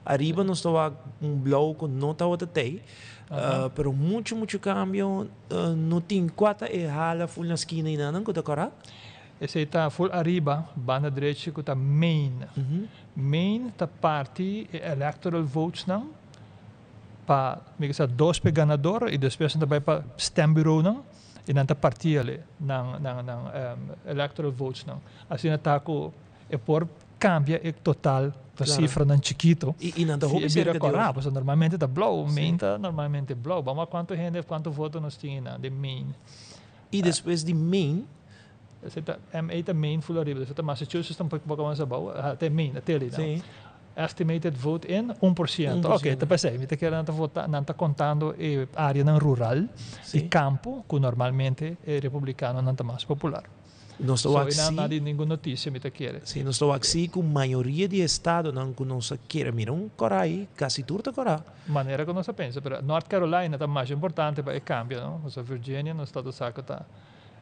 A: Ariba nos ta wak un blauw cu no tabata tey. Pero mucho mucho cambio no tin. Cua ta e hala full na skina eynanan cu ta cora?
E: Esey ta full ariba, banda drechi cu ta Maine. Maine ta parti e electoral votesnan pa mi ke sa dos p'e ganador i despues nan ta bai pa stembureaunan i nan ta parti ale nan nan nan electoral votesnan. Asina ta ku e por kambia e total ta sifranan chikito.
A: I nan ta hopi serka di otro.
E: Pasobra normalmente ta blou, Maine ta normalmente blou. Bam wak kuantu hende, kuantu voto nos tin einan den Maine.
A: I despues di Maine.
E: Esei ta MA ta Maine full ariba, despues ta Massachusetts ta un poko mas abou, te Maine, te ali nan. Estimated vote in, 1%. Ok, ta p'esei. Mi ta kere nan ta vota, nan ta contando e areanan rural di campo cu normalmente e republicanonan ta mas popular.
A: Nos ta
E: So
A: wak
E: e nan
A: si.
E: na di ningun noticia mi ta kere.
A: Si, nos ta wak si cu mayoria di estadonan cu nos a kere mira un cora ayi, casi tur ta cora.
E: Manera cu nos a pensa, pero North Carolina ta mas importante pa e cambio, no? Pasobra Virginia nos ta sa cu ta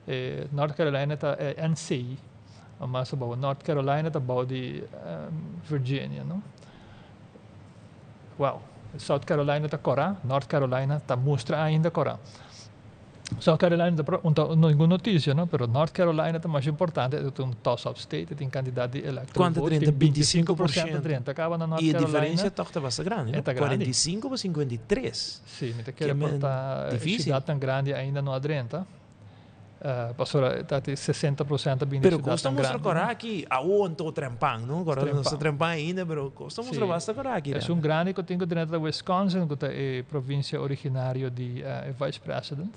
E: e North Carolina ta e NC, mas abou. North Carolina ta abou di Virginia, no? Wow, South Carolina ta cora, North Carolina ta mustra ainda cora. South Carolina ta pro, un ta ningun noticia, no? Pero North Carolina ta mas importante, e ta un toss-up state, e tin cantidad di electoral
A: Cuanto
E: votes,
A: 30?
E: tin 25%
A: 25%.
E: 30 caba na North
A: Y e
E: Carolina.
A: diferencia toch ta basta grandi, no?
E: E ta grandi.
A: 45 pa 53.
E: Sí, mi ta
A: Ke
E: kere
A: men
E: por ta
A: difícil.
E: ciudad tan grandi ainda no a drenta. Pasobra ta di 60% a bini
A: Pero
E: ciudad
A: cos ta
E: tan
A: mustra
E: grandi.
A: cora aki, awo anto trempan, no? Cora no ta
E: Trempan.
A: trempan ainda, pero cos ta mustra
E: Sí.
A: basta cora aki,
E: Esun
A: Randall.
E: grandi cu tin cu drenta ta Wisconsin, cu ta e provincia originario di e vice president.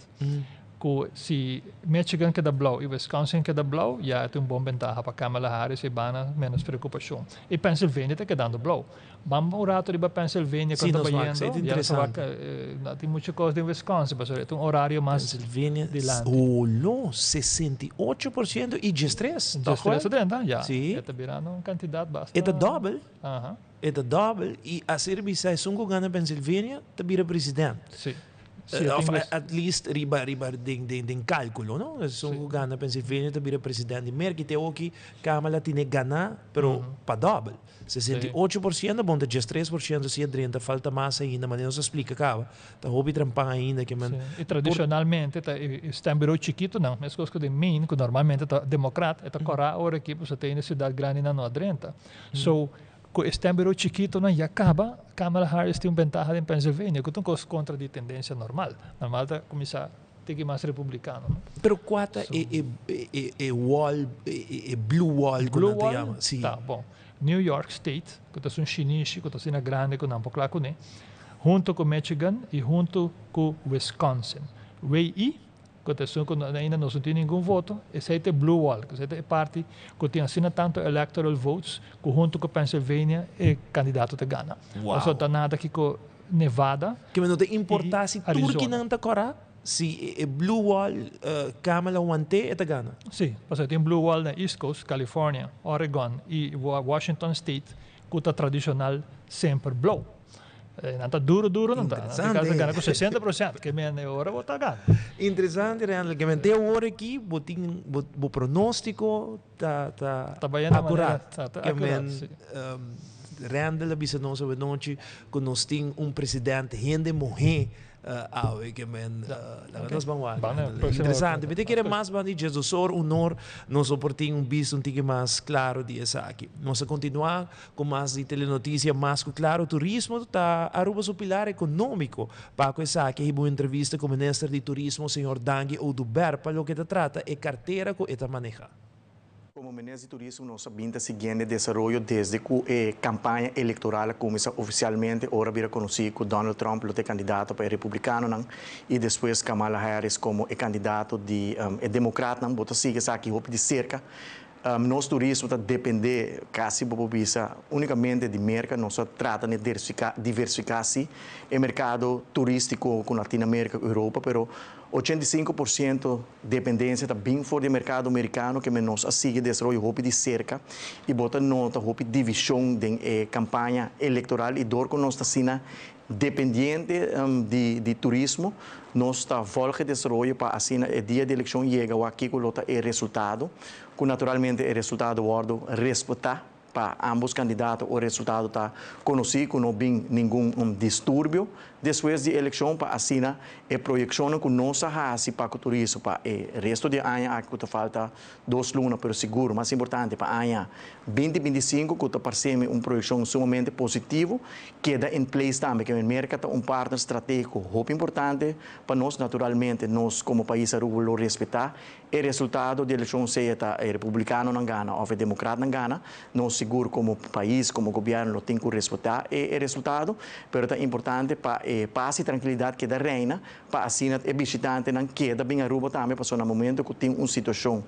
E: Cu si Michigan keda blauw y Wisconsin keda blauw, ya e ta un bon bentaha pa Kamala Harris y bana menos preocupacion. Y Pennsylvania ta kedando blauw. Ban un rato riba Pennsylvania
A: Sí,
E: con ta
A: nos wak,
E: bayendo.
A: esei ta
E: Ya nos wak,
A: interesante.
E: no tin mucho cos den Wisconsin, pasobra e ta un horario mas
A: Pennsylvania,
E: dilanti.
A: Holo, 68% y 13, toch
E: 13
A: wel?
E: 30, ya.
A: Sí.
E: E ta birando un cantidad basta.
A: E ta dobbel.
E: Aha.
A: E ta dobbel y a ser bisa esun cu gana Pennsylvania ta bira president.
E: Sí. Sí,
A: Of
E: tin wis-
A: at least riba riba den den den calculo, no? Esun cu gana Pennsylvania ta bira president di Merca y te oki Kamala tine gana, pero pa dobbel. 68% bon ta 13% si a drenta, falta mas ainda, manera nos a splica caba, ta hopi trampan ainda ke men
E: Sí, y
A: por
E: tradicionalmente ta e stembureau chikitonan, mescos cu den Maine, cu normalmente ta democrat, e ta cora ora aki pasobra ta e ciudad grandinan no a drenta. So, cu e stembureau chikitonan ya caba, Kamala Harris tin un bentaha den Pennsylvania, cu ta un cos contra di tendencia normal. Normal ta cuminsa tiki mas republicano, no?
A: Pero cua ta
E: So
A: e e e e wall, e e blue wall cu
E: Blue
A: nan ta
E: wall?
A: yama? Si.
E: Ta, bon. New York State, cu ta esun shinishi cu ta asina grandi cu nan por cla cune, hunto cu Michigan y hunto cu Wisconsin. WI, cu ta esun cu ainda nos no tin ningun voto, esey ta e blue wall, esey ta e parti cu tin asina tanto electoral votes cu hunto cu Pennsylvania e candidato ta gana.
A: Wow.
E: Pasobra ta nada kico Nevada
A: Ke men no ta
E: y
A: importa si tur
E: Arizona.
A: kinan ta cora, si e blue wall Kamala wante e ta gana.
E: Sí, pasobra tin blue wall na East Coast, California, Oregon y Washington State cu ta tradicional semper blauw. Nan ta duro duro nan ta. Nan tin
A: Interesante.
E: casi gana cu 60%, ke men e ora bo ta gana.
A: Interesante Randall, ke men te awor aki bo tin bo bo pronostico ta ta
E: Ta bayendo manera
A: acurat.
E: ta ta
A: Ke
E: acurat,
A: men
E: sí.
A: Randall a bisa nos awenochi cu nos tin un presidente hende muhe awe ke men laga nos ban wak. Interesante. Mi ta kere mas ban di Jesosor unor nos lo por tin un bista un tiki mas claro di esaki. Nos a continua cu mas di Telenoticia mas cu claro turismo ta Aruba su pilar economico. Pa cu esaki a hiba un entrevista cu Minister di Turismo señor Dangui Oduber pa loke ta trata e cartera cu e ta maneha.
I: Como Minister di Turismo nos a bin ta siguiendo e desaroyo desde cu e campaña electoral a cuminsa oficialmente ora bira conoci cu Donald Trump lo ta e candidato pa e Republicanonan y despues Kamala Harris como e candidato di e Democratnan. Bo ta sigui esaki hopi di cerca. Nos turismo ta depende casi bo por bisa unicamente di Merca. Nos a trata di diversifica si e mercado turistico cu Latinoamerica, Europa, pero 85% dependencia ta bin for di e mercado Mericano ke men nos a sigui desaroyo hopi di cerca y bo ta nota hopi division den e campaña electoral y door cu nos ta asina dependiente di di turismo nos ta volg e desaroyo pa asina e dia di eleccion yega wak kico lo ta e resultado cu naturalmente e resultado wordo respeta. Pa ambos kandidato o resultado ta konosí ku no bin ningun disturbio despues di elekshon pa asina e proyekshonnan ku nos a hasi pa ku turismo pa e resto di e aña aki ku ta falta dos luna pero sigur mas importante pa aña 2025 ku ta parsemi un proyekshon sumamente positivo keda in place tambe ke Merka ta un partner stratégiko hopi importante pa nos naturalmente nos komo pais Aruba lo respetá E resultado di elekshon sea ta e republikanonan gana òf e demokratnan gana, nos sigur komo pais, komo gobièrnu lo tin ku respetá e resultado, pero ta importante pa e pas i trankilidat keda reina pa asina e bishitantenan keda bin Aruba tambe pasobra na momento ku tin un situashon.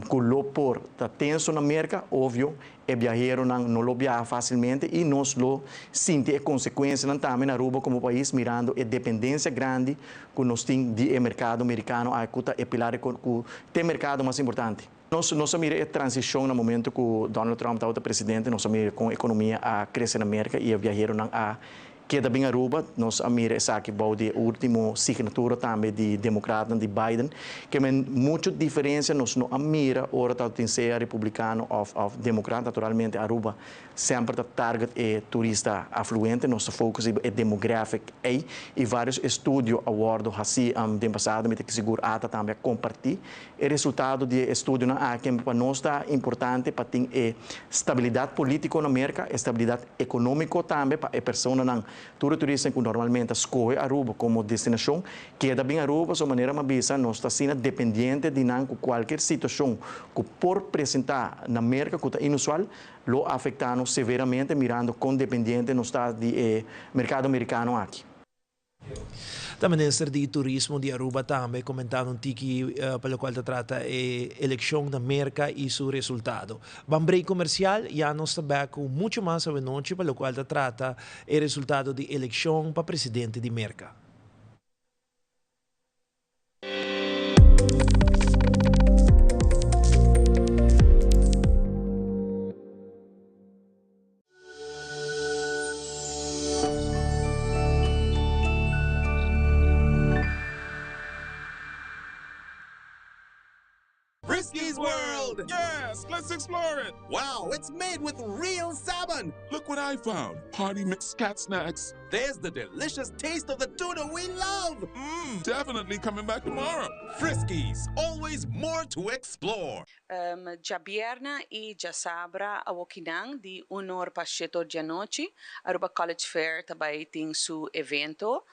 I: ku lo por ta tenso na Merka, obvio e biaheronan no lo biaha fásilmente i nos lo sinti e konsekuensianan tambe na Aruba komo pais mirando e dependensia grandi ku nos tin di e merkado merikano aki ku ta e pilar ku ta e merkado mas importante. Nos nos a mira e transishon na momento ku Donald Trump tabata presidente, nos a mira kon ekonomia a krese na Merka i e biaheronan a Keda bin Aruba, nos a mira esaki bou di e ultimo signatura tambe di democratnan di Biden, ke men mucho diferencia nos no a mira ora ta tin sea republicano of of democrat, naturalmente Aruba semper ta target e turista afluente, nos ta focus riba e demographic ey y varios estudio a wordo haci den pasado, mi ta sigur ata tambe a comparti E resultado di e estudionan aki pa nos ta importante pa tin e stabilidat polítiko na Merka, e stabilidat ekonómiko tambe pa e personanan, tur e turistanan ku normalmente ta skohe Aruba komo destinashon, keda bin Aruba pasobra manera mi a bisa nos ta asina dependiente di nan ku kualkier situashon ku por presentá na Merka ku ta inusual lo afektá nos severamente mirando kon dependiente nos ta di e merkado merikano aki.
A: Ta minister di Turismo di Aruba tambe comentando un tiki pa locual ta trata e eleccion na Merca y su resultado. Ban break comercial, ya nos ta back cu mucho mas awenochi pa locual ta trata e resultado di eleccion pa presidente di Merca.
J: Frisky's World! Yes, let's explore it! Wow, it's made with real salmon! Look what I found! Party mix cat snacks. There's the delicious taste of the tuna we love! Mmm, definitely coming back tomorrow. Friskies, always more to explore.
K: Djabierna y djasabra awokinan di un or pa shetor djanochi, Aruba College Fair ta bay tin su evento.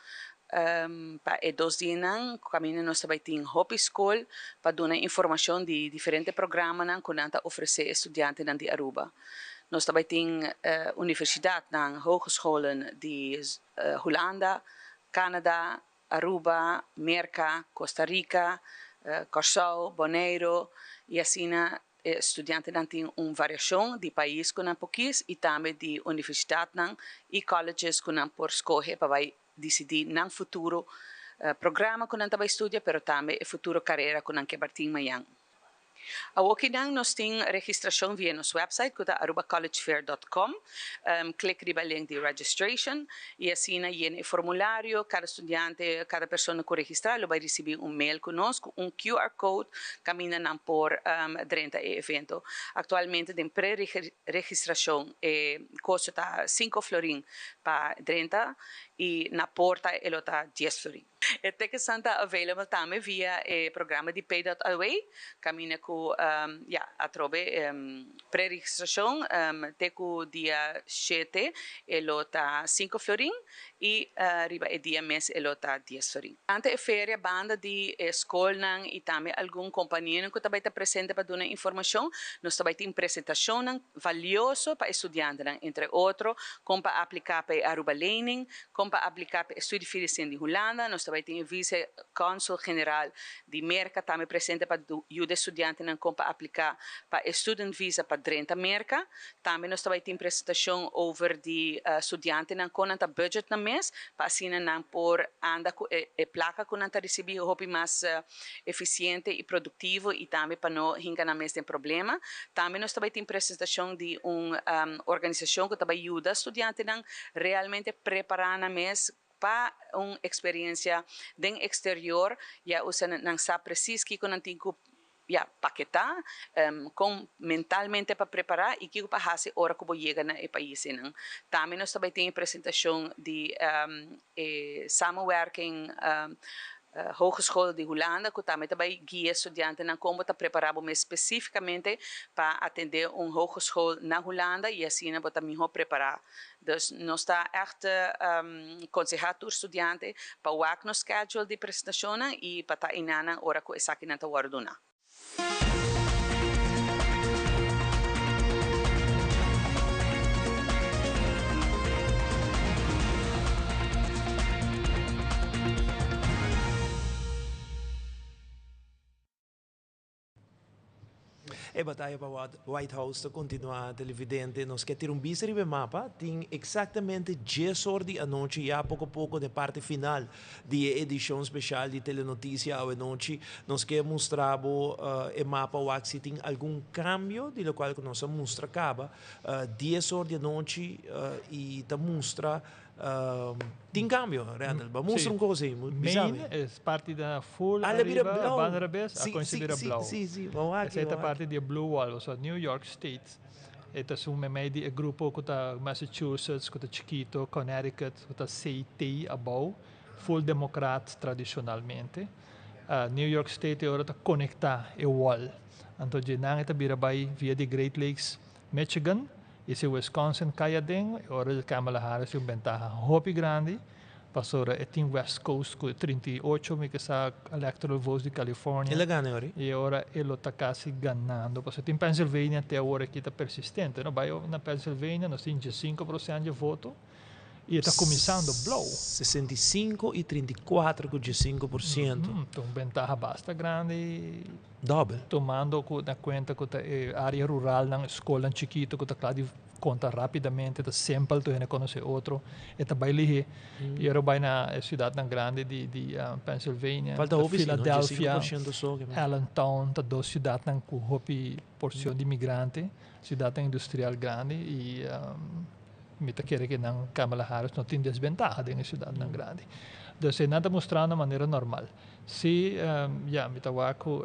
K: Pa e dos dianan caminda nos ta bay tin hopi scol pa duna informacion di diferente programanan cu nan ta ofrece e studiantenan di Aruba. Nos ta bay tin universidadnan, hogescholen di Hulanda, Canada, Aruba, Merca, Costa Rica, Corsou, Boneiro y asina e studiantenan tin un variacion di pais cu nan por kies y tambe di universidadnan y colleges cu nan por scoge pa bay dicidi nan futuro programa cu nan ta bay studia pero tambe e futuro carera cu nan ke bar tin mañan. Awokinan nos tin registracion via nos website cu ta arubacollegefair dot com. Click riba e link di registration y asina yena e formulario. Cada studiante, cada persona cu registra lo bay ricibi un mail cu nos cu un QR code caminda nan por drenta e evento. Actualmente den pre-registracion e costo ta cinco florin pa drenta y na porta e lo ta dies florin. E ticketsnan ta available tambe via e programa di Pay dot Away, kaminda ku ya atrobe preregistrashon te ku dia shete e lo ta sinku florin i riba e dia mes e lo ta dies florin. Durante e feria banda di e skolnan i tambe algun kompanianan ku ta bai ta presente pa duna informashon, nos ta bai tin presentashonnan valioso pa e studiantenan, entre otro kon pa apliká pa e Aruba Lening, Kon pa apliká pa e studiefinanciering di Hulanda, nos ta bai tin e Vice Consul General di Merka tambe presente pa yuda e studiantenan kon pa apliká pa e student visa pa drenta Merka. Tambe nos ta bai tin presentashon over di studiantenan kon nan ta budget nan mes pa asina nan por anda ku e plaka ku nan ta risibí hopi mas efisiente i produktivo i tambe pa no hinka nan mes den problema. Tambe nos ta bai tin presentashon di un organisashon ku ta bai yuda studiantenan realmente prepará nan mes pa un eksperensia den eksterior, ya usa nan sa presis kiko nan tin ku ya paketá, kon mentalmente pa prepará i kiko pa hasi ora ku bo yega na e paisnan. Tambe nos ta bai tin e presentashon di e samenwerking Hogeschool di Hulanda ku tambe ta bai guia studiantenan kon bo ta prepará bo mes spesífikamente pa atendé un hogeschool na Hulanda i asina bo ta mihó prepará. Dus nos ta ègt konsehá tur studiante pa wak nos schedule di presentashonnan i pa ta einanan ora ku esakinan ta wòrdu duná.
A: E bataya pa White House ta kontinuá, televidente. Nos ke tira un bista riba e mapa. Tin eksaktamente djes or di anochi, ya poko poko den parti final di e edishon speshal di Telenotisia awe nochi. Nos ke mustra bo e mapa wak si tin algun kambio di lokual ku nos a mustra kaba. Dies or di anochi i ta mustra Tin cambio, Randall. Ba mustra un cosa ei.
E: Maine es parti di full ariba, banda rabes, a cuminsa bira blauw.
A: Si, si, si.
E: Esei ta parti di e blue wall. So New York State e ta su meimei di e grupo cu ta Massachusetts, cu ta chikito, Connecticut, cu ta CT abou, full democrat tradicionalmente. New York State e ora ta conecta e wall. Anto dje nan e ta bira bay via di Great Lakes, Michigan. I si Wisconsin kai aden, e ora di Kamala Harris tin un bentaha hopi grandi, pasobra e tin West Coast ku 38 mi ke sa electoral votes di California.
A: El a gana e ora?
E: I e ora e lo ta kasi ganando, pasobra tin Pennsylvania te awor aki ta persistente, no? Bai na Pennsylvania nos tin 15% dje voto i e ta kuminsando blou.
A: 65 i 34 ku 15%.
E: Ta un bentaha basta grandi.
A: Dòbel.
E: Tumando ku na kuenta ku ta e área ruralnan, skolnan chikitu ku ta kla di konta rápidamente, ta simpel tur hende konosé otro, e ta bai lihé. I ora bo bai na e siudatnan grandi di di Pennsylvania,
A: Falta hopi si, no?
E: Philadelphia,
A: 5% so ke.
E: Allentown ta dos siudatnan ku hopi porshon di migrante, siudatnan industrial grandi i mi ta kere ke nan Kamala Harris no tin desbentaha den e siudatnan grandi. Dus nan ta mustrando manera normal. Sí, ya, mi ta wak ku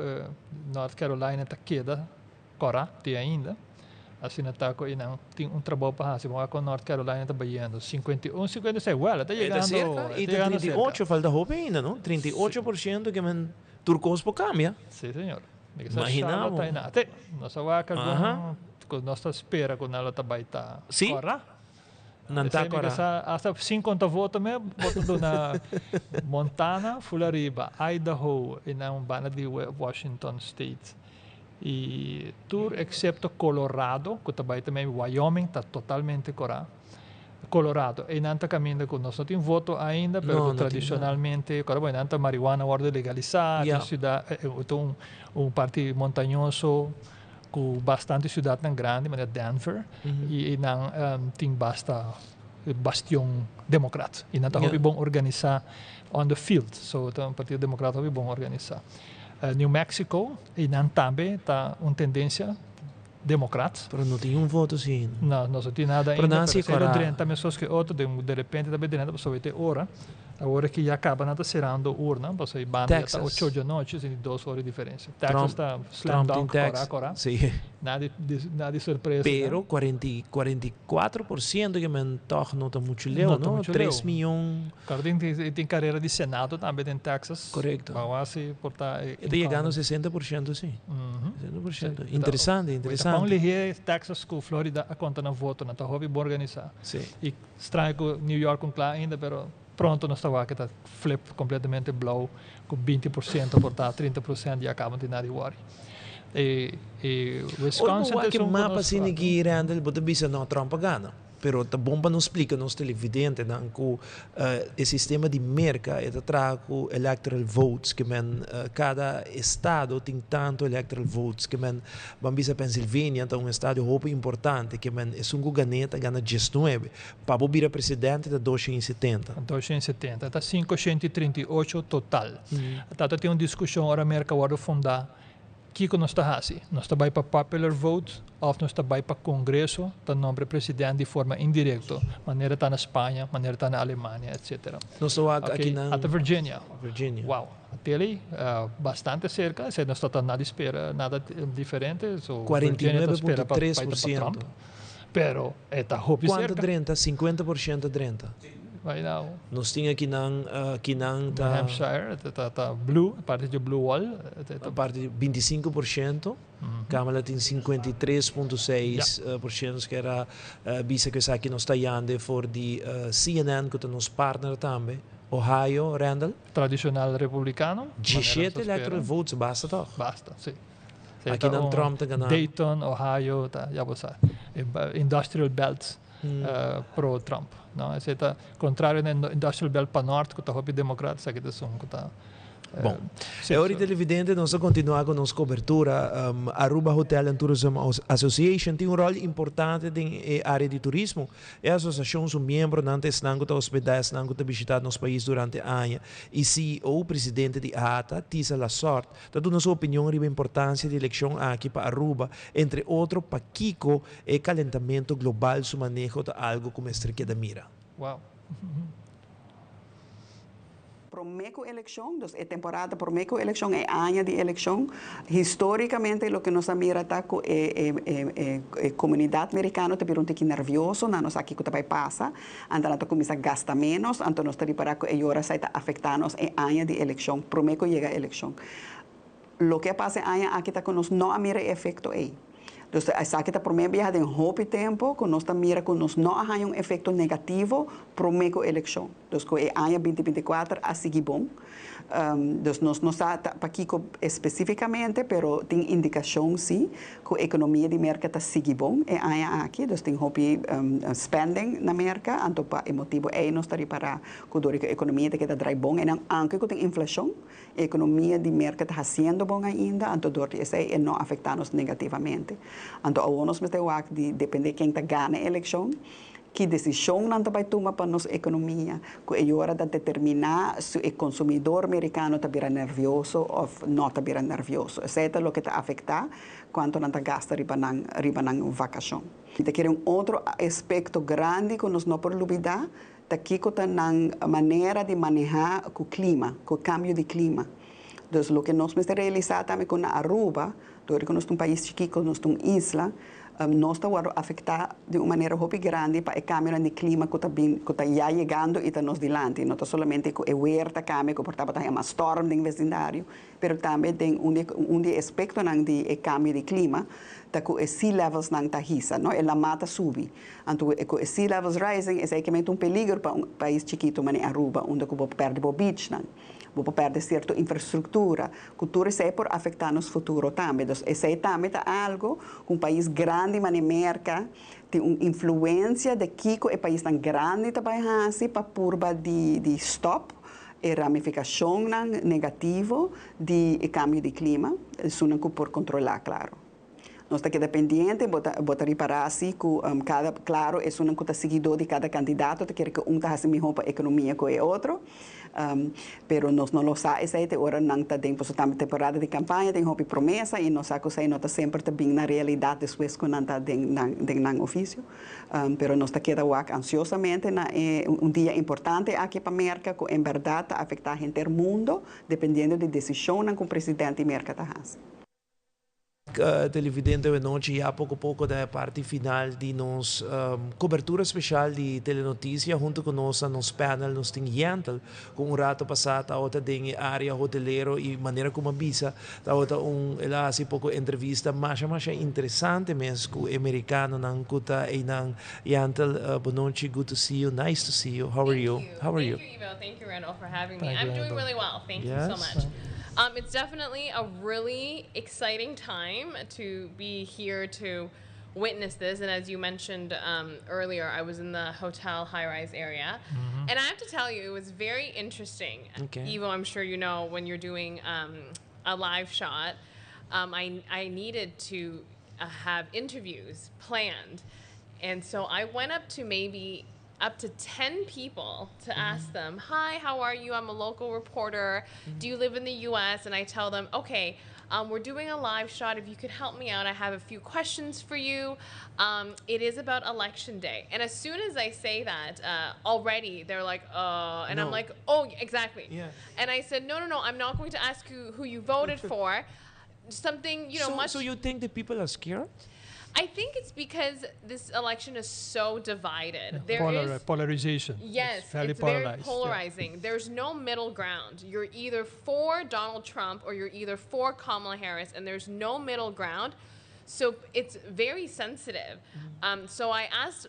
E: North Carolina ta keda kòrá te ainda. Asina ta ku einan tin un trabou pa hasi. Bo wak kon North Carolina ta bayendo, 51, 56, wèl, e ta
A: E ta
E: yegando,
A: serka,
E: e
A: i
E: ta
A: ta
E: yegando
A: trinta i
E: serka.
A: ocho, falta hopi ainda, no? 38% ke men tur kos por kambia.
E: Sí, señor. Mi ke sa
A: Imagina
E: Charlotte
A: bo.
E: ta einan. Te, nos a wak
A: Aha.
E: algun ku nos ta spera ku nan lo ta bai ta
A: Sí.
E: kòrá.
A: Nan ta
E: Esei mi
A: kòrá.
E: sa hasta sin konta voto me bo ta duna Montana ful ariba, Idaho i nan un banda di Washington State i tur eksepto Colorado ku ta bai tambe Wyoming ta totalmente kòrá. Colorado einan ta kaminda ku nos no tin voto ainda pero
A: No,
E: ku
A: no tin nada.
E: tradishonalmente kòrda bo einan ta marihuana wòrdu legalisá,
A: Ya.
E: tin siudat ta un parti montañoso. Ku bastante siudatnan grandi manera Denver i einan tin basta bastion demokrat i nan ta hopi bon organisá on the field so ta un partido demokrat hopi bon organisá. New Mexico einan tambe ta un tendensia demokrat.
A: Pero no tin un voto si ainda.
E: No, no tin nada
A: Pero
E: ainda
A: nan
E: pero
A: si
E: si lo
A: kora.
E: drenta meskos ke otro den derepente ta bay drenta pasobra e ora. Awor ki ya caba nan ta cerando urna, pasobra e banda ya ta
A: Texas.
E: ocho di anochi, sin 2 ora di diferencia. Texas
A: Trump,
E: ta slam
A: Trump tin
E: dunk, cora
A: Texas.
E: cora.
A: Sí.
E: Nada di, nada di sorpresa.
A: Pero 44% ke men toch no ta mucho leu,
E: No ta
A: no?
E: mucho
A: 3
E: leu.
A: miyon.
E: Claro, tin carera di Senado tambe den Texas.
A: Correcto.
E: Ban wak si por ta e
A: E ta yegando
E: incumbent.
A: 60% si. 60%.
E: Sí.
A: Interesante,
E: Ta
A: interesante.
E: kon lihé Texas ku Florida a konta nan voto, nan ta hopi bon organisá.
A: Sí.
E: I straño ku New York un kla ainda, pero pronto nos ta wak ta flip completamente blauw cu 20% por ta 30% ya caba tin nada di worry. E e
A: Ora bo
E: Wisconsin
A: wak
E: ta
A: e
E: esun cu
A: mapa
E: nos
A: asina aki, Randall, bo ta bisa no, Trump a gana. Pero ta bon pa nos splika nos televidentenan ku e sistema di Merka e ta traha ku electoral votes, ke men kada estado tin tantu electoral votes, ke men ban bisa Pennsylvania ta un estado hopi importante, ke men esun ku gan'é ta gana 19. Pa bo bira presidente ta 270.
E: 270, ta 538 total. Tata tin un diskushon ora Merka wòrdu fundá, kiko nos ta hasi? Nos ta bai pa popular vote òf nos ta bai pa kongreso ta nombra president di forma indirekto, manera ta na Spaña, manera ta na Alemania, etcetera.
A: Nos ta wak
E: Oké,
A: aki nan.
E: Ata Virginia.
A: Virginia.
E: Wow, tele bastante serka, esei nos ta ta nada spera nada diferente, so Virginia ta spera pa bai ta pa Trump.
A: 49.3%.
E: Pero e ta hopi
A: Cuanto
E: cerca.
A: drenta? 50% drenta.
E: Right now.
A: Nos tin akinan, akinan
E: New
A: ta.
E: Hampshire ta ta blue, parti dje blue wall. Ta
A: Parti di 25%. Kamala tin 53.6%. Nos kier a bisa ku esaki nos ta yande for di CNN ku ta nos partner tambe. Ohio, Randall.
E: Tradicional republicano. Manera nos ta
A: 17
E: spera.
A: electoral votes basta toch?
E: Basta, si. Sí,
A: Aki
E: ta
A: nan
E: un
A: Trump ta gana.
E: Dayton, Ohio, ta, ya bo sa. E industrial belt pro Trump. No? Esei ta contrario na industrial belt pa nort ku ta hopi democrat, esaki ta esun ku ta
A: Bon. E ora televidente nos ta continua cu nos cobertura. Aruba Hotel and Tourism Association tin un rol importante den e area di turismo. E asociacion su miembronan ta esnan cu ta hospeda esnan cu ta bishita nos pais durante aña. Y CEO, presidente di ATA, Tisa Lasort, ta duna su opinion riba importancia di eleccion aki pa Aruba, entre otro pakico e calentamento global su maneho ta algo cu mester keda mira.
E: Wow.
H: Promé ku elekshon, dus e temporada promé ku elekshon, e aña di elekshon, histórikamente loke nos a mira ta ku e e e e komunidat merikano ta bira un tiki nervioso, nan no sa kiko ta bai pasa, anto nan ta kuminsá gasta ménos, anto nos ta ripará ku e yora esei ta afektá nos e aña di elekshon, promé ku yega elekshon. Loke a pasa e aña aki ta ku nos no a mira e efekto ei. Dus esaki ta promé biaha den hopi tempu ku nos ta mira ku nos no a haña un efekto negativo promé ku elekshon. Dus ku e aña 2024 a sigui bon. Dus nos no sa ta pakiko espesífikamente, pero tin indikashon sí ku ekonomia di Merka ta sigui bon e aña aki. Dus tin hopi spending na Merka, anto pa e motibu ei nos ta ripará ku dor di ku ekonomia ta keda drai bon einan, aunke ku tin inflashon. E ekonomia di Merka ta hasiendo bon ainda, anto dor di esei e no afektá nos negativamente. Anto awor nos mester wak di dependé ken ta gana e elekshon, ki desishon nan ta bai tuma pa nos ekonomia, ku e yora ta determiná si e konsumidor merikano ta bira nervioso òf no ta bira nervioso. Esei ta loke ta afektá kuantu nan ta gasta riba nan riba nan vakashon. Mi ta kere un otro aspekto grandi ku nos no por lubidá Ta kiko ta nan manera di manehá ku klima, ku kambio di klima. Dus loke nos mester realisá tambe ku na Aruba, dor di ku nos ta un pais chikiko, nos ta un isla, nos ta wòrdu afektá di un manera hopi grandi pa e kambionan di klima ku ta bin, ku ta ya yegando i ta nos dilanti. No ta solamente ku e wer ta kambia, ku por tabata haña mas stòrm den vesindario, Pero tambe den un di un di e aspektonan di e kambio di klima ta ku e sea levelsnan ta hisa, no? E lamá ta subi. Anto ku e sea levels rising esei ke mete un peliger pa un pais chikitu manera Aruba unda ku bo por pèrdè bo beachnan, bo por pèrdè sierto infrastruktura, ku tur esei por afektá nos futuro tambe. Dus esei tambe ta algu ku un pais grandi manera Merka tin un influensia de kiko e paisnan grandi ta bai hasi pa purba di di stòp E ramifikashonnan negativo di e kambio di klima, esunnan ku por kontrolá, klaro. Nos ta keda pendiente, bo ta bo ta ripará si ku kada, klaro, esunnan ku ta siguidó di kada kandidato ta kere ku un ta hasi mihó pa ekonomia ku e otro, pero nos no lo sa esei te ora nan ta den, pasobra tambe temporada di kampaña tin hopi promesa i nos sa ku esei no ta semper ta bin na realidat despues ku nan ta den nan den nan ofisio. Pero nos ta keda wak ansiosamente na e un dia importante aki pa Merka ku en bèrdat ta afektá henter mundo dependiendo di desishonnan ku president di Merka ta hasi.
A: Televidente awenochi ya poko poko ta e parti final di nos kobertura speshal di Telenoticia. Hunto ku nos na nos panel nos tin Yentl ku un rato pasá tabata den e área hotelero i manera ku mi a bisa Tabata un, el a hasi poko entrevista masha masha interesante mes ku e merikanonan ku ta einan. Yantl, bonochi, good to see you, nice to see you, how are you?
P: How are you? Thank you, Ivo, thank you Randall for having me. I'm doing really well, thank you so much. It's definitely a really exciting time to be here to witness this and as you mentioned earlier I was in the hotel high-rise area and I have to tell you it was very interesting. Ivo, I'm sure you know when you're doing a live shot, I I needed to have interviews planned. And so I went up to maybe up to 10 people to ask them, Hi, how are you? I'm a local reporter. Do you live in the US? And I tell them, Okay, we're doing a live shot. If you could help me out, I have a few questions for you. It is about election day. And as soon as I say that, already they're like, uh, and I'm like, oh, exactly.
A: Yeah.
P: And I said, no, no, no, I'm not going to ask you who you voted for. Something, you know,
A: so,
P: much.
A: So you think the people are scared?
P: I think it's because this election is so divided.
E: Yeah,
P: There
E: polar-
P: is
E: polarization.
P: Yes,
E: It's very
P: it's very
E: polarized, yeah.
P: polarizing. There's no middle ground. You're either for Donald Trump or you're either for Kamala Harris, and there's no middle ground. So it's very sensitive. So I asked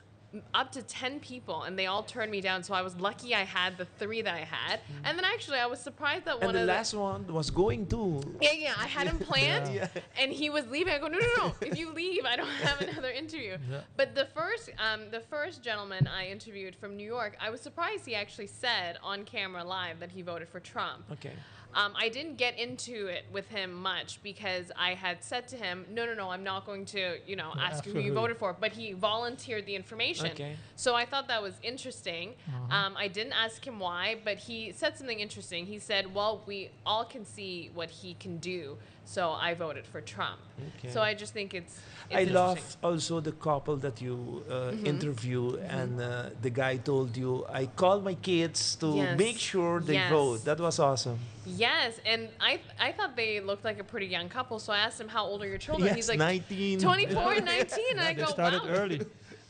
P: up to 10 people, and they all turned me down. So I was lucky I had the three that I had. And then actually, I was surprised that
A: And
P: one
A: the
P: of the
A: last one was going to.
P: yeah, yeah, I had him planned,
A: Yeah.
P: and he was leaving. I go, no, no, no! If you leave, I don't have another interview.
A: Yeah.
P: But the first gentleman I interviewed from New York, I was surprised he actually said on camera live that he voted for Trump.
A: Okay.
P: I didn't get into it with him much because I had said to him, "No, no, no, I'm not going to, ask you who you voted for." But he volunteered the information. So I thought that was interesting. I didn't ask him why, but he said something interesting. He said, "Well, we all can see what he can do, so I voted for Trump." So I just think it's
A: I love
P: interesting.
A: Also the couple that you interview, and the guy told you, "I called my kids to make sure they vote." That was awesome.
P: Yes, and I thought they looked like a pretty young couple, so I asked him, "How old are your children?"
A: Yes,
P: He's like,
A: 19.
P: 24 and 19. And I
E: They
P: go,
E: started
P: "Wow."
E: early.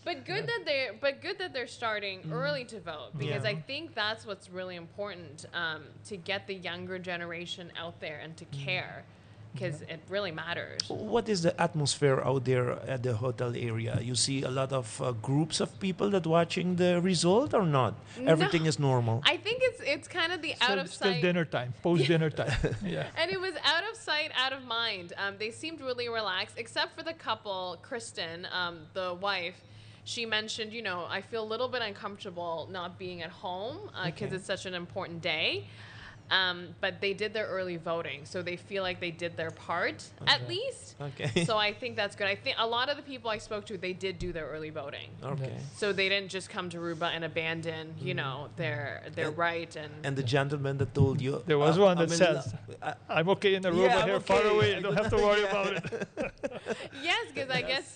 P: But good that they're starting early to vote because I think that's what's really important, to get the younger generation out there and to care because it really matters.
A: What is the atmosphere out there at the hotel area? You see a lot of groups of people that watching the result or not? Everything
P: No.
A: is normal.
P: I think it's kind of the out
E: Still,
P: of
E: still
P: sight.
E: dinner time, post dinner time. Yeah.
P: And it was out of sight, out of mind. They seemed really relaxed, except for the couple, Kristen, the wife. She mentioned, "I feel a little bit uncomfortable not being at home because it's such an important day." But they did their early voting, so they feel like they did their part at least. So I think that's good. I think a lot of the people I spoke to, they did do their early voting. So they didn't just come to Aruba and abandon, their right and.
A: And the gentleman that told you,
E: There was one
A: I'm
E: that
A: in
E: says, "I'm okay in Aruba
A: Yeah, I'm
E: here, far
A: okay.
E: away.
A: I
E: I don't
A: don't
E: have to worry about it."
P: Yes, because I guess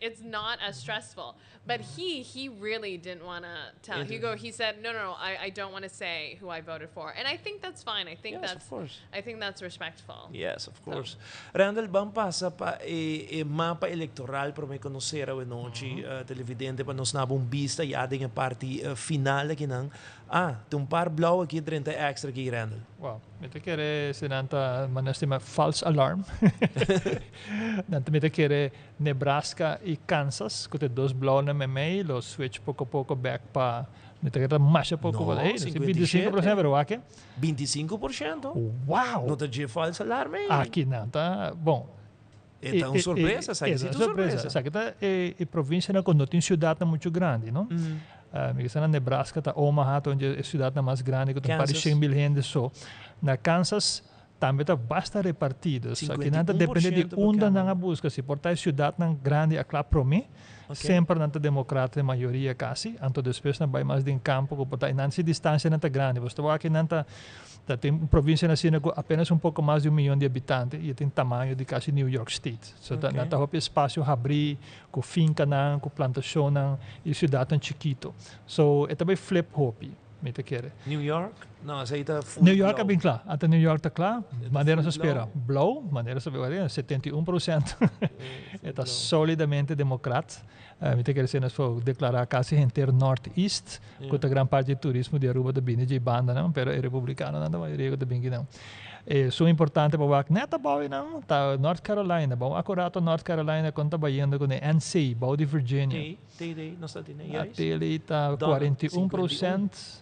P: it's not as stressful. But he really didn't want to tell. Hugo, he said, "No, no, no, I don't want to say who I voted for," and I think that's fine. I think
A: Yes, of
P: that's
A: course.
P: I think that's respectful.
A: Yes, of course. Randall, ban pasa pa e mapa elektoral pa mi konosé anochi, televidente, pa nos duna un bista ya den e parti final akinan. Ah, tin un par blou aki, 30 extra aki, Randall.
E: Wow, mi ta kere esnan ta manera false alarm. Nan mi ta kere Nebraska i Kansas, ku tin dos blou na meimei, lo switch poko poko back pa mi ta kere mas poko
A: No,
E: pa ei,
A: 57.
E: 25%, pero aki.
A: 25%?
E: Wow!
A: No ta false alarm, eh?
E: Aki nan, ta bon.
A: E ta un sorpresa, sabe?
E: E,
A: Ta un
E: sorpresa.
A: sorpresa.
E: Sabe ku e provinsianan ku no tin siudat muchu grandi, no? Mi na Nebraska ta Omaha, unda e siudat mas grandi, ku tin pa
A: Kansas.
E: 100 mil hende so. Na Kansas tambe ta basta repartí. Aki nan ta dependé di
A: 51%
E: unda nan buska. Si por ta siudatnan grandi a kla promé, semper nan ta demokrata mayoria kasi, anto despues nan bai mas den kampo, ku por ta nan si distansianan ta grandi. Bo ta aki nan ta tin provinsia asina ku apenas un poko mas di 1 mion di habitante i tin tamaño di kasi New York State. So ta nan ta hopi espasio habrí, ku finkanan, ku plantashonnan i siudatnan chikitu. So e tambe flip hopi, mi ta kere.
A: New York? No, esei ta full
E: New York
A: blou.
E: ta bon kla. Ata New York ta kla. Manera
A: full
E: se spera. Blou, manera se spera, 71%. Ta solidamente demokrata. Mi ta kere si nos deklará kasi henter Northeast, ku ta gran parti di turismo di Aruba ta bini di banda, no? Pero e republikano nan, mayoria ta bini nan. So importante pa wak neta bou nan, ta North Carolina, bon akurato North Carolina kon ta bayendo ku NC, bou di Virginia.
A: T, T, T, no ta tin,
E: A tele ta
A: Donald,
E: 41%.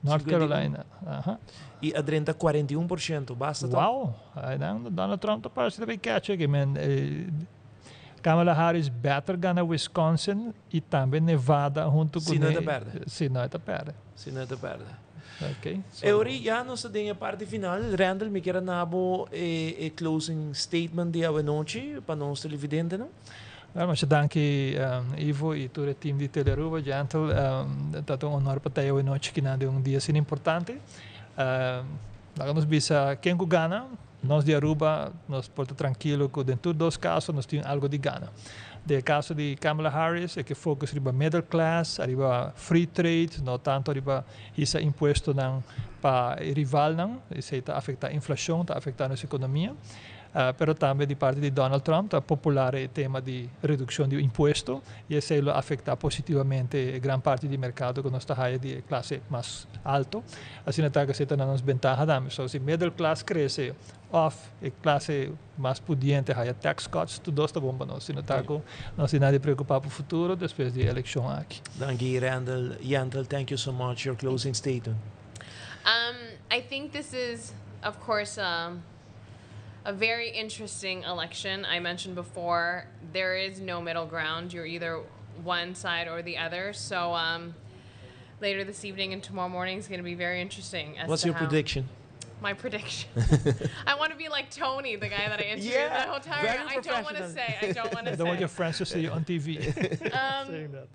E: North
A: 51.
E: Carolina. Aham.
A: I a drenta 41%, basta.
E: Wow, ai, nan, Donald Trump ta parse ta catch aki, man. Kamala Harris better gana Wisconsin i tambe Nevada huntu ku
A: Si no, ta pèrdè.
E: Si no, ta pèrdè.
A: Si no, ta pèrdè.
E: Ok.
A: So, Eury, ya nos ta den parti final. Randall, mi ke duna bo e closing statement di anochi pa nos televidente, no?
E: Well, masha danki, Ivo i tur e team di Telearuba, Gentle. Ta un honor pa ta anochi aki den un dia asina importante. Laga nos bisa ken ku gana, nos di Aruba, nos por ta trankil ku den tur dos kaso nos tin algu di gana. Den kaso di Kamala Harris, e ke focus riba middle class, riba free trade, no tantu riba hisa impuestonan pa rivalnan, esei ta afektá inflashon, ta afektá nos ekonomia. Pero tambe di parti di Donald Trump ta popular e tema di redukshon di impuesto i esei lo afektá positivamente gran parti di merkado ku nos ta di klase mas haltu. Asina ta ku esei ta nos bentaha tambe. So, si middle class krese òf e klase mas pudiente haya tax cuts, tur dos ta bon pa nos. Asina ta ku nos tin nada di preokupá pa futuro despues di elekshon aki.
A: Danki, Randall. Yantel, thank you so much. Your closing statement.
P: I think this is, of course, a very interesting election. I mentioned before, there is no middle ground. You're either one side or the other. So later this evening and tomorrow morning is going to be very interesting. As
A: What's
P: to
A: your prediction?
P: My prediction. I want to be like Tony, the guy that I interviewed
A: Yeah,
P: the hotel.
A: very
P: I don't want to
A: professional.
P: say. I don't want to
E: I
P: say.
E: don't want your friends to see you on TV saying that.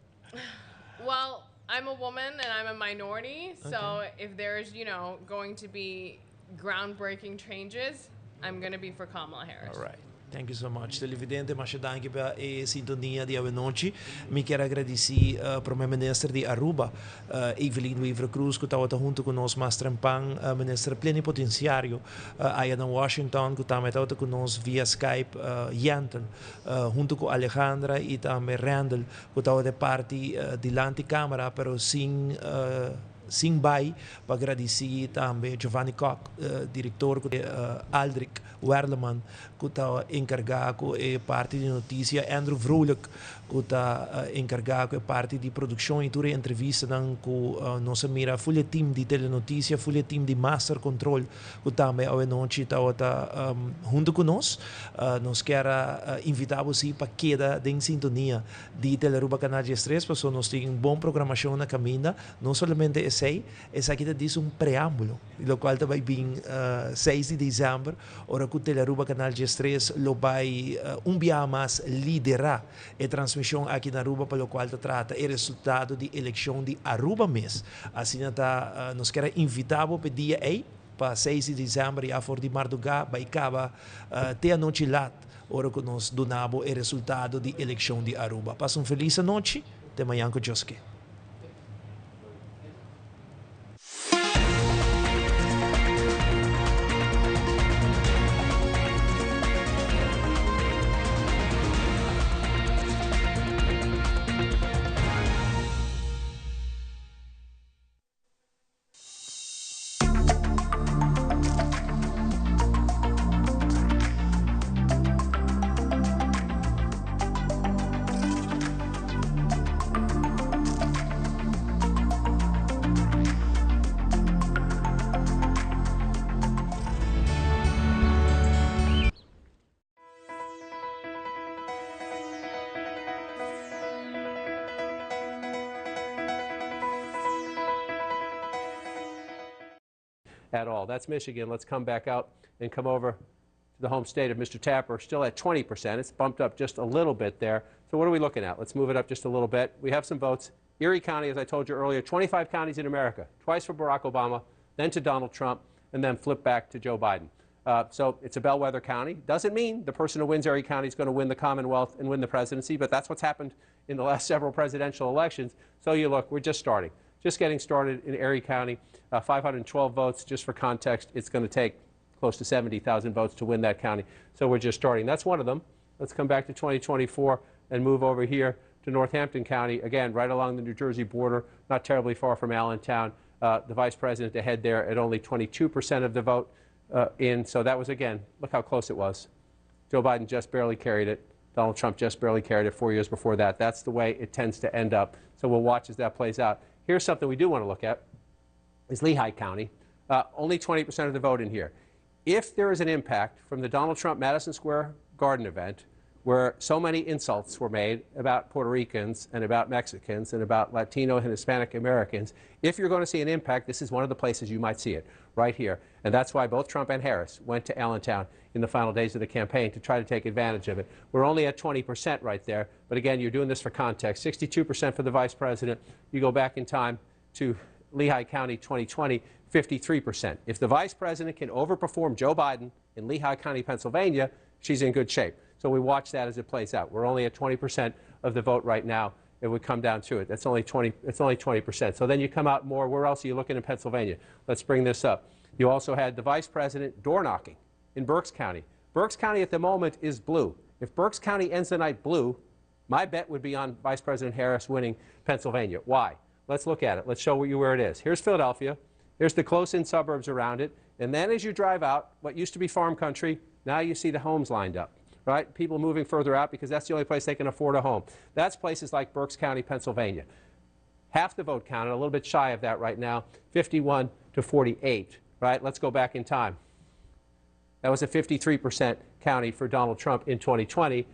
P: Well, I'm a woman and I'm a minority, so if there's, you know, going to be groundbreaking changes, I'm going to be for Kamala Harris.
A: All right. Thank you so much. Televidente, masha danki pa e sintonia di awenochi. Mi kier a gradici Prome Minister di Aruba, Evelyn Wever-Croes, cu tawata hunto cu nos mas trempan, Minister Plenipotenciario aya na Washington, cu tambe tawata cu nos via Skype, Yentl, hunto cu Alejandra y tambe Randall, cu tawata e parti dilanti camera, pero sin sin bay pa gradici tambe Giovanni Kock, director cu Aldrich Werleman cu ta encarga cu e parti di noticia, Andrew Vrolijk cu ta encarga cu e parti di produccion y tur e entrevistanan cu nos a mira, full e team di Telenoticia, full e team di Master Control cu tambe awenochi tawata hunto cu nos. Nos kier a invita bo si pa keda den sintonia di Telearuba Canal 13 pasobra nos tin un bon programacion na caminda. No solamente esey, esaki ta dis un preambulo, di locual ta bay bin 6 di december, ora cu Telearuba Canal 13 lo bay un biaha mas lidera e transmision aki na Aruba pa locual ta trata e resultado di eleccion di Aruba mes. Asina ta nos kier a invita bo p'e dia ey, pa 6 di december ya for di marduga bay caba te anochi lat ora cu nos duna bo e resultado di eleccion di Aruba. Pasa un feliz anochi, te mañan cu Dios ke.
L: At all. That's Michigan. Let's come back out and come over to the home state of Mr. Tapper, still at 20%. It's bumped up just a little bit there. So what are we looking at? Let's move it up just a little bit. We have some votes. Erie County, as I told you earlier, 25 counties in America, twice for Barack Obama, then to Donald Trump, and then flip back to Joe Biden. So it's a bellwether county. Doesn't mean the person who wins Erie County is going to win the Commonwealth and win the presidency, but that's what's happened in the last several presidential elections. So you look, we're just starting. Just getting started in Erie County, 512 votes. Just for context, it's going to take close to 70,000 votes to win that county. So we're just starting. That's one of them. Let's come back to 2024 and move over here to Northampton County, again, right along the New Jersey border, not terribly far from Allentown. The vice president ahead there at only 22% of the vote in. So that was, again, look how close it was. Joe Biden just barely carried it. Donald Trump just barely carried it 4 years before that. That's the way it tends to end up. So we'll watch as that plays out. Here's something we do want to look at is Lehigh County. Only 20% of the vote in here. If there is an impact from the Donald Trump Madison Square Garden event, where so many insults were made about Puerto Ricans and about Mexicans and about Latino and Hispanic Americans, if you're going to see an impact, this is one of the places you might see it, right here. And that's why both Trump and Harris went to Allentown in the final days of the campaign to try to take advantage of it. We're only at 20% right there. But again, you're doing this for context. 62% for the vice president. You go back in time to Lehigh County 2020, 53%. If the vice president can overperform Joe Biden in Lehigh County, Pennsylvania, she's in good shape. So we watch that as it plays out. We're only at 20% of the vote right now. It would come down to it. That's only 20. It's only 20%. So then you come out more. Where else are you looking in Pennsylvania? Let's bring this up. You also had the vice president door knocking in Berks County. Berks County at the moment is blue. If Berks County ends the night blue, my bet would be on Vice President Harris winning Pennsylvania. Why? Let's look at it. Let's show you where it is. Here's Philadelphia. Here's the close-in suburbs around it. And then as you drive out, what used to be farm country, now you see the homes lined up. Right? People moving further out because that's the only place they can afford a home. That's places like Berks County, Pennsylvania. Half the vote counted, a little bit shy of that right now, 51 to 48. Right? Let's go back in time. That was a 53% county for Donald Trump in 2020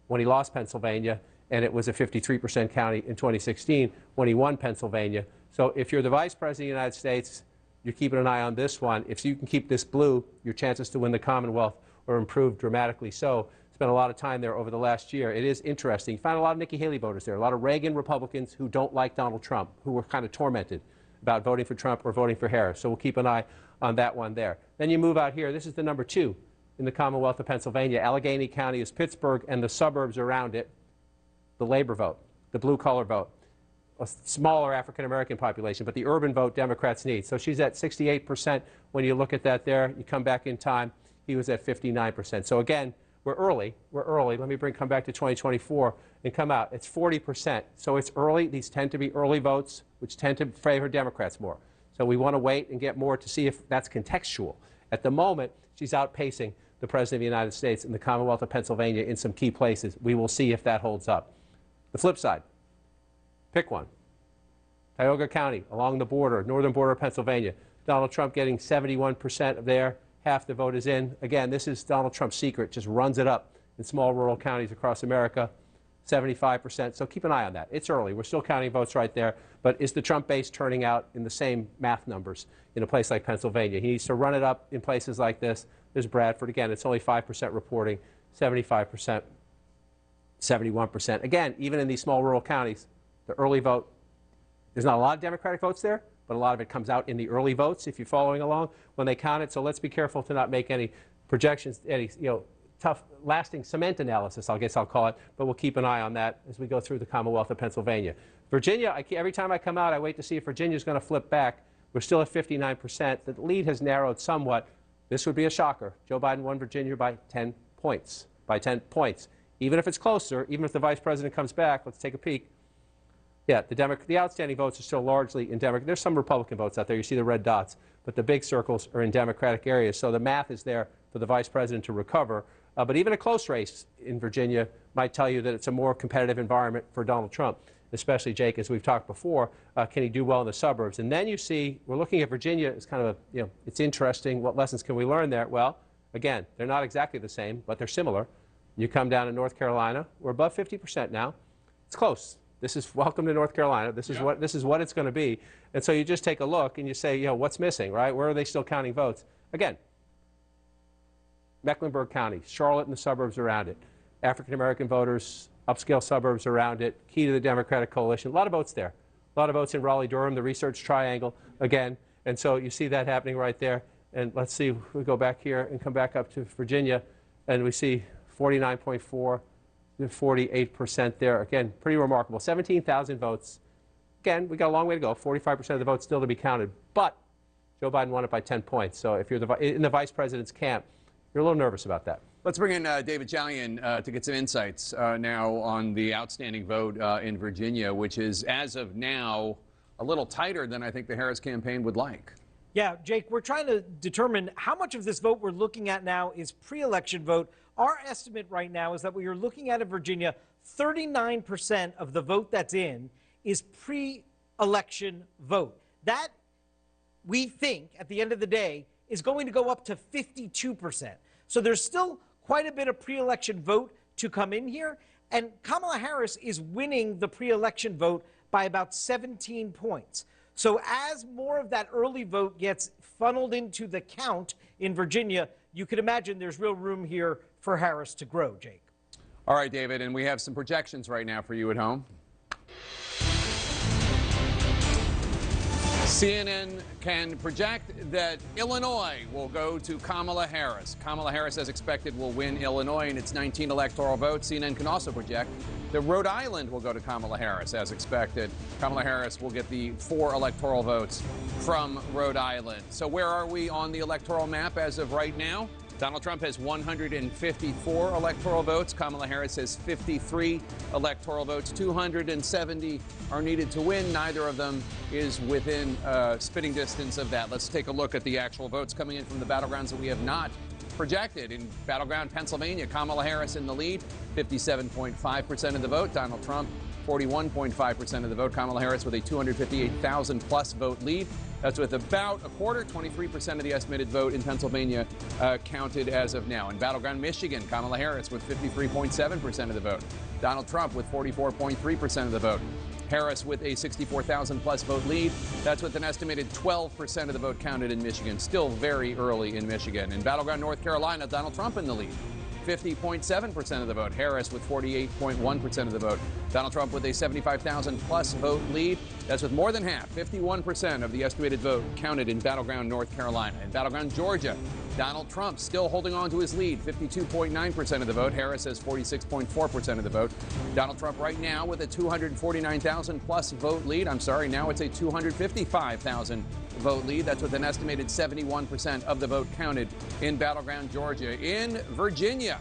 L: when he lost Pennsylvania, and it was a 53% county in 2016 when he won Pennsylvania. So if you're the vice president of the United States, You're keeping an eye on this one. If you can keep this blue, your chances to win the Commonwealth are improved dramatically so. Spent a lot of time there over the last year. It is interesting. You find a lot of Nikki Haley voters there, a lot of Reagan Republicans who don't like Donald Trump, who were kind of tormented about voting for Trump or voting for Harris. So we'll keep an eye on that one there. Then you move out here. This is the number 2 in the Commonwealth of Pennsylvania. Allegheny County is Pittsburgh and the suburbs around it. The labor vote, the blue-collar vote, a smaller African-American population, but the urban vote Democrats need. So she's at 68% when you look at that there. You come back in time, he was at 59%. So again, we're early. We're early. Let me come back to 2024 and come out. It's 40%. So it's early. These tend to be early votes, which tend to favor Democrats more. So we want to wait and get more to see if that's contextual. At the moment, she's outpacing the President of the United States in the Commonwealth of Pennsylvania in some key places. We will see if that holds up. The flip side, pick one. Tioga County, along the border, northern border of Pennsylvania. Donald Trump getting 71% of there. Half the vote is in. Again, this is Donald Trump's secret, just runs it up in small rural counties across America, 75%. So keep an eye on that. It's early. We're still counting votes right there. But is the Trump base turning out in the same math numbers in a place like Pennsylvania? He needs to run it up in places like this. There's Bradford. Again, it's only 5% reporting, 75%, 71%. Again, even in these small rural counties, the early vote, there's not a lot of Democratic votes there, but a lot of it comes out in the early votes, if you're following along, when they count it. So let's be careful to not make any projections, any tough, lasting cement analysis, I guess I'll call it, but we'll keep an eye on that as we go through the Commonwealth of Pennsylvania. Virginia, every time I come out, I wait to see if Virginia's going to flip back. We're still at 59%. The lead has narrowed somewhat. This would be a shocker. Joe Biden won Virginia by 10 points. By 10 points. Even if it's closer, even if the vice president comes back, let's take a peek. Yeah, the outstanding votes are still largely in Democratic. There's some Republican votes out there. You see the red dots, but the big circles are in Democratic areas. So the math is there for the vice president to recover. But even a close race in Virginia might tell you that it's a more competitive environment for Donald Trump, especially, Jake, as we've talked before. Can he do well in the suburbs? And then you see we're looking at Virginia as kind of a, it's interesting. What lessons can we learn there? Well, again, they're not exactly the same, but they're similar. You come down to North Carolina. We're above 50% now. It's close. This is welcome to North Carolina. This is what it's going to be. And so you just take a look and you say, what's missing, right? Where are they still counting votes? Again, Mecklenburg County, Charlotte and the suburbs around it, African-American voters, upscale suburbs around it, key to the Democratic coalition. A lot of votes there. A lot of votes in Raleigh-Durham, the research triangle, again. And so you see that happening right there. And let's see, we go back here and come back up to Virginia, and we see 49.4. 48% there. Again, pretty remarkable. 17,000 votes. Again, we got a long way to go. 45% of the votes still to be counted. But Joe Biden won it by 10 points. So if you're in the vice president's camp, you're a little nervous about that.
M: Let's bring in David Chalian to get some insights now on the outstanding vote in Virginia, which is, as of now, a little tighter than I think the Harris campaign would like.
N: Yeah, Jake, we're trying to determine how much of this vote we're looking at now is pre-election vote. Our estimate right now is that what you're looking at in Virginia, 39% of the vote that's in is pre-election vote. That, we think, at the end of the day, is going to go up to 52%. So there's still quite a bit of pre-election vote to come in here. And Kamala Harris is winning the pre-election vote by about 17 points. So as more of that early vote gets funneled into the count in Virginia, you can imagine there's real room here for Harris to grow, Jake.
M: All right, David, and we have some projections right now for you at home. CNN can project that Illinois will go to Kamala Harris. Kamala Harris, as expected, will win Illinois in its 19 electoral votes. CNN can also project that Rhode Island will go to Kamala Harris, as expected. Kamala Harris will get the 4 electoral votes from Rhode Island. So where are we on the electoral map as of right now? Donald Trump has 154 electoral votes. Kamala Harris has 53 electoral votes. 270 are needed to win. Neither of them is within spitting distance of that. Let's take a look at the actual votes coming in from the battlegrounds that we have not projected. In battleground Pennsylvania, Kamala Harris in the lead, 57.5% of the vote. Donald Trump, 41.5% of the vote. Kamala Harris with a 258,000 plus vote lead. That's with about a quarter, 23% of the estimated vote in Pennsylvania counted as of now. In battleground Michigan, Kamala Harris with 53.7% of the vote. Donald Trump with 44.3% of the vote. Harris with a 64,000 plus vote lead. That's with an estimated 12% of the vote counted in Michigan. Still very early in Michigan. In battleground North Carolina, Donald Trump in the lead. 50.7% of the vote. Harris with 48.1% of the vote. Donald Trump with a 75,000 plus vote lead. That's with more than half, 51% of the estimated vote counted in battleground North Carolina. In battleground Georgia, Donald Trump still holding on to his lead, 52.9% of the vote. Harris has 46.4% of the vote. Donald Trump right now with a 249,000 plus vote lead. I'm sorry, now it's a 255,000 vote lead. That's with an estimated 71% of the vote counted in battleground Georgia. In Virginia,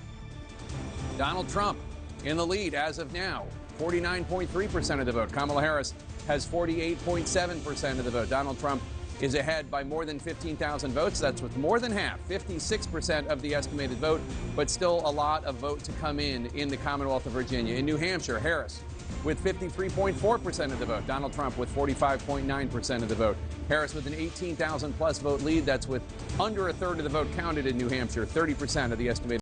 M: Donald Trump in the lead as of now, 49.3% of the vote. Kamala Harris has 48.7% of the vote. Donald Trump is ahead by more than 15,000 votes. That's with more than half, 56% of the estimated vote, but still a lot of vote to come in in the Commonwealth of Virginia. In New Hampshire, Harris with 53.4% of the vote. Donald Trump with 45.9% of the vote. Harris with an 18,000 plus vote lead. That's with under a third of the vote counted in New Hampshire, 30% of the estimated.